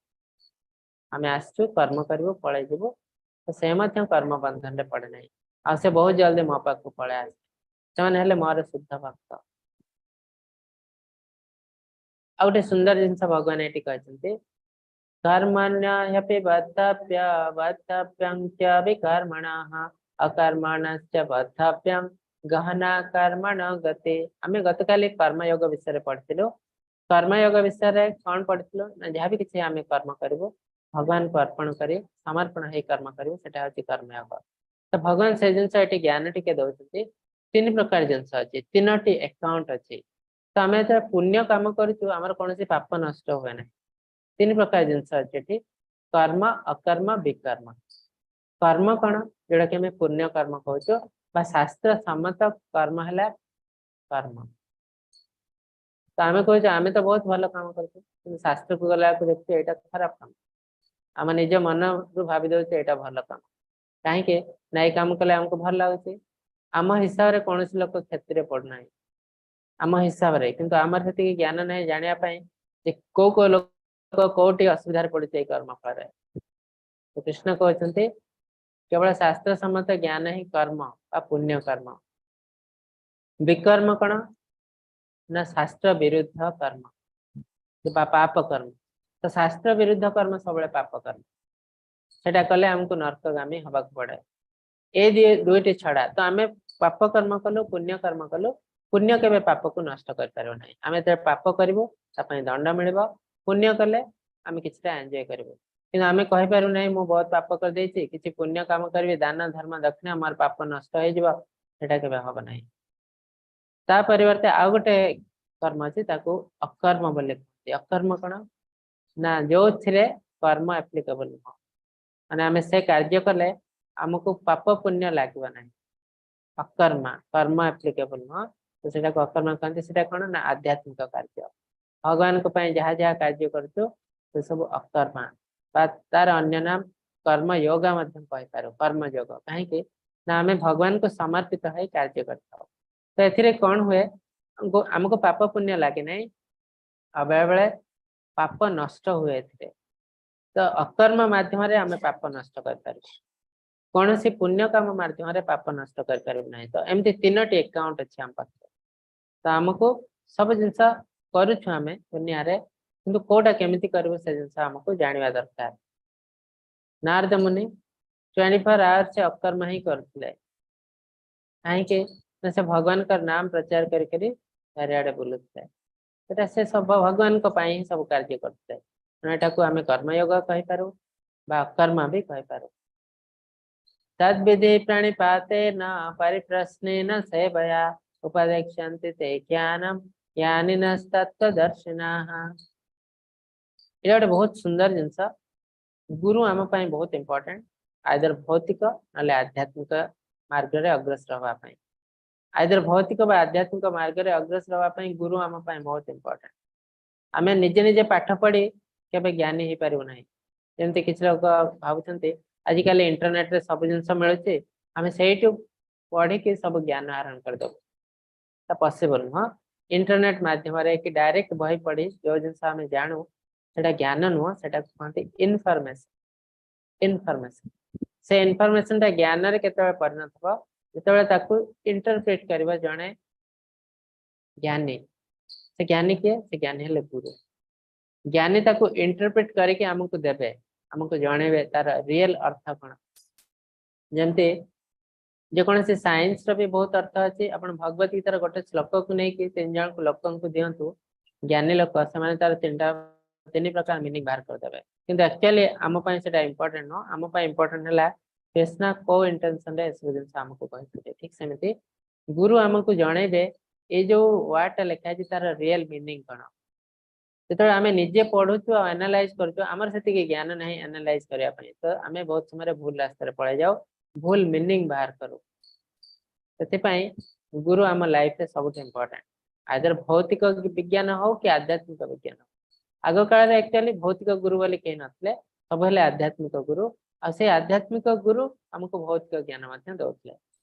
ଆମେ ଆସିଛୁ, କର୍ମ କରିବୁ, ପଳେଇ ଯିବୁ, ତ ସେ ମଧ୍ୟ କର୍ମ ବନ୍ଧନରେ ପଡେ ନାହିଁ। ଆଉ ସେ ବହୁତ ଜଲ୍ଦି ମୋ ପାଖକୁ ପଳେଇ ଆସେ। ସେମାନେ ହେଲେ ମୋର ଶୁଦ୍ଧ ଭକ୍ତ। ଆଉ ଗୋଟେ ସୁନ୍ଦର ଜିନିଷ ଭଗବାନ ଏଠି କହିଛନ୍ତି, कर्मण्यपि बद्धव्य बद्धव्यं च विकर्मणः ଅକର୍ମଣଶ୍ଚ ବଦ୍ଧବ୍ୟଂ ଗହନା କର୍ମଣ ଗତି। ଆମେ ଗତକାଲି କର୍ମଯୋଗ ବିଷୟରେ ପଢିଥିଲୁ। କର୍ମଯୋଗ ବିଷୟରେ କଣ ପଢିଥିଲୁ ନା, ଯାହା ବି କିଛି ଆମେ କର୍ମ କରିବୁ, ଭଗବାନଙ୍କୁ ଅର୍ପଣ କରି ସମର୍ପଣ ହେଇ କର୍ମ କରିବୁ, ସେଟା ହଉଛି କର୍ମଯୋଗ। ତ ଭଗବାନ ସେ ଜିନିଷ ଏଠି ଜ୍ଞାନ ଟିକେ ଦଉଛନ୍ତି। ତିନି ପ୍ରକାର ଜିନିଷ ଅଛି, ତିନୋଟି ଆକାଉଣ୍ଟ ଅଛି। ତ ଆମେ ଯେତେବେଳେ ପୁଣ୍ୟ କାମ କରୁଛୁ, ଆମର କୌଣସି ପାପ ନଷ୍ଟ ହୁଏ ନାହିଁ। ତିନି ପ୍ରକାର ଜିନିଷ ଅଛି ଏଠି: କର୍ମ, ଅକର୍ମ, ବିକର୍ମ। କର୍ମ କଣ? ଯୋଉଟା କି ଆମେ ପୁଣ୍ୟ କର୍ମ କହୁଛୁ ବା ଶାସ୍ତ୍ର ସମ୍ମତ କର୍ମ ହେଲା କର୍ମ। ତ ଆମେ କହୁଛୁ, ଆମେ ତ ବହୁତ ଭଲ କାମ କରୁଛୁ, କିନ୍ତୁ ଶାସ୍ତ୍ରକୁ ଗଲା ବେଳକୁ ଦେଖୁଛୁ ଏଇଟା ଖରାପ କାମ। ଆମ ନିଜ ମନରୁ ଭାବି ଦଉଛୁ ଏଇଟା ଭଲ କାମ। କାହିଁକି ନା ଏଇ କାମ କଲେ ଆମକୁ ଭଲ ଲାଗୁଛି, ଆମ ହିସାବରେ କୌଣସି ଲୋକ କ୍ଷତିରେ ପଡୁନାହିଁ ଆମ ହିସାବରେ। କିନ୍ତୁ ଆମର ସେତିକି ଜ୍ଞାନ ନାହିଁ ଜାଣିବା ପାଇଁ ଯେ କୋଉ କୋଉ ଲୋକ କୋଉଠି ଅସୁବିଧାରେ ପଡୁଛି ଏଇ କର୍ମ ଫଳରେ। ତ କୃଷ୍ଣ କହୁଛନ୍ତି, କେବଳ ଶାସ୍ତ୍ର ସମ୍ମତ ଜ୍ଞାନ ହିଁ କର୍ମ ବା ପୁଣ୍ୟ କର୍ମ। ବିକର୍ମ କଣ ନା ଶାସ୍ତ୍ର ବିରୁଦ୍ଧ କର୍ମ ବା ପାପ କର୍ମ। ତ ଶାସ୍ତ୍ର ବିରୁଦ୍ଧ କର୍ମ ସବୁବେଳେ ପାପ କର୍ମ, ସେଟା କଲେ ଆମକୁ ନର୍କଗାମୀ ହବାକୁ ପଡେ। ଏ ଦୁଇଟି ଛଡା ତ ଆମେ ପାପ କର୍ମ କଲୁ, ପୁଣ୍ୟ କର୍ମ କଲୁ, ପୁଣ୍ୟ କେବେ ପାପକୁ ନଷ୍ଟ କରିପାରିବ ନାହିଁ। ଆମେ ଯେତେବେଳେ ପାପ କରିବୁ, ତା ପାଇଁ ଦଣ୍ଡ ମିଳିବ। ପୁଣ୍ୟ କଲେ ଆମେ କିଛିଟା ଏନ୍ଜୟ କରିବୁ। କିନ୍ତୁ ଆମେ କହିପାରୁ ନାହିଁ, ମୁଁ ବହୁତ ପାପ କରିଦେଇଛି, କିଛି ପୁଣ୍ୟ କାମ କରିବି, ଦାନ ଧର୍ମ ଦକ୍ଷିଣା, ମୋର ପାପ ନଷ୍ଟ ହେଇଯିବ, ସେଟା କେବେ ହବ ନାହିଁ। ତା ପରିବର୍ତ୍ତେ ଆଉ ଗୋଟେ କର୍ମ ଅଛି, ତାକୁ ଅକର୍ମ ବୋଲି କୁହନ୍ତି। ଅକର୍ମ କଣ ନା ଯୋଉଥିରେ କର୍ମ ଆପ୍ଲିକେବଲ ନୁହଁ, ମାନେ ଆମେ ସେ କାର୍ଯ୍ୟ କଲେ ଆମକୁ ପାପ ପୁଣ୍ୟ ଲାଗିବ ନାହିଁ। ଅକର୍ମା, କର୍ମ ଆପ୍ଲିକେବଲ ନୁହଁ, ତ ସେଟାକୁ ଅକର୍ମ କହନ୍ତି। ସେଟା କଣ ନା ଆଧ୍ୟାତ୍ମିକ କାର୍ଯ୍ୟ। ଭଗବାନଙ୍କ ପାଇଁ ଯାହା ଯାହା କାର୍ଯ୍ୟ କରୁଛୁ, ସେ ସବୁ ଅକର୍ମା ବା ତାର ଅନ୍ୟ ନାମ କର୍ମ ଯୋଗ ମଧ୍ୟ କହିପାରୁ। କର୍ମ ଯୋଗ କାହିଁକି ନା ଆମେ ଭଗବାନଙ୍କୁ ସମର୍ପିତ ହେଇ କାର୍ଯ୍ୟ କରିଥାଉ। ତ ଏଥିରେ କଣ ହୁଏ? ଆମକୁ ପାପ ପୁଣ୍ୟ ଲାଗେ ନାହିଁ ଆଉ ବେଳେ ବେଳେ ପାପ ନଷ୍ଟ ହୁଏ ଏଥିରେ। ତ ଅକର୍ମ ମାଧ୍ୟମରେ ଆମେ ପାପ ନଷ୍ଟ କରିପାରିବୁ, କୌଣସି ପୁଣ୍ୟ କାମ ମାଧ୍ୟମରେ ପାପ ନଷ୍ଟ କରିପାରିବୁ ନାହିଁ। ତ ଏମିତି ତିନୋଟି ଆକାଉଣ୍ଟ ଅଛି ଆମ ପାଖରେ। ତ ଆମକୁ ସବୁ ଜିନିଷ କରୁଛୁ ଆମେ ଦୁନିଆରେ, କିନ୍ତୁ କୋଉଟା କେମିତି କରିବୁ, ସେ ଜିନିଷ ଆମକୁ ଜାଣିବା ଦରକାର। ନାରଦ ମୁନି 24 ଆୱାର ସେ ଅକର୍ମ ହିଁ କରୁଥିଲେ। କାହିଁକି ନା ସେ ଭଗବାନଙ୍କର ନାମ ପ୍ରଚାର କରି କରି ଚାରିଆଡେ ବୁଲୁଥିଲେ। ସେଟା ସେ ସବୁ ଭଗବାନଙ୍କ ପାଇଁ ହିଁ ସବୁ କାର୍ଯ୍ୟ କରୁଥିଲେ। ତେଣୁ ଏଟାକୁ ଆମେ କର୍ମଯୋଗ କହିପାରୁ ବା ଅକର୍ମ ବି କହିପାରୁ। ତଦ୍‌ବିଦ୍ଧି ପ୍ରଣିପାତେନ ପରିପ୍ରଶ୍ନେନ ସେବୟା ଉପଦେକ୍ଷ୍ୟନ୍ତି ତେ ଜ୍ଞାନମ୍ ଜ୍ଞାନିନସ୍ତତ୍ତ୍ୱଦର୍ଶିନଃ। ଏଇଟା ଗୋଟେ ବହୁତ ସୁନ୍ଦର ଜିନିଷ। ଗୁରୁ ଆମ ପାଇଁ ବହୁତ ଇମ୍ପୋର୍ଟାଣ୍ଟ, ଆଇଦର ଭୌତିକ ନହେଲେ ଆଧ୍ୟାତ୍ମିକ ମାର୍ଗରେ ଅଗ୍ରସର ହବା ପାଇଁ। ଆଇଦର ଭୌତିକ ବା ଆଧ୍ୟାତ୍ମିକ ମାର୍ଗରେ ଅଗ୍ରସର ହବା ପାଇଁ ଗୁରୁ ଆମ ପାଇଁ ବହୁତ ଇମ୍ପୋର୍ଟାଣ୍ଟ। ଆମେ ନିଜେ ନିଜେ ପାଠ ପଢି କେବେ ଜ୍ଞାନୀ ହେଇପାରିବୁ ନାହିଁ। ଯେମିତି କିଛି ଲୋକ ଭାବୁଛନ୍ତି, ଆଜିକାଲି ଇଣ୍ଟରନେଟରେ ସବୁ ଜିନିଷ ମିଳୁଛି, ଆମେ ସେଇଠୁ ପଢିକି ସବୁ ଜ୍ଞାନ ଆହରଣ କରିଦବୁ। ତା ପସିବଲ ନୁହଁ। ଇଣ୍ଟରନେଟ ମାଧ୍ୟମରେ କି ଡାଇରେକ୍ଟ ବହି ପଢି ଯୋଉ ଜିନିଷ ଆମେ ଜାଣୁ, ସେଟା ଜ୍ଞାନ ନୁହଁ, ସେଟା କୁହନ୍ତି ଇନଫରମେସନ। ଇନଫରମେସନ, ସେ ଇନଫରମେସନ ଟା ଜ୍ଞାନରେ କେତେବେଳେ ପରିଣତ ହବ? ଯେତେବେଳେ ତାକୁ ଇଣ୍ଟରପ୍ରିଟ କରିବ ଜଣେ ଜ୍ଞାନୀ। ସେ ଜ୍ଞାନୀ କିଏ? ସେ ଜ୍ଞାନୀ ହେଲେ ଗୁରୁ। ଜ୍ଞାନୀ ତାକୁ ଇଣ୍ଟରପ୍ରିଟ କରିକି ଆମକୁ ଦେବେ, ଆମକୁ ଜଣେଇବେ ତାର ରିଏଲ ଅର୍ଥ କଣ। ଯେମିତି ଯେକୌଣସି ସାଇନ୍ସ ର ବି ବହୁତ ଅର୍ଥ ଅଛି। ଆପଣ ଭଗବତ ଗୀତାର ଗୋଟେ ଶ୍ଲୋକକୁ ନେଇକି ତିନି ଜଣଙ୍କୁ ଲୋକଙ୍କୁ ଦିଅନ୍ତୁ, ଜ୍ଞାନୀ ଲୋକ, ସେମାନେ ତାର ତିନିଟା ତିନି ପ୍ରକାର ମିନିଂ ବାହାର କରିଦେବେ। କିନ୍ତୁ ଆକ୍ଚୁଆଲି ଆମ ପାଇଁ ସେଟା ଇମ୍ପୋର୍ଟାଣ୍ଟ ନୁହଁ। ଆମ ପାଇଁ ଇମ୍ପୋର୍ଟାଣ୍ଟ ହେଲା କୃଷ୍ଣ କୋଉ ଇଣ୍ଟେନସନ ରେ ଏସବୁ ଜିନିଷ ଆମକୁ କହିଛନ୍ତି। ଠିକ ସେମିତି ଗୁରୁ ଆମକୁ ଜଣେଇବେ ଏଇ ଯୋଉ ୱାର୍ଡ ଟା ଲେଖା ହେଇଛି, ତାର ରିଏଲ ମିନିଂ କଣ। ଯେତେବେଳେ ଆମେ ନିଜେ ପଢୁଛୁ ଆଉ ଆନାଲାଇଜ କରୁଛୁ, ଆମର ସେତିକି ଜ୍ଞାନ ନାହିଁ ଆନାଲାଇଜ କରିବା ପାଇଁ। ତ ଆମେ ବହୁତ ସମୟରେ ଭୁଲ ରାସ୍ତାରେ ପଳେଇ ଯାଉ, ଭୁଲ ମିନିଂ ବାହାର କରୁ। ସେଥିପାଇଁ ଗୁରୁ ଆମ ଲାଇଫରେ ସବୁଠୁ ଇମ୍ପୋର୍ଟାଣ୍ଟ, ଆଇଦର ଭୌତିକ ବିଜ୍ଞାନ ହଉ କି ଆଧ୍ୟାତ୍ମିକ ବିଜ୍ଞାନ ହଉ। ଆଗ କାଳରେ ଆକ୍ଚୁଆଲି ଭୌତିକ ଗୁରୁ ବୋଲି କେହି ନଥିଲେ, ସବୁ ହେଲେ ଆଧ୍ୟାତ୍ମିକ ଗୁରୁ। ଆଉ ସେଇ ଆଧ୍ୟାତ୍ମିକ ଗୁରୁ ଆମକୁ ଭୌତିକ ଜ୍ଞାନ ମଧ୍ୟ ଦଉଥିଲେ।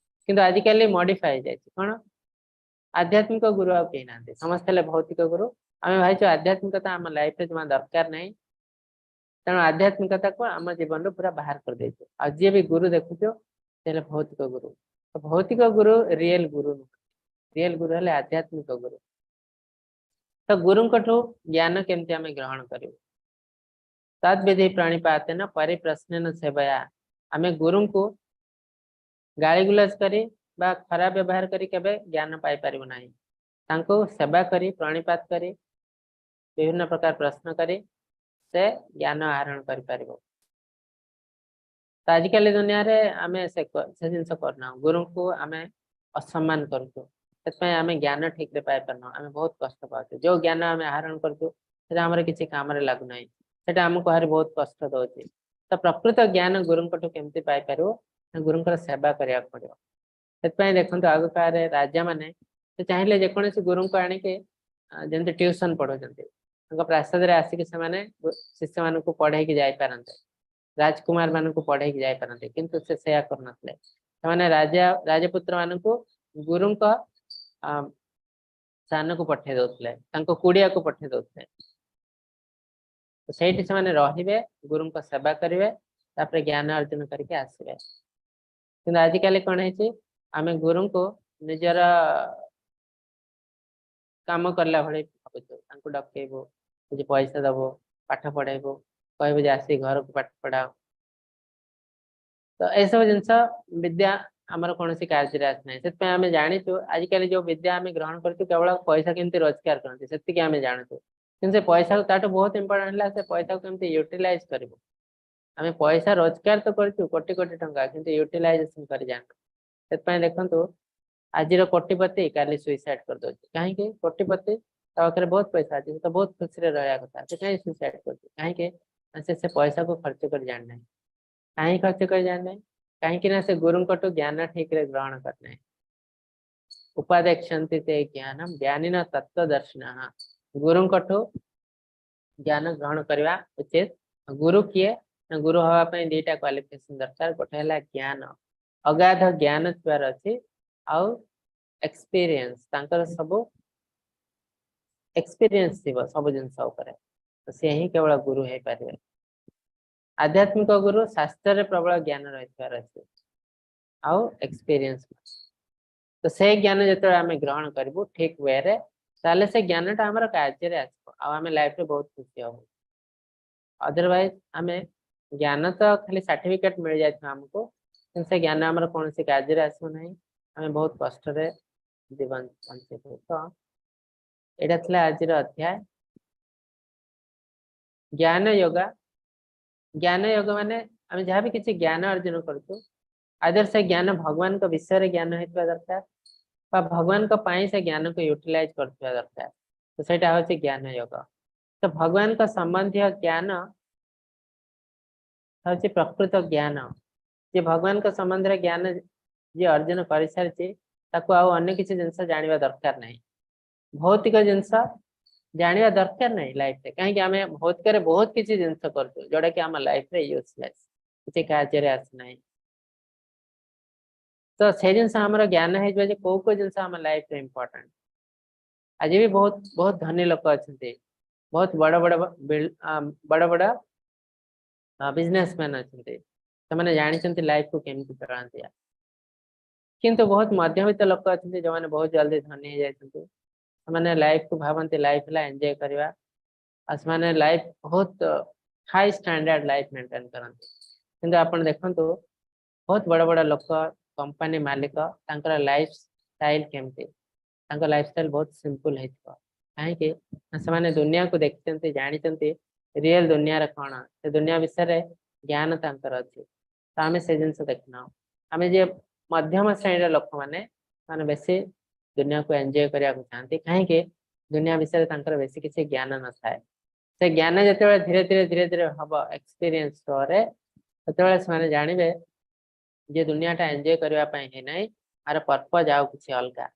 କିନ୍ତୁ ଆଜିକାଲି ମଡିଫାଇ ହେଇଯାଇଛି। କଣ? ଆଧ୍ୟାତ୍ମିକ ଗୁରୁ ଆଉ କେହି ନାହାନ୍ତି, ସମସ୍ତେ ହେଲେ ଭୌତିକ ଗୁରୁ। ଆମେ ଭାବିଛୁ ଆଧ୍ୟାତ୍ମିକତା ଆମ ଲାଇଫରେ ଜମା ଦରକାର ନାହିଁ। ତେଣୁ ଆଧ୍ୟାତ୍ମିକତାକୁ ଆମ ଜୀବନରୁ ପୁରା ବାହାର କରିଦେଇଛୁ। ଆଉ ଯିଏ ବି ଗୁରୁ ଦେଖୁଛୁ, ସେ ହେଲେ ଭୌତିକ ଗୁରୁ। ତ ଭୌତିକ ଗୁରୁ ରିଏଲ ଗୁରୁ ନୁହଁ। ରିଏଲ ଗୁରୁ ହେଲେ ଆଧ୍ୟାତ୍ମିକ ଗୁରୁ। ତ ଗୁରୁଙ୍କଠୁ ଜ୍ଞାନ କେମିତି ଆମେ ଗ୍ରହଣ କରିବୁ? ତଦ୍ବିଧି ପ୍ରଣିପାତେନ ପରିପ୍ରଶ୍ନେନ ସେବୟା। ଆମେ ଗୁରୁଙ୍କୁ ଗାଳିଗୁଲଜ କରି ବା ଖରାପ ବ୍ୟବହାର କରି କେବେ ଜ୍ଞାନ ପାଇପାରିବୁ ନାହିଁ। ତାଙ୍କୁ ସେବା କରି, ପ୍ରଣିପାତ କରି, ବିଭିନ୍ନ ପ୍ରକାର ପ୍ରଶ୍ନ କରି ସେ ଜ୍ଞାନ ଆହରଣ କରିପାରିବ। ତ ଆଜିକାଲି ଦୁନିଆରେ ଆମେ ସେ ଜିନିଷ କରୁନାହୁଁ, ଗୁରୁଙ୍କୁ ଆମେ ଅସମ୍ମାନ କରୁଛୁ। ସେଥିପାଇଁ ଆମେ ଜ୍ଞାନ ଠିକରେ ପାଇପାରୁନାହୁଁ, ଆମେ ବହୁତ କଷ୍ଟ ପାଉଛୁ। ଯୋଉ ଜ୍ଞାନ ଆମେ ଆହରଣ କରୁଛୁ ସେଟା ଆମର କିଛି କାମରେ ଲାଗୁନାହିଁ, ସେଟା ଆମକୁ ଭାରି ବହୁତ କଷ୍ଟ ଦଉଛି। ତ ପ୍ରକୃତ ଜ୍ଞାନ ଗୁରୁଙ୍କଠୁ କେମିତି ପାଇପାରିବ? ଗୁରୁଙ୍କର ସେବା କରିବାକୁ ପଡିବ। ସେଥିପାଇଁ ଦେଖନ୍ତୁ ଆଗ କାଳରେ ରାଜା ମାନେ ସେ ଚାହିଁଲେ ଯେକୌଣସି ଗୁରୁଙ୍କୁ ଆଣିକି ଯେମିତି ଟ୍ୟୁସନ ପଢଉଛନ୍ତି, ତାଙ୍କ ପ୍ରାସାଦରେ ଆସିକି ସେମାନେ ଶିଷ୍ୟମାନଙ୍କୁ ପଢେଇକି ଯାଇପାରନ୍ତେ, ରାଜକୁମାର ମାନଙ୍କୁ ପଢେଇକି ଯାଇପାରନ୍ତେ, କିନ୍ତୁ ସେ ସେୟା କରୁନଥିଲେ। ସେମାନେ ରାଜପୁତ୍ର ମାନଙ୍କୁ ଗୁରୁଙ୍କ ସ୍ଥାନକୁ ପଠେଇ ଦଉଥିଲେ, ତାଙ୍କ କୁଡିଆକୁ ପଠେଇ ଦଉଥିଲେ। ସେଇଠି ସେମାନେ ରହିବେ, ଗୁରୁଙ୍କ ସେବା କରିବେ, ତାପରେ ଜ୍ଞାନ ଅର୍ଜନ କରିକି ଆସିବେ। କିନ୍ତୁ ଆଜିକାଲି କଣ ହେଇଛି, ଆମେ ଗୁରୁଙ୍କୁ ନିଜର କାମ କଲା ଭଳି ଭାବୁଛୁ। ତାଙ୍କୁ ଡକେଇବୁ, କିଛି ପଇସା ଦବୁ, ପାଠ ପଢେଇବୁ, କହିବୁ ଯେ ଆସିକି ଘରକୁ ପାଠ ପଢାଅ। ତ ଏସବୁ ଜିନିଷ ବିଦ୍ୟା ଆମର କୌଣସି କାର୍ଯ୍ୟରେ ଆସିନାହିଁ। ସେଥିପାଇଁ ଆମେ ଜାଣିଛୁ ଆଜିକାଲି ଯୋଉ ବିଦ୍ୟା ଆମେ ଗ୍ରହଣ କରୁଛୁ କେବଳ ପଇସା କେମିତି ରୋଜଗାର କରନ୍ତି ସେତିକି ଆମେ ଜାଣୁଛୁ, କିନ୍ତୁ ସେ ପଇସାକୁ ତାଠୁ ବହୁତ ଇମ୍ପୋର୍ଟାଣ୍ଟ ହେଲା ସେ ପଇସାକୁ କେମିତି ୟୁଟିଲାଇଜ କରିବୁ। ଆମେ ପଇସା ରୋଜଗାର ତ କରୁଛୁ କୋଟି କୋଟି ଟଙ୍କା, କିନ୍ତୁ ୟୁଟିଲାଇଜେସନ କରି ଜାଣୁ। ସେଥିପାଇଁ ଦେଖନ୍ତୁ ଆଜିର କୋଟିପତି କାଲି ସୁଇସାଇଡ କରିଦଉଛି। କାହିଁକି? କୋଟିପତି ତା ପାଖରେ ବହୁତ ପଇସା ଅଛି, ସେ ତ ବହୁତ ଖୁସିରେ ରହିବା କଥା, ସେ କାହିଁ ସୁଇସାଇଡ କରୁଛି? କାହିଁକି ନା ସେ ପଇସାକୁ ଖର୍ଚ୍ଚ କରି ଜାଣିନାହିଁ। କାହିଁ ଖର୍ଚ୍ଚ କରି ଜାଣିନାହିଁ? କାହିଁକି ନା ସେ ଗୁରୁଙ୍କଠୁ ଜ୍ଞାନ ଠିକରେ ଗ୍ରହଣ କରିନାହିଁ। ଉପାଦେକ୍ଷନ୍ତି ତେ ଜ୍ଞାନମ ଜ୍ଞାନିନ ତତ୍ତ୍ୱଦର୍ଶିନଃ। ଗୁରୁଙ୍କଠୁ ଜ୍ଞାନ ଗ୍ରହଣ କରିବା ଉଚିତ। ଗୁରୁ କିଏ? ନା ଗୁରୁ ହବା ପାଇଁ ଦିଟା କ୍ୱାଲିଫିକେସନ ଦରକାର। ଗୋଟେ ହେଲା ଜ୍ଞାନ, ଅଗାଧ ଜ୍ଞାନ ଥିବାର ଅଛି, ଆଉ ଏକ୍ସପିରିଏନ୍ସ, ତାଙ୍କର ସବୁ ଏକ୍ସପିରିଏନ୍ସ ଥିବ ସବୁ ଜିନିଷ ଉପରେ, ତ ସେ ହିଁ କେବଳ ଗୁରୁ ହେଇପାରିବେ। ଆଧ୍ୟାତ୍ମିକ ଗୁରୁ ଶାସ୍ତ୍ରରେ ପ୍ରବଳ ଜ୍ଞାନ ରହିଥିବାର ଅଛି ଆଉ ଏକ୍ସପିରିଏନ୍ସ। ତ ସେ ଜ୍ଞାନ ଯେତେବେଳେ ଆମେ ଗ୍ରହଣ କରିବୁ ଠିକ ୱେରେ, ତାହେଲେ ସେ ଜ୍ଞାନଟା ଆମର କାର୍ଯ୍ୟରେ ଆସିବ ଆଉ ଆମେ ଲାଇଫରେ ବହୁତ ଖୁସି ହବୁ। ଅଦରୱାଇଜ ଆମେ ଜ୍ଞାନ ତ ଖାଲି ସାର୍ଟିଫିକେଟ ମିଳିଯାଇଥିବ ଆମକୁ, କିନ୍ତୁ ସେ ଜ୍ଞାନ ଆମର କୌଣସି କାର୍ଯ୍ୟରେ ଆସିବ ନାହିଁ, ଆମେ ବହୁତ କଷ୍ଟରେ ଜୀବନ ବଞ୍ଚିବୁ। ତ ଏଇଟା ଥିଲା ଆଜିର ଅଧ୍ୟାୟ ଜ୍ଞାନ ଯୋଗା। ଜ୍ଞାନ ଯୋଗ ମାନେ ଆମେ ଯାହା ବି କିଛି ଜ୍ଞାନ ଅର୍ଜନ କରୁଛୁ, ଆଇଦର ସେ ଜ୍ଞାନ ଭଗବାନଙ୍କ ବିଷୟରେ ଜ୍ଞାନ ହେଇଥିବା ଦରକାର ବା ଭଗବାନଙ୍କ ପାଇଁ ସେ ଜ୍ଞାନକୁ ୟୁଟିଲାଇଜ କରୁଥିବା ଦରକାର। ତ ସେଇଟା ହଉଛି ଜ୍ଞାନ ଯୋଗ। ତ ଭଗବାନଙ୍କ ସମ୍ବନ୍ଧୀୟ ଜ୍ଞାନ ହଉଛି ପ୍ରକୃତ ଜ୍ଞାନ। ଯିଏ ଭଗବାନଙ୍କ ସମ୍ବନ୍ଧରେ ଜ୍ଞାନ ଯିଏ ଅର୍ଜନ କରିସାରିଛି ତାକୁ ଆଉ ଅନ୍ୟ କିଛି ଜିନିଷ ଜାଣିବା ଦରକାର ନାହିଁ। ଭୌତିକ ଜିନିଷ ଜାଣିବା ଦରକାର ନାହିଁ ଲାଇଫରେ। କାହିଁକି ଆମେ ଭୌତିକରେ ବହୁତ କିଛି ଜିନିଷ କରୁଛୁ ଯୋଉଟା କି ଆମ ଲାଇଫରେ ୟୁଜଲେସ୍, କିଛି କାର୍ଯ୍ୟରେ ଆସୁନାହିଁ। ତ ସେ ଜିନିଷ ଆମର ଜ୍ଞାନ ହେଇଯିବ ଯେ କୋଉ କୋଉ ଜିନିଷ ଆମ ଲାଇଫରେ ଇମ୍ପୋର୍ଟାଣ୍ଟ। ଆଜି ବି ବହୁତ ବହୁତ ଧନୀ ଲୋକ ଅଛନ୍ତି, ବହୁତ ବଡ ବଡ ବଡ ବଡ ବିଜନେସମ୍ୟାନ ଅଛନ୍ତି, ସେମାନେ ଜାଣିଛନ୍ତି ଲାଇଫକୁ କେମିତି ଚଳାନ୍ତି। କିନ୍ତୁ ବହୁତ ମଧ୍ୟବିତ୍ତ ଲୋକ ଅଛନ୍ତି ଯୋଉମାନେ ବହୁତ ଜଲଦି ଧନୀ ହେଇଯାଇଛନ୍ତି। ସେମାନେ ଲାଇଫକୁ ଭାବନ୍ତି ଲାଇଫ ହେଲା ଏନ୍ଜୟ କରିବା, ଆଉ ସେମାନେ ଲାଇଫ ବହୁତ ହାଇ ଷ୍ଟାଣ୍ଡାର୍ଡ ଲାଇଫ ମେଣ୍ଟେନ କରନ୍ତି। କିନ୍ତୁ ଆପଣ ଦେଖନ୍ତୁ ବହୁତ ବଡ ବଡ ଲୋକ, କମ୍ପାନୀ ମାଲିକ, ତାଙ୍କର ଲାଇଫ ଷ୍ଟାଇଲ କେମିତି? ତାଙ୍କ ଲାଇଫ ଷ୍ଟାଇଲ ବହୁତ ସିମ୍ପଲ ହେଇଥିବ। କାହିଁକି ନା ସେମାନେ ଦୁନିଆକୁ ଦେଖିଛନ୍ତି, ଜାଣିଛନ୍ତି ରିଏଲ ଦୁନିଆର କଣ, ସେ ଦୁନିଆ ବିଷୟରେ ଜ୍ଞାନ ତାଙ୍କର ଅଛି। ତ ଆମେ ସେ ଜିନିଷ ଦେଖିନାହୁଁ। ଆମେ ଯିଏ ମଧ୍ୟମ ଶ୍ରେଣୀର ଲୋକମାନେ, ସେମାନେ ବେଶୀ ଦୁନିଆକୁ ଏନ୍ଜୟ କରିବାକୁ ଚାହାନ୍ତି। କାହିଁକି? ଦୁନିଆ ବିଷୟରେ ତାଙ୍କର ବେଶୀ କିଛି ଜ୍ଞାନ ନଥାଏ। ସେ ଜ୍ଞାନ ଯେତେବେଳେ ଧୀରେ ଧୀରେ ଧୀରେ ଧୀରେ ହବ ଏକ୍ସପିରିଏନ୍ସ ପରେ, ସେତେବେଳେ ସେମାନେ ଜାଣିବେ ଯେ ଦୁନିଆଟା ଏନ୍ଜୟ କରିବା ପାଇଁ ହେଇନାହିଁ, ଆର ପର୍ପଜ ଆଉ କିଛି ଅଲଗା।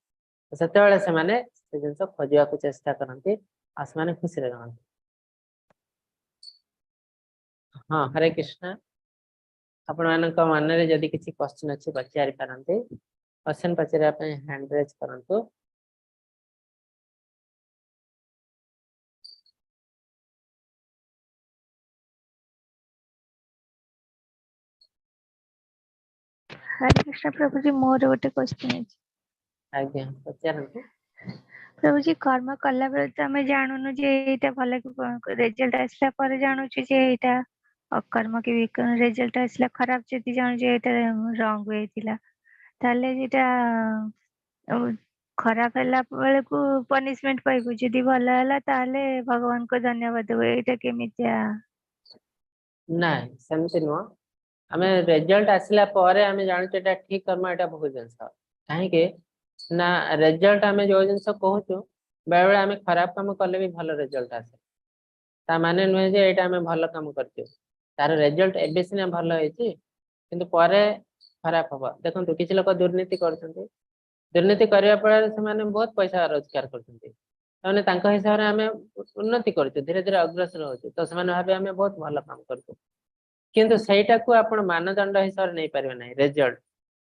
ସେତେବେଳେ ସେମାନେ ସେ ଜିନିଷ ଖୋଜିବାକୁ ଚେଷ୍ଟା କରନ୍ତି ଆଉ ସେମାନେ ଖୁସିରେ ରହନ୍ତି। ହଁ, ହରେ କୃଷ୍ଣ। ଆପଣମାନଙ୍କ ମନରେ ଯଦି କିଛି କ୍ୱେଶ୍ଚନ ଅଛି ପଚାରି ପାରନ୍ତି। କ୍ୱେଶ୍ଚନ ପଚାରିବା ପାଇଁ ହ୍ୟାଣ୍ଡ ରେଜ୍ କରନ୍ତୁ। ହରେ କୃଷ୍ଣ ପ୍ରଭୁଜୀ, ମୋର ଗୋଟେ କ୍ୱେଶ୍ଚନ ଅଛି। ଆଜ୍ଞା, ପଚାରନ୍ତୁ। ପ୍ରଭୁଜୀ, କର୍ମ କଲା ବେଳେ ତ ଆମେ ଜାଣୁନୁ ଯେ ଏଇଟା ଭଲ କି, ରେଜଲ୍ଟ ଆସିଲା ପରେ ଜାଣୁଛୁ ଯେ ଏଇଟା ଅକର୍ମ କି ବିକର୍ମ। ରେଜଲ୍ଟ ଆସିଲା ଖରାପ, ଯଦି ଜାଣୁଛୁ ଏଇଟା ରଙ୍ଗ we ଥିଲା, ତାହେଲେ ଯେଟା ଆଉ ଖରାପ ହେଲା ବେଳକୁ ପନିଶମେଣ୍ଟ ପାଇବୁ, ଯଦି ଭଲ ହେଲା ତାହେଲେ ଭଗବାନଙ୍କୁ ଧନ୍ୟବାଦ ଦେବୁ। ଏଇଟା କେମିତିଆ? ନାଇଁ, ସେମିତି ନୁହଁ। ଆମେ ରେଜଲ୍ଟ ଆସିଲା ପରେ ଆମେ ଜାଣୁଛୁ ଏଇଟା ଠିକ କର୍ମ, ଏଇଟା ଭୁଲ ଜିନିଷ। କାହିଁକି ନା ରେଜଲ୍ଟ ଆମେ ଯୋଉ ଜିନିଷ କହୁଛୁ, ବେଳେ ବେଳେ ଆମେ ଖରାପ କାମ କଲେ ବି ଭଲ ରେଜଲ୍ଟ ଆସେ। ତା ମାନେ ନୁହେଁ ଯେ ଏଇଟା ଆମେ ଭଲ କାମ କରିଛୁ। ତାର ରେଜଲ୍ଟ ଏବେ ସିନା ଭଲ ହେଇଛି, କିନ୍ତୁ ପରେ ଖରାପ ହବ। ଦେଖନ୍ତୁ, କିଛି ଲୋକ ଦୁର୍ନୀତି କରୁଛନ୍ତି। ଦୁର୍ନୀତି କରିବା ଫଳରେ ସେମାନେ ବହୁତ ପଇସା ରୋଜଗାର କରୁଛନ୍ତି। ତାମାନେ ତାଙ୍କ ହିସାବରେ ଆମେ ଉନ୍ନତି କରୁଛୁ, ଧୀରେ ଧୀରେ ଅଗ୍ରସର ହଉଛୁ, ତ ସେମାନେ ଭାବେ ଆମେ ବହୁତ ଭଲ କାମ କରୁଛୁ। କିନ୍ତୁ ସେଇଟାକୁ ଆପଣ ମାନଦଣ୍ଡ ହିସାବରେ ନେଇପାରିବେ ନାହିଁ ରେଜଲ୍ଟ।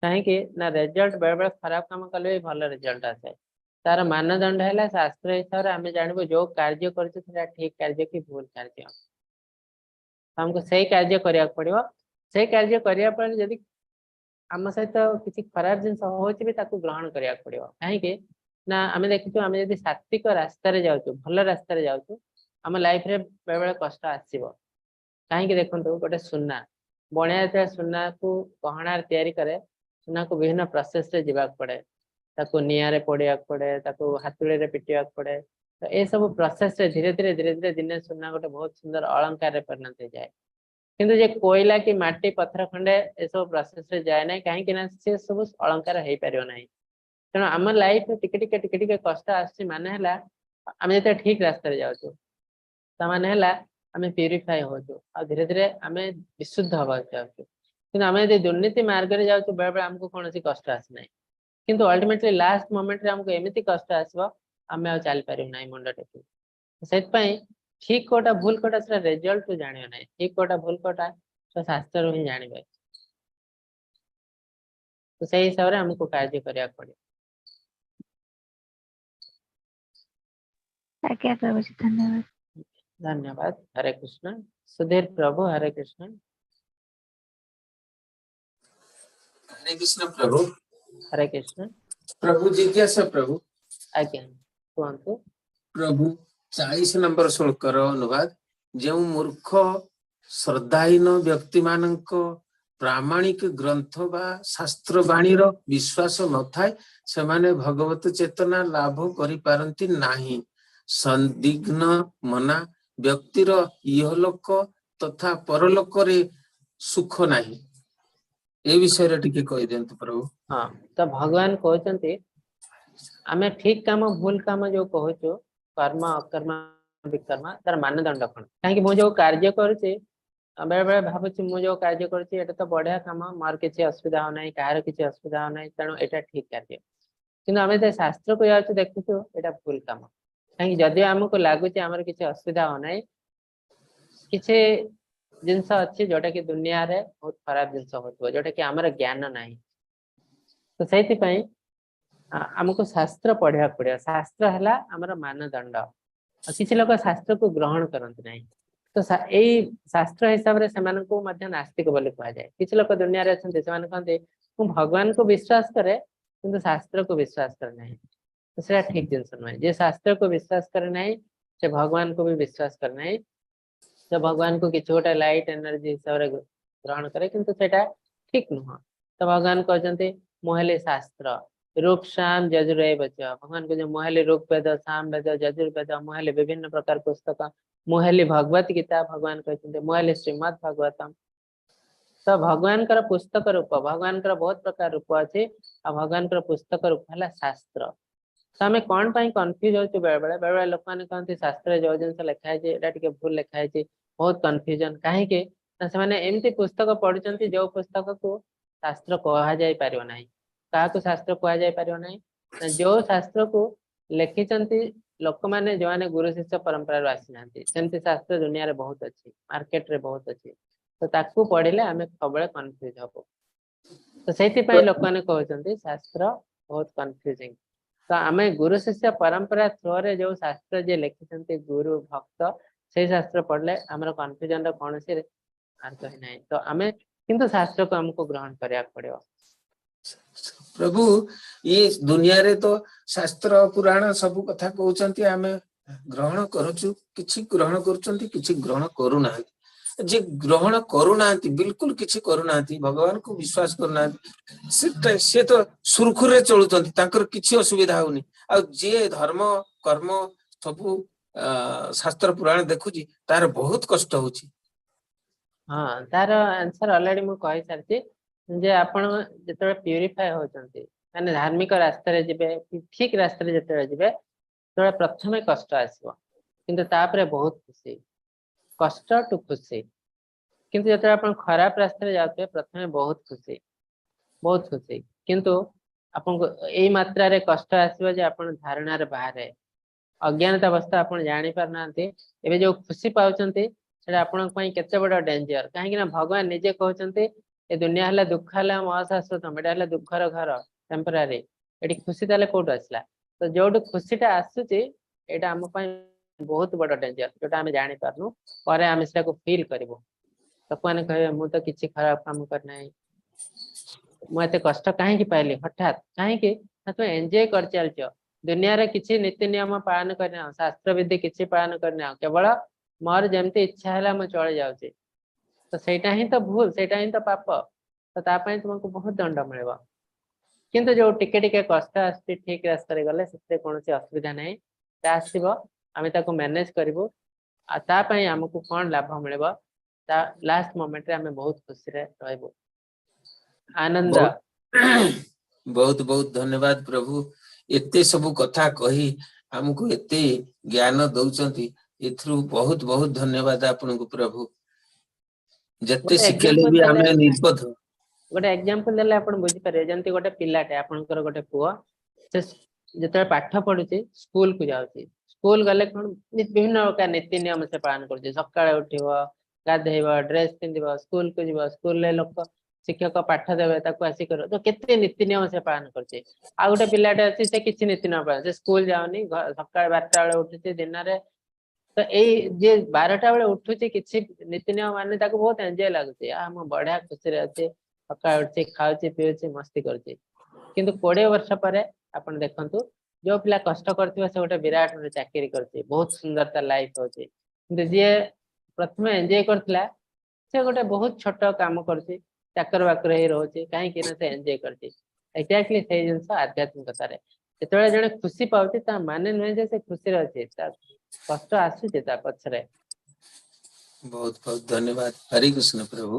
କାହିଁକି ନା ରେଜଲ୍ଟ ବେଳେ ବେଳେ ଖରାପ କାମ କଲେ ବି ଭଲ ରେଜଲ୍ଟ ଆସେ। ତାର ମାନଦଣ୍ଡ ହେଲା ଶାସ୍ତ୍ର ହିସାବରେ ଆମେ ଜାଣିବୁ ଯୋଉ କାର୍ଯ୍ୟ କରୁଛୁ ସେଟା ଠିକ କାର୍ଯ୍ୟ କି ଭୁଲ କାର୍ଯ୍ୟ। ଆମକୁ ସେଇ କାର୍ଯ୍ୟ କରିବାକୁ ପଡିବ। ସେଇ କାର୍ଯ୍ୟ କରିବା ଫଳରେ ଯଦି ଆମ ସହିତ କିଛି ଖରାପ ଜିନିଷ ହଉଛି ବି, ତାକୁ ଗ୍ରହଣ କରିବାକୁ ପଡିବ। କାହିଁକି ନା ଆମେ ଦେଖିଛୁ, ଆମେ ଯଦି ସାତ୍ବିକ ରାସ୍ତାରେ ଯାଉଛୁ, ଭଲ ରାସ୍ତାରେ ଯାଉଛୁ, ଆମ ଲାଇଫରେ ବେଳେ ବେଳେ କଷ୍ଟ ଆସିବ। କାହିଁକି ଦେଖନ୍ତୁ, ଗୋଟେ ସୁନା ବଣିଆ ଯେତେବେଳେ ସୁନାକୁ ଗହଣାରେ ତିଆରି କରେ, ସୁନାକୁ ବିଭିନ୍ନ ପ୍ରୋସେସରେ ଯିବାକୁ ପଡେ। ତାକୁ ନିଆଁରେ ପୋଡିବାକୁ ପଡେ, ତାକୁ ହାତୁଳିରେ ପିଟିବାକୁ ପଡେ। ତ ଏସବୁ ପ୍ରୋସେସରେ ଧୀରେ ଧୀରେ ଧୀରେ ଧୀରେ ଦିନେ ସୁନା ଗୋଟେ ବହୁତ ସୁନ୍ଦର ଅଳଙ୍କାରରେ ପରିଣତ ହେଇଯାଏ। କିନ୍ତୁ ଯେ କୋଇଲା କି ମାଟି, ପଥର ଖଣ୍ଡେ, ଏସବୁ ପ୍ରୋସେସରେ ଯାଏ ନାହିଁ। କାହିଁକି ନା ସେ ସବୁ ଅଳଙ୍କାର ହେଇପାରିବ ନାହିଁ। ତେଣୁ ଆମ ଲାଇଫ ଟିକେ ଟିକେ ଟିକେ ଟିକେ କଷ୍ଟ ଆସୁଛି ମାନେ ହେଲା ଆମେ ଯେତେବେଳେ ଠିକ ରାସ୍ତାରେ ଯାଉଛୁ, ତା ମାନେ ହେଲା ଆମେ ପ୍ୟୁରିଫାଇ ହଉଛୁ ଆଉ ଧୀରେ ଧୀରେ ଆମେ ବିଶୁଦ୍ଧ ହବାକୁ ଚାହୁଁଛୁ। କିନ୍ତୁ ଆମେ ଯଦି ଦୁର୍ନୀତି ମାର୍ଗରେ ଯାଉଛୁ, ବେଳେ ବେଳେ ଆମକୁ କୌଣସି କଷ୍ଟ ଆସୁନାହିଁ, କିନ୍ତୁ ଅଲ୍ଟିମେଟଲି ଲାଷ୍ଟ ମୋମେଣ୍ଟରେ ଆମକୁ ଏମିତି କଷ୍ଟ ଆସିବ, ଆମେ ଆଉ ଚାଲିପାରିବୁ ନାହିଁ ମୁଣ୍ଡ ଟେକି। ସେଥିପାଇଁ ଠିକ କୋଉଟା, ଭୁଲ କୋଉଟା, ସେଟା ରେଜଲ୍ଟ ରୁ ଜାଣିବ ନାହିଁ। ଠିକ କୋଉଟା, ଭୁଲ କୋଉଟା, ସେଟା ଶାସ୍ତ୍ରରୁ ହିଁ ଜାଣିବେ। ତ ସେଇ ହିସାବରେ ଆମକୁ କାର୍ଯ୍ୟ କରିବାକୁ ପଡିବ। ଆଜ୍ଞା ପ୍ରଭୁଜୀ, ଧନ୍ୟବାଦ। ଧନ୍ୟବାଦ। ହରେ କୃଷ୍ଣ। ସୁଧୀର ପ୍ରଭୁ, ହରେ କୃଷ୍ଣ। ହରେ କୃଷ୍ଣ ପ୍ରଭୁ। ହରେ କୃଷ୍ଣ। ପ୍ରଭୁ, ଜିଜ୍ଞାସା ପ୍ରଭୁ। ଆଜ୍ଞା, କୁହନ୍ତୁ। ପ୍ରଭୁ, 40 ନମ୍ବର ଶ୍ଲୋକର ଅନୁବାଦ। ଯେଉଁ ମୂର୍ଖ ଶ୍ରଦ୍ଧାହୀନ ବ୍ୟକ୍ତି ମାନଙ୍କ ପ୍ରାମାଣିକ ଗ୍ରନ୍ଥ ବା ଶାସ୍ତ୍ର ବାଣୀର ବିଶ୍ୱାସ ନଥାଏ, ସେମାନେ ଭଗବତ ଚେତନା ଲାଭ କରିପାରନ୍ତି ନାହିଁ। ସନ୍ଦିଗ୍ଧ ମନା ବ୍ୟକ୍ତିର ଇହଲୋକ ତଥା ପରଲୋକରେ ସୁଖ ନାହିଁ। ଏ ବିଷୟରେ ଟିକେ କହିଦିଅନ୍ତୁ ପ୍ରଭୁ। ହଁ, ତ ଭଗବାନ କହୁଛନ୍ତି, ଆମେ ଠିକ କାମ ଭୁଲ କାମ ଯୋଉ କହୁଛୁ, କର୍ମ, ଅକର୍ମ, ବିକର୍ମ, ତାର ମାନଦଣ୍ଡ କଣ? କାହିଁକି ମୁଁ ଯୋଉ କାର୍ଯ୍ୟ କରୁଛି, ବେଳେ ବେଳେ ଭାବୁଛି ମୁଁ ଯୋଉ କାର୍ଯ୍ୟ କରୁଛି ଏଇଟା ତ ବଢିଆ କାମ, ମୋର କିଛି ଅସୁବିଧା ହଉନାହିଁ, କାହାର କିଛି ଅସୁବିଧା ହଉନାହିଁ, ତେଣୁ ଏଇଟା ଠିକ କାର୍ଯ୍ୟ। କିନ୍ତୁ ଆମେ ଯେତେବେଳେ ଶାସ୍ତ୍ରକୁ ଯାଉଛୁ, ଦେଖୁଛୁ ଏଇଟା ଭୁଲ କାମ। କାହିଁକି? ଯଦିଓ ଆମକୁ ଲାଗୁଛି ଆମର କିଛି ଅସୁବିଧା ହଉନାହିଁ, କିଛି ଜିନିଷ ଅଛି ଯୋଉଟା କି ଦୁନିଆରେ ବହୁତ ଖରାପ ଜିନିଷ ହଉଥିବ, ଯୋଉଟା କି ଆମର ଜ୍ଞାନ ନାହିଁ। ତ ସେଇଥିପାଇଁ ଆମକୁ ଶାସ୍ତ୍ର ପଢିବାକୁ ପଡିବ। ଶାସ୍ତ୍ର ହେଲା ଆମର ମାନଦଣ୍ଡ। ଆଉ କିଛି ଲୋକ ଶାସ୍ତ୍ରକୁ ଗ୍ରହଣ କରନ୍ତି ନାହିଁ, ତ ଏଇ ଶାସ୍ତ୍ର ହିସାବରେ ସେମାନଙ୍କୁ ମଧ୍ୟ ନାସ୍ତିକ ବୋଲି କୁହାଯାଏ। କିଛି ଲୋକ ଦୁନିଆରେ ଅଛନ୍ତି, ସେମାନେ କହନ୍ତି ମୁଁ ଭଗବାନଙ୍କୁ ବିଶ୍ୱାସ କରେ, କିନ୍ତୁ ଶାସ୍ତ୍ରକୁ ବିଶ୍ୱାସ କରେ ନାହିଁ। ତ ସେଇଟା ଠିକ ଜିନିଷ ନୁହେଁ। ଯିଏ ଶାସ୍ତ୍ରକୁ ବିଶ୍ୱାସ କରେ ନାହିଁ, ସେ ଭଗବାନଙ୍କୁ ବି ବିଶ୍ୱାସ କରେ ନାହିଁ। ସେ ଭଗବାନଙ୍କୁ କିଛି ଗୋଟେ ଲାଇଟ ଏନର୍ଜି ହିସାବରେ ଗ୍ରହଣ କରେ, କିନ୍ତୁ ସେଇଟା ଠିକ ନୁହଁ। ତ ଭଗବାନ କହୁଛନ୍ତି ମୁଁ ହେଲି ଶାସ୍ତ୍ର, ଋକ ସାମ ଯଜୁରେବଚ। ଭଗବାନ କହୁଛନ୍ତି ମୁଁ ହେଲି ଋକ ବେଦ, ସାମ ବେଦ, ଯଜୁର୍ବେଦ, ମୁଁ ହେଲି ବିଭିନ୍ନ ପ୍ରକାର ପୁସ୍ତକ, ମୁଁ ହେଲି ଭଗବତ ଗୀତା। ଭଗବାନ କହିଛନ୍ତି ମୁଁ ହେଲି ଶ୍ରୀମଦ୍ ଭାଗବତମ। ତ ଭଗବାନଙ୍କର ପୁସ୍ତକ ରୂପ, ଭଗବାନଙ୍କର ବହୁତ ପ୍ରକାର ରୂପ ଅଛି, ଆଉ ଭଗବାନଙ୍କର ପୁସ୍ତକ ରୂପ ହେଲା ଶାସ୍ତ୍ର। ତ ଆମେ କଣ ପାଇଁ କନଫ୍ୟୁଜ ହଉଛୁ ବେଳେ ବେଳେ? ବେଳେ ବେଳେ ଲୋକମାନେ କହନ୍ତି ଶାସ୍ତ୍ରରେ ଯୋଉ ଜିନିଷ ଲେଖା ହେଇଛି ଏଇଟା ଟିକେ ଭୁଲ ଲେଖା ହେଇଛି। ବହୁତ କନଫ୍ୟୁଜନ। କାହିଁକି ନା ସେମାନେ ଏମିତି ପୁସ୍ତକ ପଢୁଛନ୍ତି ଯୋଉ ପୁସ୍ତକକୁ ଶାସ୍ତ୍ର କୁହାଯାଇ ପାରିବ ନାହିଁ। କାହାକୁ ଶାସ୍ତ୍ର କୁହାଯାଇ ପାରିବ ନାହିଁ ନା ଯୋଉ ଶାସ୍ତ୍ରକୁ ଲେଖିଛନ୍ତି ଲୋକମାନେ ଯୋଉମାନେ ଗୁରୁ ଶିଷ୍ୟ ପରମ୍ପରାରୁ ଆସିନାହାନ୍ତି। ସେମିତି ଶାସ୍ତ୍ର ଦୁନିଆରେ ବହୁତ ଅଛି, ମାର୍କେଟରେ ବହୁତ ଅଛି। ତ ତାକୁ ପଢିଲେ ଆମେ ସବୁବେଳେ କନଫ୍ୟୁଜ ହବୁ। ତ ସେଇଥିପାଇଁ ଲୋକମାନେ କହୁଛନ୍ତି ଶାସ୍ତ୍ର ବହୁତ କନଫ୍ୟୁଜିଂ। ତ ଆମେ ଗୁରୁ ଶିଷ୍ୟ ପରମ୍ପରା ଥ୍ରୋରେ ଯୋଉ ଶାସ୍ତ୍ର ଯିଏ ଲେଖିଛନ୍ତି ଗୁରୁ ଭକ୍ତ, ସେଇ ଶାସ୍ତ୍ର ପଢିଲେ ଆମର କନଫ୍ୟୁଜନ ର କୌଣସି ମାର୍ଗ ହିଁ ନାହିଁ। ତ ଆମେ କିନ୍ତୁ ଶାସ୍ତ୍ରକୁ ଆମକୁ ଗ୍ରହଣ କରିବାକୁ ପଡିବ। ପ୍ରଭୁ, ଇଏ ଦୁନିଆରେ ତ ଶାସ୍ତ୍ର ପୁରାଣ ସବୁ କଥା କହୁଛନ୍ତି, ଆମେ ଗ୍ରହଣ କରୁଛୁ, କିଛି ଗ୍ରହଣ କରୁଛନ୍ତି, କିଛି ଗ୍ରହଣ କରୁନାହାନ୍ତି। ଯେ ଗ୍ରହଣ କରୁନାହାନ୍ତି, ବିଲକୁଲ କିଛି କରୁନାହାନ୍ତି, ଭଗବାନଙ୍କୁ ବିଶ୍ୱାସ କରୁନାହାନ୍ତି, ସେ ତ ସୁରୁଖୁରୁରେ ଚଳୁଛନ୍ତି, ତାଙ୍କର କିଛି ଅସୁବିଧା ହଉନି। ଆଉ ଯିଏ ଧର୍ମ କର୍ମ ସବୁ ଶାସ୍ତ୍ର ପୁରାଣ ଦେଖୁଛି, ତାର ବହୁତ କଷ୍ଟ ହଉଛି। ହଁ, ତାର ଆନ୍ସର ଅଲରେଡି ମୁଁ କହିସାରିଛି ଯେ ଆପଣ ଯେତେବେଳେ ପ୍ୟୁରିଫାଏ ହଉଛନ୍ତି, ମାନେ ଧାର୍ମିକ ରାସ୍ତାରେ ଯିବେ, ଠିକ ରାସ୍ତାରେ ଯେତେବେଳେ ଯିବେ, ସେତେବେଳେ ପ୍ରଥମେ କଷ୍ଟ ଆସିବ, କିନ୍ତୁ ତାପରେ ବହୁତ ଖୁସି, କଷ୍ଟ ଟୁ ଖୁସି। କିନ୍ତୁ ଯେତେବେଳେ ଆପଣ ଖରାପ ରାସ୍ତାରେ ଯାଉଥିବେ, ପ୍ରଥମେ ବହୁତ ଖୁସି, ବହୁତ ଖୁସି, କିନ୍ତୁ ଆପଣଙ୍କୁ ଏଇ ମାତ୍ରାରେ କଷ୍ଟ ଆସିବ ଯେ ଆପଣ ଧାରଣାରେ ବାହାରେ, ଅଜ୍ଞାନତା ଅବସ୍ଥା, ଆପଣ ଜାଣିପାରୁନାହାନ୍ତି। ଏବେ ଯୋଉ ଖୁସି ପାଉଛନ୍ତି, ସେଟା ଆପଣଙ୍କ ପାଇଁ କେତେ ବଡ ଡେଞ୍ଜର। କାହିଁକି ନା ଭଗବାନ ନିଜେ କହୁଛନ୍ତି, ଏ ଦୁନିଆ ହେଲା ଦୁଃଖ ହେଲା ମହାଶାଶ୍ୱତମ, ଏଇଟା ହେଲା ଦୁଃଖର ଘର, ଟେମ୍ପୋରାରୀ। ଏଠି ଖୁସି ତାହେଲେ କୋଉଠୁ ଆସିଲା? ତ ଯୋଉଠୁ ଖୁସିଟା ଆସୁଛି, ଏଇଟା ଆମ ପାଇଁ ବହୁତ ବଡ ଡେଞ୍ଜର, ଯୋଉଟା ଆମେ ଜାଣିପାରୁନୁ। ପରେ ଆମେ ସେଟାକୁ ଫିଲ୍ କରିବୁ। ଲୋକମାନେ କହିବେ, ମୁଁ ତ କିଛି ଖରାପ କାମ କରିନାହିଁ, ମୁଁ ଏତେ କଷ୍ଟ କାହିଁକି ପାଇଲି ହଠାତ୍? କାହିଁକି ନା ତୁମେ ଏନ୍ଜୟ କରିଚାଲିଛ, ଦୁନିଆରେ କିଛି ନୀତି ନିୟମ ପାଳନ କରିନାହ, ଶାସ୍ତ୍ର ବିଧି କିଛି ପାଳନ କରିନାହ, କେବଳ ମୋର ଯେମିତି ଇଚ୍ଛା ହେଲା ମୁଁ ଚଳି ଯାଉଛି। ତ ସେଇଟା ହିଁ ତ ଭୁଲ, ସେଇଟା ହିଁ ତ ପାପ। ତ ତା ପାଇଁ ତୁମକୁ ବହୁତ ଦଣ୍ଡ ମିଳିବ। କିନ୍ତୁ ଯୋଉ ଟିକେ ଟିକେ କଷ୍ଟ ଆସୁଛି ଠିକ ରାସ୍ତାରେ ଗଲେ, ସେଥିରେ କୌଣସି ଅସୁବିଧା ନାହିଁ। ତା ଆସିବ, ଆମେ ତାକୁ ମ୍ୟାନେଜ କରିବୁ। ଆଉ ତା ପାଇଁ ଆମକୁ କଣ ଲାଭ ମିଳିବ? ତା ଲାଷ୍ଟ ମୋମେଣ୍ଟରେ ଆମେ ବହୁତ ଖୁସିରେ ରହିବୁ, ଆନନ୍ଦ। ବହୁତ ବହୁତ ଧନ୍ୟବାଦ ପ୍ରଭୁ। ଏତେ ସବୁ କଥା କହି ଆମକୁ ଏତେ ଜ୍ଞାନ ଦଉଛନ୍ତି, ଏଥିରୁ ବହୁତ ବହୁତ ଧନ୍ୟବାଦ ଆପଣଙ୍କୁ ପ୍ରଭୁ। ଯେତେ ଗୋଟେ ଶିଖେଇଲେ ଏକ୍ସାମ୍ପଲ ବି ଦେଲେ ଆମେ ନିର୍ବୋଧ। ଗୋଟେ ଏକ୍ସାମ୍ପଲ ଦେଲେ ଆପଣ ବୁଝିପାରିବେ। ଯେମିତି ଗୋଟେ ପିଲାଟେ, ଆପଣଙ୍କର ଗୋଟେ ପୁଅ, ସେ ଯେତେବେଳେ ପାଠ ପଢୁଛି, ସ୍କୁଲ କୁ ଯାଉଛି। ସ୍କୁଲ ଗଲେ କଣ ବିଭିନ୍ନ ପ୍ରକାର ନୀତି ନିୟମ ସେ ପାଳନ କରୁଛି। ସକାଳେ ଉଠିବ, ଗାଧେଇବ, ଡ୍ରେସ ପିନ୍ଧିବ, ସ୍କୁଲ କୁ ଯିବ, ସ୍କୁଲରେ ଲୋକ ଶିକ୍ଷକ ପାଠ ଦେବେ, ତାକୁ ଆସି କରିବ। ତ କେତେ ନୀତି ନିୟମ ସେ ପାଳନ କରୁଛି। ଆଉ ଗୋଟେ ପିଲାଟେ ଅଛି, ସେ କିଛି ନୀତି ନିୟମ ପାଳନ, ସେ ସ୍କୁଲ ଯାଉନି, ସକାଳେ 12ଟା ବେଳେ ଉଠୁଛି ଦିନରେ। ତ ଏଇ ଯିଏ 12ଟା ବେଳେ ଉଠୁଛି, କିଛି ନୀତି ନିୟମ ମାନେ, ତାକୁ ବହୁତ ଏନ୍ଜୟ ଲାଗୁଛି। ମୁଁ ବଢିଆ ଖୁସିରେ ଅଛି, ସକାଳେ ଉଠୁଛି, ଖାଉଛି, ପିଉଛି, ମସ୍ତି କରୁଛି। କିନ୍ତୁ 20 ବର୍ଷ ପରେ ଆପଣ ଦେଖନ୍ତୁ, ଯୋଉ ପିଲା କଷ୍ଟ କରିଥିବ, ସେ ଗୋଟେ ବିରାଟ ଗୋଟେ ଚାକିରି କରୁଛି, ବହୁତ ସୁନ୍ଦର ତା ଲାଇଫ ହଉଛି। କିନ୍ତୁ ଯିଏ ପ୍ରଥମେ ଏନ୍ଜୟ କରିଥିଲା, ସେ ଗୋଟେ ବହୁତ ଛୋଟ କାମ କରୁଛି, ଚାକର ବାକର ହେଇ ରହୁଛି। କାହିଁକି ନା ସେ ଏନ୍ଜୟ କରିଛି। ଏକ୍ଜାକ୍ଟଲି ସେଇ ଜିନିଷ ଆଧ୍ୟାତ୍ମିକତାରେ, ଯେତେବେଳେ ଜଣେ ଖୁସି ପାଉଛି, ତା ମାନେ ନୁହେଁ ଯେ ସେ ଖୁସିରେ ଅଛି, ତା କଷ୍ଟ ଆସୁଛି ତା ପଛରେ। ବହୁତ ବହୁତ ଧନ୍ୟବାଦ। ହରେ କୃଷ୍ଣ ପ୍ରଭୁ।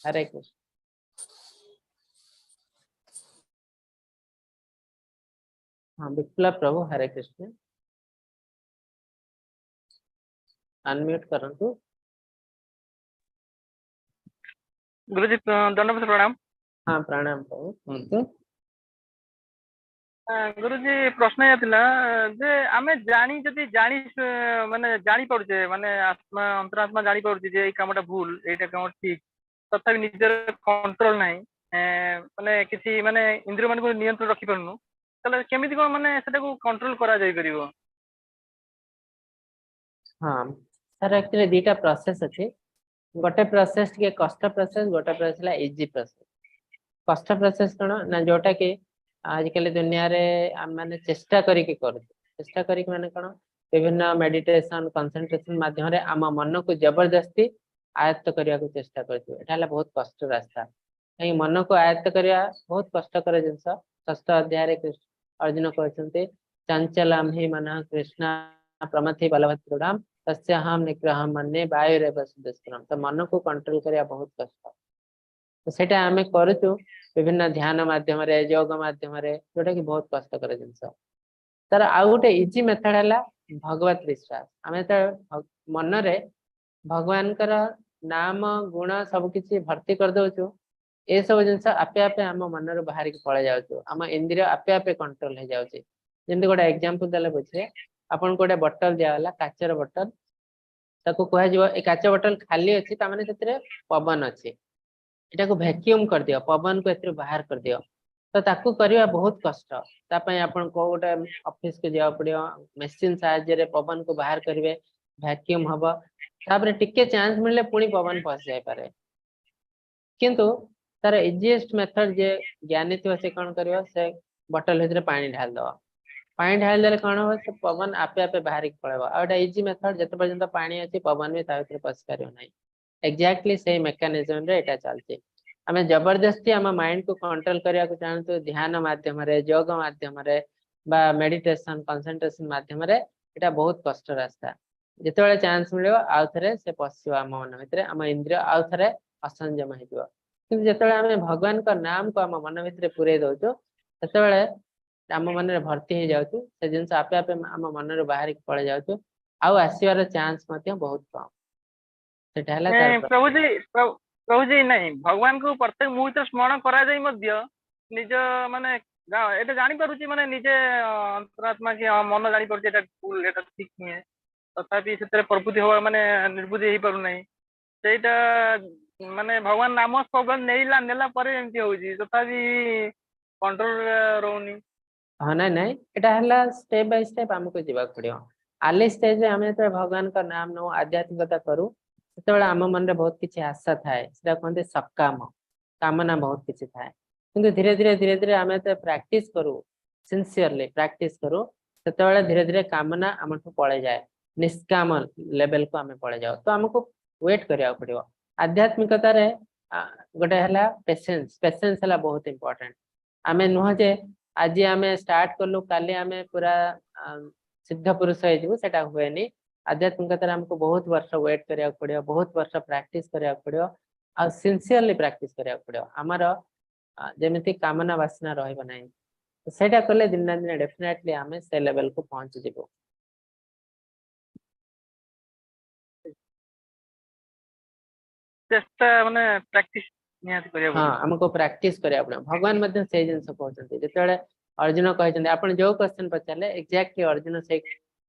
ହରେ କୃଷ୍ଣ। ହଁ, ବିପ୍ଲବ ପ୍ରଭୁ, ହରେ କୃଷ୍ଣ। ଅନମ୍ୟୁଟ କରନ୍ତୁ। ଗୁରୁଜୀ, ଦଣ୍ଡବତ ପ୍ରଣାମ। ହଁ, ପ୍ରଣାମ ପ୍ରଭୁ, କୁହନ୍ତୁ। ଗୁରୁଜୀ, ପ୍ରଶ୍ନ ଏଇଆ ଥିଲା ଯେ ଆମେ ଜାଣି ଯଦି ଜାଣି ମାନେ ଜାଣିପାରୁଛେ, ମାନେ ଆତ୍ମା ଅନ୍ତରାତ୍ମା ଜାଣିପାରୁଛି ଯେ ଏଇ କାମଟା ଭୁଲ, ଏଇଟା କାମ ଠିକ, ତଥାପି ନିଜର କଣ୍ଟ୍ରୋଲ ନାହିଁ, ମାନେ କିଛି ମାନେ ଇନ୍ଦ୍ରିୟ ମାନଙ୍କୁ ନିୟନ୍ତ୍ରଣ ରଖିପାରୁନୁ, ତାହେଲେ କେମିତି କଣ ମାନେ ସେଟାକୁ କଣ୍ଟ୍ରୋଲ କରାଯାଇ ପାରିବ? ହଁ, ତାର ଆକ୍ଚୁଆଲି ଦିଟା ପ୍ରୋସେସ ଅଛି। ଗୋଟେ ପ୍ରୋସେସ ଟିକେ କଷ୍ଟ ପ୍ରୋସେସ, ଗୋଟେ ପ୍ରୋସେସ ହେଲା ଇଜି ପ୍ରୋସେସ। କଷ୍ଟ ପ୍ରୋସେସ କଣ ନା ଯୋଉଟା କି ଆଜିକାଲି ଦୁନିଆରେ ଆମେ ମାନେ ଚେଷ୍ଟା କରିକି କରୁଛୁ। ଚେଷ୍ଟା କରିକି ମାନେ କଣ? ବିଭିନ୍ନ ମେଡିଟେସନ, କନସେନ୍ଟ୍ରେସନ ମାଧ୍ୟମରେ ଆମ ମନକୁ ଜବରଦସ୍ତି ଆୟତ୍ତ କରିବାକୁ ଚେଷ୍ଟା କରୁଛୁ। ଏଟା ହେଲା ବହୁତ କଷ୍ଟ ରାସ୍ତା। କାହିଁକି ମନକୁ ଆୟତ୍ତ କରିବା ବହୁତ କଷ୍ଟକର ଜିନିଷ। ଷଷ୍ଠ ଅଧ୍ୟାୟରେ ଅର୍ଜୁନ କହିଛନ୍ତି, ଚଞ୍ଚଲମ ହି ମନଃ କୃଷ୍ଣ ପ୍ରମଥି ବଲବତ୍ ଦୃଢ଼ମ୍ ତସ୍ୟାହଂ ନିଗ୍ରହଂ ମନ୍ୟେ ବାୟୁରେବ ସୁଦୁଷ୍କରମ୍। ତ ମନକୁ କଣ୍ଟ୍ରୋଲ କରିବା ବହୁତ କଷ୍ଟ। ତ ସେଇଟା ଆମେ କରୁଛୁ ବିଭିନ୍ନ ଧ୍ୟାନ ମାଧ୍ୟମରେ, ଯୋଗ ମାଧ୍ୟମରେ, ଯୋଉଟା କି ବହୁତ କଷ୍ଟକର ଜିନିଷ। ତାର ଆଉ ଗୋଟେ ଇଜି ମେଥଡ ହେଲା ଭଗବତ ବିଶ୍ୱାସ। ଆମେ ଯେତେବେଳେ ମନରେ ଭଗବାନଙ୍କର ନାମ ଗୁଣ ସବୁ କିଛି ଭର୍ତ୍ତି କରିଦଉଛୁ, ଏସବୁ ଜିନିଷ ଆପେ ଆପେ ଆମ ମନରୁ ବାହାରିକି ପଳେଇ ଯାଉଛୁ, ଆମ ଇନ୍ଦ୍ରିୟ ଆପେ ଆପେ କଣ୍ଟ୍ରୋଲ ହେଇଯାଉଛି। ଯେମିତି ଗୋଟେ ଏକ୍ଜାମ୍ପଲ ଦେଲେ ବୁଝିବେ। ଆପଣଙ୍କୁ ଗୋଟେ ବଟଲ ଦିଆଗଲା, କାଚର ବଟଲ। ତାକୁ କୁହାଯିବ, ଏ କାଚ ବଟଲ ଖାଲି ଅଛି, ତାମାନେ ସେଥିରେ ପବନ ଅଛି, ଏଟାକୁ ଭ୍ୟାକ୍ୟୁମ କରିଦିଅ, ପବନକୁ ଏଥିରୁ ବାହାର କରିଦିଅ। ତ ତାକୁ କରିବା ବହୁତ କଷ୍ଟ। ତା ପାଇଁ ଆପଣ କୋଉ ଗୋଟେ ଅଫିସକୁ ଯିବାକୁ ପଡିବ, ମେସିନ ସାହାଯ୍ୟରେ ପବନକୁ ବାହାର କରିବେ, ଭ୍ୟାକ୍ୟୁମ ହବ, ତାପରେ ଟିକେ ଚାନ୍ସ ମିଳିଲେ ପୁଣି ପବନ ପଶି ଯାଇପାରେ। କିନ୍ତୁ ତାର ଇଜିଏଷ୍ଟ ମେଥଡ, ଯିଏ ଜ୍ଞାନୀ ଥିବ ସେ କଣ କରିବ? ସେ ବଟଲ ଭିତରେ ପାଣି ଢାଳିଦବ। ପାଣି ଢାଳିଦେଲେ କଣ ହବ? ସେ ପବନ ଆପେ ଆପେ ବାହାରିକି ପଳେଇବ। ଆଉ ଏଇଟା ଇଜି ମେଥଡ, ଯେତେ ପର୍ଯ୍ୟନ୍ତ ପାଣି ଅଛି ପବନ ବି ତା ଭିତରେ ପଶି ପାରିବ ନାହିଁ। ଏକ୍ଜାକ୍ଟଲି ସେଇ ମେକାନିଜମ ରେ ଏଇଟା ଚାଲିଛି। ଆମେ ଜବରଦସ୍ତି ଆମ ମାଇଣ୍ଡ କୁ କଣ୍ଟ୍ରୋଲ କରିବାକୁ ଚାହୁଁଛୁ ଧ୍ୟାନ ମାଧ୍ୟମରେ, ଯୋଗ ମାଧ୍ୟମରେ ବା ମେଡିଟେସନ, କନସେନ୍ଟ୍ରେସନ ମାଧ୍ୟମରେ। ଏଇଟା ବହୁତ କଷ୍ଟ ରାସ୍ତା। ଯେତେବେଳେ ଚାନ୍ସ ମିଳିବ, ଆଉ ଥରେ ସେ ପଶିବ ଆମ ମନ ଭିତରେ, ଆମ ଇନ୍ଦ୍ରିୟ ଆଉ ଥରେ ଅସଂଯମ ହେଇଯିବ। କିନ୍ତୁ ଯେତେବେଳେ ଆମେ ଭଗବାନଙ୍କ ନାମକୁ ଆମ ମନ ଭିତରେ ପୁରେଇ ଦଉଛୁ, ସେତେବେଳେ ଆମ ମନରେ ଭର୍ତ୍ତି ହେଇଯାଉଛୁ, ସେ ଜିନିଷ ଆପେ ଆପେ ଆମ ମନରୁ ବାହାରିକି ପଳେଇ ଯାଉଛୁ, ଆଉ ଆସିବାର ଚାନ୍ସ ମଧ୍ୟ ବହୁତ କମ। ସେଟା ହେଲା ତାର ନାଇଁ ପ୍ରଭୁଜୀ, ପ୍ରଭୁଜୀ, ନାଇଁ, ଭଗବାନଙ୍କୁ ପ୍ରତ୍ୟେକ ମୁହୂର୍ତ୍ତ ସ୍ମରଣ କରାଯାଇ ମଧ୍ୟ ନିଜ ମାନେ ଏଇଟା ଜାଣିପାରୁଛି, ମାନେ ନିଜେ ଅନ୍ତରାତ୍ମା କି ମନ ଜାଣିପାରୁଛି ଏଇଟା ଭୁଲ, ଏଇଟା ଠିକ ନୁହେଁ। ତଥାପି ସେଥିରେ ପ୍ରବୃତ୍ତି ହବା ମାନେ ନିର୍ବୁଦ୍ଧି ହେଇପାରୁନାହିଁ। ସେଇଟା ମାନେ ଭଗବାନ ନାମ ସବୁବେଳେ ନେଲା ପରେ ଏମିତି ହଉଛି, ତଥାପି କଣ୍ଟ୍ରୋଲ ରହୁନି। ହଁ, ନାଇଁ ନାଇଁ, ଏଇଟା ହେଲା ଷ୍ଟେପ ବାଇ ଷ୍ଟେପ ଆମକୁ ଯିବାକୁ ପଡିବ। ଆର୍ଲି ଷ୍ଟେଜରେ ଆମେ ଯେତେବେଳେ ଭଗବାନଙ୍କ ନାମ ନଉ, ଆଧ୍ୟାତ୍ମିକତା କରୁ, ସେତେବେଳେ ଆମ ମନରେ ବହୁତ କିଛି ଆଶା ଥାଏ। ସେଟା କୁହନ୍ତି ସକାମ କାମନା, ବହୁତ କିଛି ଥାଏ। କିନ୍ତୁ ଧୀରେ ଧୀରେ ଧୀରେ ଧୀରେ ଆମେ ଯେତେବେଳେ ପ୍ରାକ୍ଟିସ କରୁ, ସିନସିୟରଲି ପ୍ରାକ୍ଟିସ କରୁ, ସେତେବେଳେ ଧୀରେ ଧୀରେ କାମନା ଆମଠୁ ପଳେଇଯାଏ, ନିଷ୍କାମ ଲେଭେଲକୁ ଆମେ ପଳେଇ ଯାଉ। ତ ଆମକୁ ୱେଟ କରିବାକୁ ପଡିବ। ଆଧ୍ୟାତ୍ମିକତାରେ ଗୋଟେ ହେଲା ପେସେନ୍ସ। ପେସେନ୍ସ ହେଲା ବହୁତ ଇମ୍ପୋର୍ଟାଣ୍ଟ। ଆମେ ନୁହଁ ଯେ ଆଜି ଆମେ ଷ୍ଟାର୍ଟ କଲୁ, କାଲି ଆମେ ପୁରା ସିଦ୍ଧ ପୁରୁଷ ହେଇଯିବୁ, ସେଟା ହୁଏନି। ଆଧ୍ୟାତ୍ମିକତାରେ ଆମକୁ ବହୁତ ବର୍ଷ ୱେଟ କରିବାକୁ ପଡିବ, ବହୁତ ବର୍ଷ ପ୍ରାକ୍ଟିସ କରିବାକୁ ପଡିବ ଆଉ ସିନସିୟରଲି ପ୍ରାକ୍ଟିସ କରିବାକୁ ପଡିବ। ଆମର ଯେମିତି କାମନା ବାସନା ରହିବ ନାହିଁ। ସେଇଟା କଲେ ଦିନେ ନା ଦିନେ ଡେଫିନେଟଲି ଆମେ ସେ ଲେଭେଲକୁ ପହଞ୍ଚିଯିବୁ। ଚେଷ୍ଟା ମାନେ ପ୍ରାକ୍ଟିସ ନିହାତି କରିବାକୁ ହଁ, ପଡିବ। ଆମକୁ ପ୍ରାକ୍ଟିସ କରିବାକୁ ପଡିବ। ଭଗବାନ ମଧ୍ୟ ସେଇ ଜିନିଷ କହୁଛନ୍ତି। ଯେତେବେଳେ ଅର୍ଜୁନ କହିଛନ୍ତି, ଆପଣ ଯୋଉ କ୍ୱେଶ୍ଚନ ପଚାରିଲେ, ଏକ୍ଜାକ୍ଟଲି ଅର୍ଜୁନ ସେଇ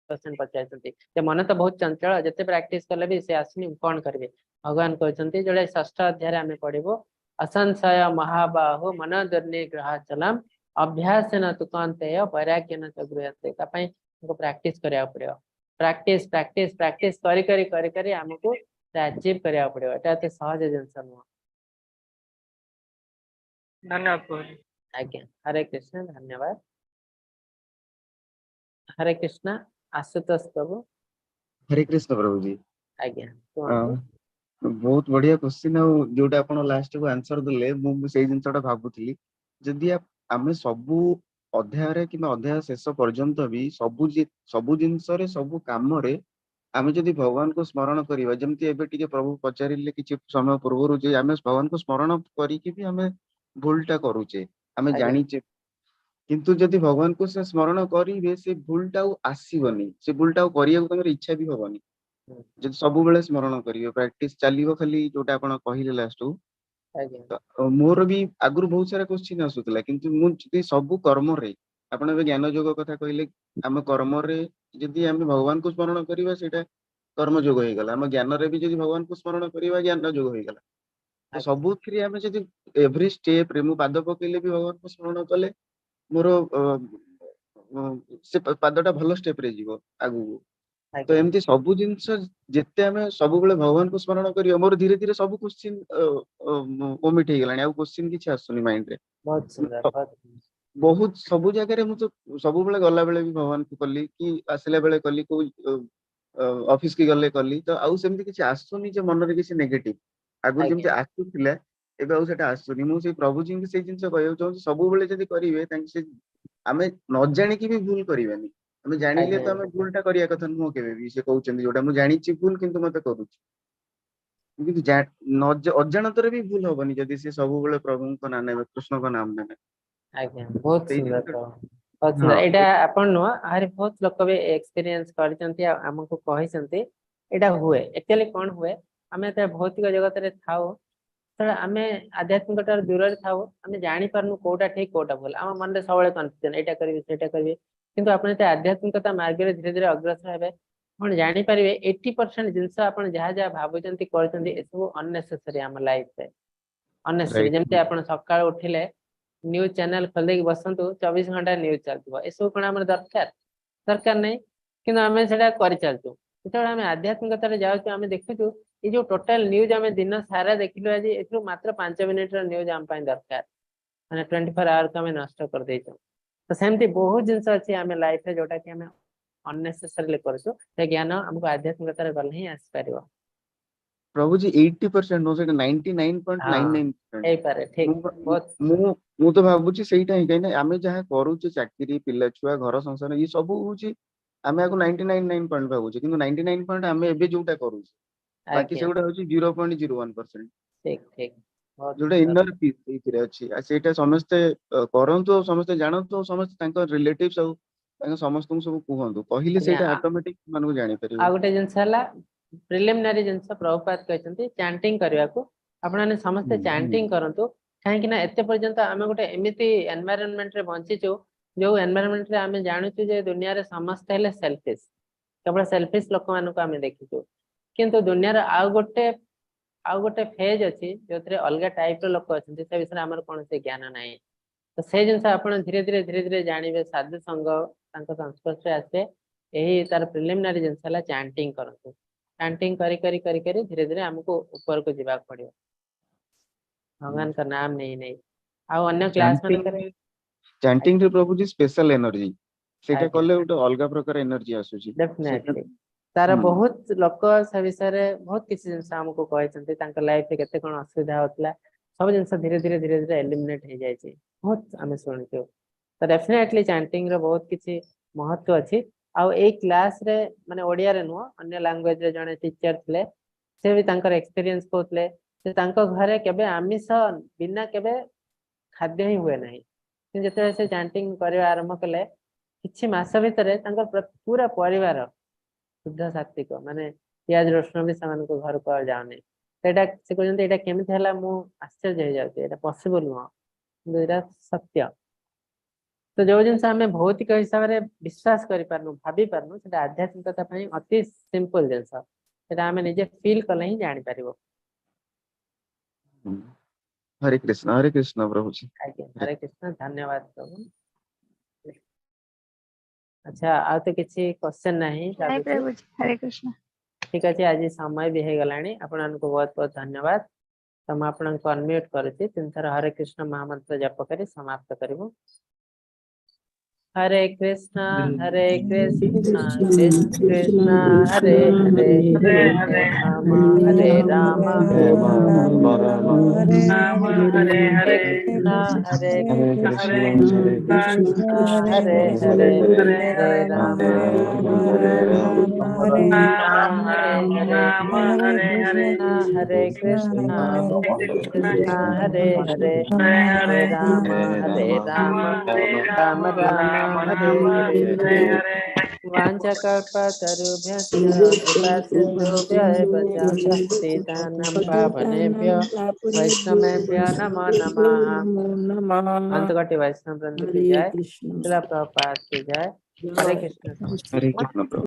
କ୍ୱେଶ୍ଚନ ପଚାରିଛନ୍ତି ଯେ ମନ ତ ବହୁତ ଚଞ୍ଚଳ, ଯେତେ ପ୍ରାକ୍ଟିସ କଲେ ବି ସେ ଆସୁନି, ମୁଁ କଣ କରିବି? ଭଗବାନ କହୁଛନ୍ତି, ଯୋଉଟା ଷଷ୍ଠ ଅଧ୍ୟାୟରେ ଆମେ ପଢିବୁ, ଅସଂଶୟ ମହାବାହୁ ମନ ଦୁର୍ନିଗ୍ରହାଚଲମ ଅଭ୍ୟାସେନ ତୁ କୌନ୍ତେୟ ବୈରାଗ୍ୟେନ ଚ ଗୃହ୍ୟତେ। ତା ପାଇଁ ଆମକୁ ପ୍ରାକ୍ଟିସ କରିବାକୁ ପଡିବ। ପ୍ରାକ୍ଟିସ, ପ୍ରାକ୍ଟିସ, ପ୍ରାକ୍ଟିସ କରି କରି କରି କରି ଆମକୁ ଆଚିଭ କରିବାକୁ ପଡିବ। ଏଟା ଏତେ ସହଜ ଜିନିଷ ନୁହଁ। ଧନ୍ୟବାଦ ପ୍ରଭୁଜୀ। ଆଜ୍ଞା, ହରେ କୃଷ୍ଣ, ଧନ୍ୟବାଦ। ହରେ କୃଷ୍ଣ, ଆଶୁତୋଷ ପ୍ରଭୁ। ହରେ କୃଷ୍ଣ ପ୍ରଭୁଜୀ। ଆଜ୍ଞା, କୁହନ୍ତୁ। ବହୁତ ବଢିଆ କ୍ୱେଶ୍ଚିନ୍। ଆଉ ଯୋଉଟା ଆପଣ ଲାଷ୍ଟ କୁ ଆନ୍ସର ଦେଲେ, ମୁଁ ସେଇ ଜିନିଷଟା ଭାବୁଥିଲି। ଯଦି ଆମେ ସବୁ ଅଧ୍ୟାୟରେ କିମ୍ବା ଅଧ୍ୟାୟ ଶେଷ ପର୍ଯ୍ୟନ୍ତ ବି ସବୁ ଜିନିଷରେ, ସବୁ କାମରେ ଆମେ ଯଦି ଭଗବାନଙ୍କୁ ସ୍ମରଣ କରିବା, ଯେମିତି ଏବେ ଟିକେ ପ୍ରଭୁ ପଚାରିଲେ କିଛି ସମୟ ପୂର୍ବରୁ ଯେ ଆମେ ଭଗବାନଙ୍କୁ ସ୍ମରଣ କରିକି ବି ଆମେ ଭୁଲଟା କରୁଛେ, ଆମେ ଜାଣିଛେ, କିନ୍ତୁ ଯଦି ଭଗବାନଙ୍କୁ ସେ ସ୍ମରଣ କରିବେ, ସେ ଭୁଲଟା ଆଉ ଆସିବନି, ସେ ଭୁଲଟା ଆଉ କରିବାକୁ ତାଙ୍କର ଇଚ୍ଛା ବି ହବନି। ଯଦି ସବୁବେଳେ ସ୍ମରଣ କରିବେ, ପ୍ରାକ୍ଟିସ ଚାଲିବ ଖାଲି, ଯୋଉଟା ଆପଣ କହିଲେ ଲାଷ୍ଟକୁ। ତ ମୋର ବି ଆଗରୁ ବହୁତ ସାରା କ୍ୱେଶ୍ଚିନ୍ ଆସୁଥିଲା, କିନ୍ତୁ ମୁଁ ଯଦି ସବୁ କର୍ମରେ, ଆପଣ ଏବେ ଜ୍ଞାନ ଯୋଗ କଥା କହିଲେ, ଆମ କର୍ମରେ ଯଦି ଆମେ ଭଗବାନଙ୍କୁ ସ୍ମରଣ କରିବା, ସେଇଟା କର୍ମ ଯୋଗ ହେଇଗଲା। ଆମ ଜ୍ଞାନରେ ବି ଯଦି ଭଗବାନଙ୍କୁ ସ୍ମରଣ କରିବା, ଜ୍ଞାନ ଯୋଗ ହେଇଗଲା। ତ ସବୁଥିରେ ଆମେ ଯଦି ଏଭ୍ରି ଷ୍ଟେପ ରେ ମୁଁ ପାଦ ପକେଇଲେ ବି ଭଗବାନଙ୍କୁ ସ୍ମରଣ କଲେ ମୋର ସେ ପାଦଟା ଭଲ ଷ୍ଟେପ ରେ ଯିବ ଆଗକୁ। ତ ଏମିତି ସବୁ ଜିନିଷ ଯେତେ ଆମେ ସବୁବେଳେ ଭଗବାନଙ୍କୁ ସ୍ମରଣ କରିବା, ମୋର ଧୀରେ ଧୀରେ ସବୁ କ୍ୱେଶ୍ଚିନ୍ ଓମିଟ ହେଇଗଲାଣି, ଆଉ କ୍ୱେଶ୍ଚିନ୍ କିଛି ଆସୁନି ମାଇଣ୍ଡ ରେ। ବହୁତ ସୁନ୍ଦର, ବହୁତ ସୁନ୍ଦର। ବହୁତ ସବୁ ଜାଗାରେ ମୁଁ ତ ସବୁବେଳେ ଗଲାବେଳେ ବି ଭଗବାନଙ୍କୁ କଲି କି ଆସିଲା ବେଳେ କଲି, କୋଉ ଅଫିସ କି ଗଲେ କଲି, ତ ଆଉ ସେମିତି କିଛି ଆସୁନି ଯେ ମନରେ କିଛି ନେଗେଟିଭ। ଆଗରୁ ଯେମିତି ଆସୁଥିଲା, ଏବେ ଆଉ ସେଟା ଆସୁନି। ମୁଁ ସେଇ ପ୍ରଭୁଜୀଙ୍କୁ ସେଇ ଜିନିଷ କହିବାକୁ ଚାହୁଁଛି, ସବୁବେଳେ ଯଦି କରିବେ ତାଙ୍କୁ, ସେ ଆମେ ନ ଜାଣିକି ବି ଭୁଲ କରିବାନି। ଆମେ ଜାଣିଲେ ତ ଆମେ ଭୁଲଟା କରିବା କଥା ନୁହଁ କେବେ ବି। ସେ କହୁଛନ୍ତି ଯୋଉଟା ମୁଁ ଜାଣିଛି ଭୁଲ, କିନ୍ତୁ ମତେ କରୁଛି, କିନ୍ତୁ ଅଜାଣତରେ ବି ଭୁଲ ହବନି ଯଦି ସେ ସବୁବେଳେ ପ୍ରଭୁଙ୍କ ନାଁ ନେବେ, କୃଷ୍ଣଙ୍କ ନାମ ନେବେ। ଆଜ୍ଞା, ବହୁତ ସେଇ ସୁନ୍ଦର ଜିନିଷ ପ୍ରଭୁ, ବହୁତ ସୁନ୍ଦର। ଏଇଟା ଆପଣ ନୁହଁ, ଆହୁରି ବହୁତ ଲୋକ ବି ଏକ୍ସପିରିଏନ୍ସ କରିଛନ୍ତି ଆଉ ଆମକୁ କହିଛନ୍ତି ଏଇଟା ହୁଏ। ଆକ୍ଚୁଆଲି କଣ ହୁଏ, ଆମେ ଯେତେବେଳେ ଭୌତିକ ଜଗତରେ ଥାଉ, ସେତେବେଳେ ଆମେ ଆଧ୍ୟାତ୍ମିକ ଠାରୁ ଦୂରରେ ଥାଉ, ଆମେ ଜାଣିପାରୁନୁ କୋଉଟା ଠିକ କୋଉଟା ଭୁଲ। ଆମ ମନରେ ସବୁବେଳେ କନଫ୍ୟୁଜନ, ଏଇଟା କରିବି, ସେଇଟା କରିବି। କିନ୍ତୁ ଆପଣ ଯେତେବେଳେ ଆଧ୍ୟାତ୍ମିକତା ମାର୍ଗରେ ଧୀରେ ଧୀରେ ଅଗ୍ରସର ହେବେ, ଆପଣ ଜାଣିପାରିବେ 80% ଜିନିଷ ଆପଣ ଯାହା ଯାହା ଭାବୁଛନ୍ତି କରୁଛନ୍ତି, ଏସବୁ ଅନନେସେସରି ଆମ ଲାଇଫରେ, ଅନନେସେସରି। ଯେମିତି ଆପଣ ସକାଳୁ ଉଠିଲେ ନ୍ୟୁଜ ଚ୍ୟାନେଲ ଖୋଲିଦେଇକି ବସନ୍ତୁ, 24 ଘଣ୍ଟା ନ୍ୟୁଜ ଚାଲୁଥିବ। ଏସବୁ କଣ ଆମର ଦରକାର? ଦରକାର ନାହିଁ, କିନ୍ତୁ ଆମେ ସେଟା କରିଚାଲିଛୁ। ଯେତେବେଳେ ଆମେ ଆଧ୍ୟାତ୍ମିକତାରେ ଯାଉଛୁ, ଆମେ ଦେଖୁଛୁ ଏଇ ଯୋଉ ଟୋଟାଲ ନ୍ୟୁଜ ଆମେ ଦିନ ସାରା ଦେଖିଲୁ ଆଜି, ଏଥିରୁ ମାତ୍ର 5 ମିନିଟ ର ନ୍ୟୁଜ ଆମ ପାଇଁ ଦରକାର। ମାନେ 24 ଆୱାରକୁ ଆମେ ନଷ୍ଟ କରିଦେଇଛୁ। ତ ସେମିତି ବହୁତ ଜିନିଷ ଅଛି ଆମେ ଲାଇଫରେ, ଯୋଉଟା କି ଆମେ ଅନନେସେସାରିଲି କରୁଛୁ। ସେ ଜ୍ଞାନ ଆମକୁ ଆଧ୍ୟାତ୍ମିକତାରେ ଗଲେ ହିଁ ଆସିପାରିବ। ପ୍ରଭୁଜୀ, 80% ନୁହଁ, ସେଇଟା 99.99%। ହେଇପାରେ, ଠିକ। ମୁଁ ବହୁତ ମୁଁ ତ ଭାବୁଛି ସେଇଟା ହିଁ। କାହିଁକି ନା ଆମେ ଯାହା କରୁଛେ, ଚାକିରି, ପିଲା ଛୁଆ, ଘର ସଂସାର, ଇଏ ସବୁ ହଉଛି, ଆମେ ଆକୁ 99.9 ପଏଣ୍ଟ ଭାବୁଛେ, କିନ୍ତୁ 99 ପଏଣ୍ଟ ଆମେ ଏବେ ଯୋଉଟା କରୁଛେ, ବାକି ସେଗୁଡା ହଉଛି 0.01%। ଠିକ ଠିକ ବହୁତ ଯୋଉଟା ସୁନ୍ଦର। ଇନର ପିସ୍ ସେଇଥିରେ ଅଛି, ଆଉ ସେଇଟା ସମସ୍ତେ କରନ୍ତୁ ଆଉ ସମସ୍ତେ ଜାଣନ୍ତୁ ଆଉ ସମସ୍ତେ ତାଙ୍କ ରିଲେଟିଭସ ଆଉ ତାଙ୍କ ସମସ୍ତଙ୍କୁ ସବୁ କୁହନ୍ତୁ। କହିଲେ ସେଇଟା ଅଟୋମେଟିକ ସେମାନଙ୍କୁ ଜାଣିପାରିବେ। ଆଉ ଗୋଟେ ଜିନିଷ ହେଲା, ପ୍ରିଲିମିନାରୀ ଜିନିଷ, ପ୍ରଭୁପାଦ କହିଛନ୍ତି ଚାଣ୍ଟିଂ କରିବାକୁ। ଆପଣମାନେ ସମସ୍ତେ ଚାଣ୍ଟିଂ କରନ୍ତୁ, କାହିଁକି ନା ଏତେ ପର୍ଯ୍ୟନ୍ତ ଆମେ ଗୋଟେ ଏମିତି ଏନଭାଇରନମେଣ୍ଟ ରେ ବଞ୍ଚିଛୁ, ଯୋଉ ଏନଭାଇରନମେଣ୍ଟ ରେ ଆମେ ଜାଣୁଛୁ ଯେ ଦୁନିଆରେ ସମସ୍ତେ ହେଲେ ସେଲଫିଶ। କେବଳ ସେଲଫିଶ ଲୋକମାନଙ୍କୁ ଆମେ ଦେଖିଛୁ। କିନ୍ତୁ ଦୁନିଆର ଆଉ ଗୋଟେ ଫେଜ ଅଛି, ଯୋଉଥିରେ ଅଲଗା ଟାଇପ ର ଲୋକ ଅଛନ୍ତି, ସେ ବିଷୟରେ ଆମର କୌଣସି ଜ୍ଞାନ ନାହିଁ। ତ ସେ ଜିନିଷ ଆପଣ ଧୀରେ ଧୀରେ ଧୀରେ ଧୀରେ ଜାଣିବେ, ସାଧୁ ସଙ୍ଗ, ତାଙ୍କ ସଂସ୍ପର୍ଶରେ ଆସିବେ। ଏହି ତାର ପ୍ରିଲିମିନାରୀ ଜିନିଷ ହେଲା ଚାଣ୍ଟିଂ କରନ୍ତୁ। ଚାଣ୍ଟିଂ କରି କରି କରି କରି ଧୀରେ ଧୀରେ ଆମକୁ ଉପରକୁ ଯିବାକୁ ପଡିବ, ଭଗବାନଙ୍କ ନାମ ନେଇ ନେଇ। ଆଉ ଅନ୍ୟ କ୍ଲାସ ମାନଙ୍କରେ ଚାଣ୍ଟିଂ ରେ ପ୍ରଭୁଜୀ ସ୍ପେଶାଲ ଏନର୍ଜି, ସେଇଟା କଲେ ଗୋଟେ ଅଲଗା ପ୍ରକାର ଏନର୍ଜି ଆସୁଛି ସେଇଟା। ଡେଫିନେଟଲି, ତାର ବହୁତ ଲୋକ ସେ ବିଷୟରେ ବହୁତ କିଛି ଜିନିଷ ଆମକୁ କହିଛନ୍ତି। ତାଙ୍କ ଲାଇଫରେ କେତେ କଣ ଅସୁବିଧା ହଉଥିଲା, ସବୁ ଜିନିଷ ଧୀରେ ଧୀରେ ଧୀରେ ଧୀରେ ଏଲିମିନେଟ ହେଇଯାଇଛି। ବହୁତ ଆମେ ଶୁଣିଛୁ। ତ ଡେଫିନେଟଲି ଚାଣ୍ଟିଂ ର ବହୁତ କିଛି ମହତ୍ଵ ଅଛି। ଆଉ ଏଇ କ୍ଲାସ ରେ, ମାନେ ଓଡିଆରେ ନୁହଁ, ଅନ୍ୟ ଲାଙ୍ଗୁଏଜ ରେ ଜଣେ ଟିଚର ଥିଲେ, ସେ ବି ତାଙ୍କର ଏକ୍ସପିରିଏନ୍ସ କହୁଥିଲେ ଯେ ତାଙ୍କ ଘରେ କେବେ ଆମିଷ ବିନା କେବେ ଖାଦ୍ୟ ହିଁ ହୁଏ ନାହିଁ। କିନ୍ତୁ ଯେତେବେଳେ ସେ ଚାଣ୍ଟିଂ କରିବା ଆରମ୍ଭ କଲେ, କିଛି ମାସ ଭିତରେ ତାଙ୍କର ପୁରା ପରିବାର ଶୁଦ୍ଧ ସାତ୍ବିକ, ମାନେ ପିଆଜ ରସୁଣ ବି ସେମାନଙ୍କ ଘରକୁ ଆଉ ଯାଉନି। ସେଇଟା ସେ କହୁଛନ୍ତି, ଏଇଟା କେମିତି ହେଲା, ମୁଁ ଆଶ୍ଚର୍ଯ୍ୟ ହେଇଯାଉଛି, ଏଇଟା ପସିବଲ ନୁହଁ, କିନ୍ତୁ ଏଇଟା ସତ୍ୟ। ତ ଯୋଉ ଜିନିଷ ଆମେ ଭୌତିକ ହିସାବରେ ବିଶ୍ୱାସ କରିପାରୁନୁ, ଭାବି ପାରୁନୁ, ସେଟା ଆଧ୍ୟାତ୍ମିକତା ପାଇଁ ଅତି ସିମ୍ପଲ ଜିନିଷ। ସେଟା ଆମେ ନିଜେ ଫିଲ୍ କଲେ ହିଁ ଜାଣିପାରିବ। ହରେ କୃଷ୍ଣ, ହରେ କୃଷ୍ଣ ପ୍ରଭୁଜୀ। ଆଜ୍ଞା, ହରେ କୃଷ୍ଣ, ଧନ୍ୟବାଦ ପ୍ରଭୁ। ଆଚ୍ଛା, ଆଉ ତ କିଛି କ୍ୱେଶ୍ଚନ ନାହିଁ ନାଇଁ ଲାଗୁଛି। ପ୍ରଭୁଜୀ, ହରେ କୃଷ୍ଣ। ଠିକ ଅଛି, ଆଜି ସମୟ ବି ହେଇଗଲାଣି। ଆପଣମାନଙ୍କୁ ବହୁତ ବହୁତ ଧନ୍ୟବାଦ। ତ ମୁଁ ଆପଣଙ୍କୁ ଅନମ୍ୟୁଟ କରୁଛି। ତିନିଥର ହରେ କୃଷ୍ଣ ମହାମନ୍ତ୍ର ଜପ କରି ସମାପ୍ତ କରିବୁ। ହରେ କୃଷ୍ଣ ହରେ କୃଷ୍ଣ କୃଷ୍ଣ କୃଷ୍ଣ ହରେ ହରେ, ହରେ ରାମ ହରେ ରାମ ହରେ ହରେ କୃଷ୍ଣ ହରେ ହରେ କୃଷ୍ଣ ହରେ ହରେ, ହରେ ରାମ ହରେ ହରେ, ହରେ କୃଷ୍ଣ କୃଷ୍ଣ ହରେ ହରେ, ହରେ ରାମ ହରେ ରାମ ରାମ ରାମ ହରେ ହରେ। वाञ्छाकल्पतरुभ्यश्च कृपासिन्धुभ्य एव च पतितानां पावनेभ्यो वैष्णवेभ्यो नमो नमः। अनंत कोटि वैष्णव वृंद की जय, श्रील प्रभुपाद की जय। हरे कृष्ण। हरे कृष्ण प्रभु।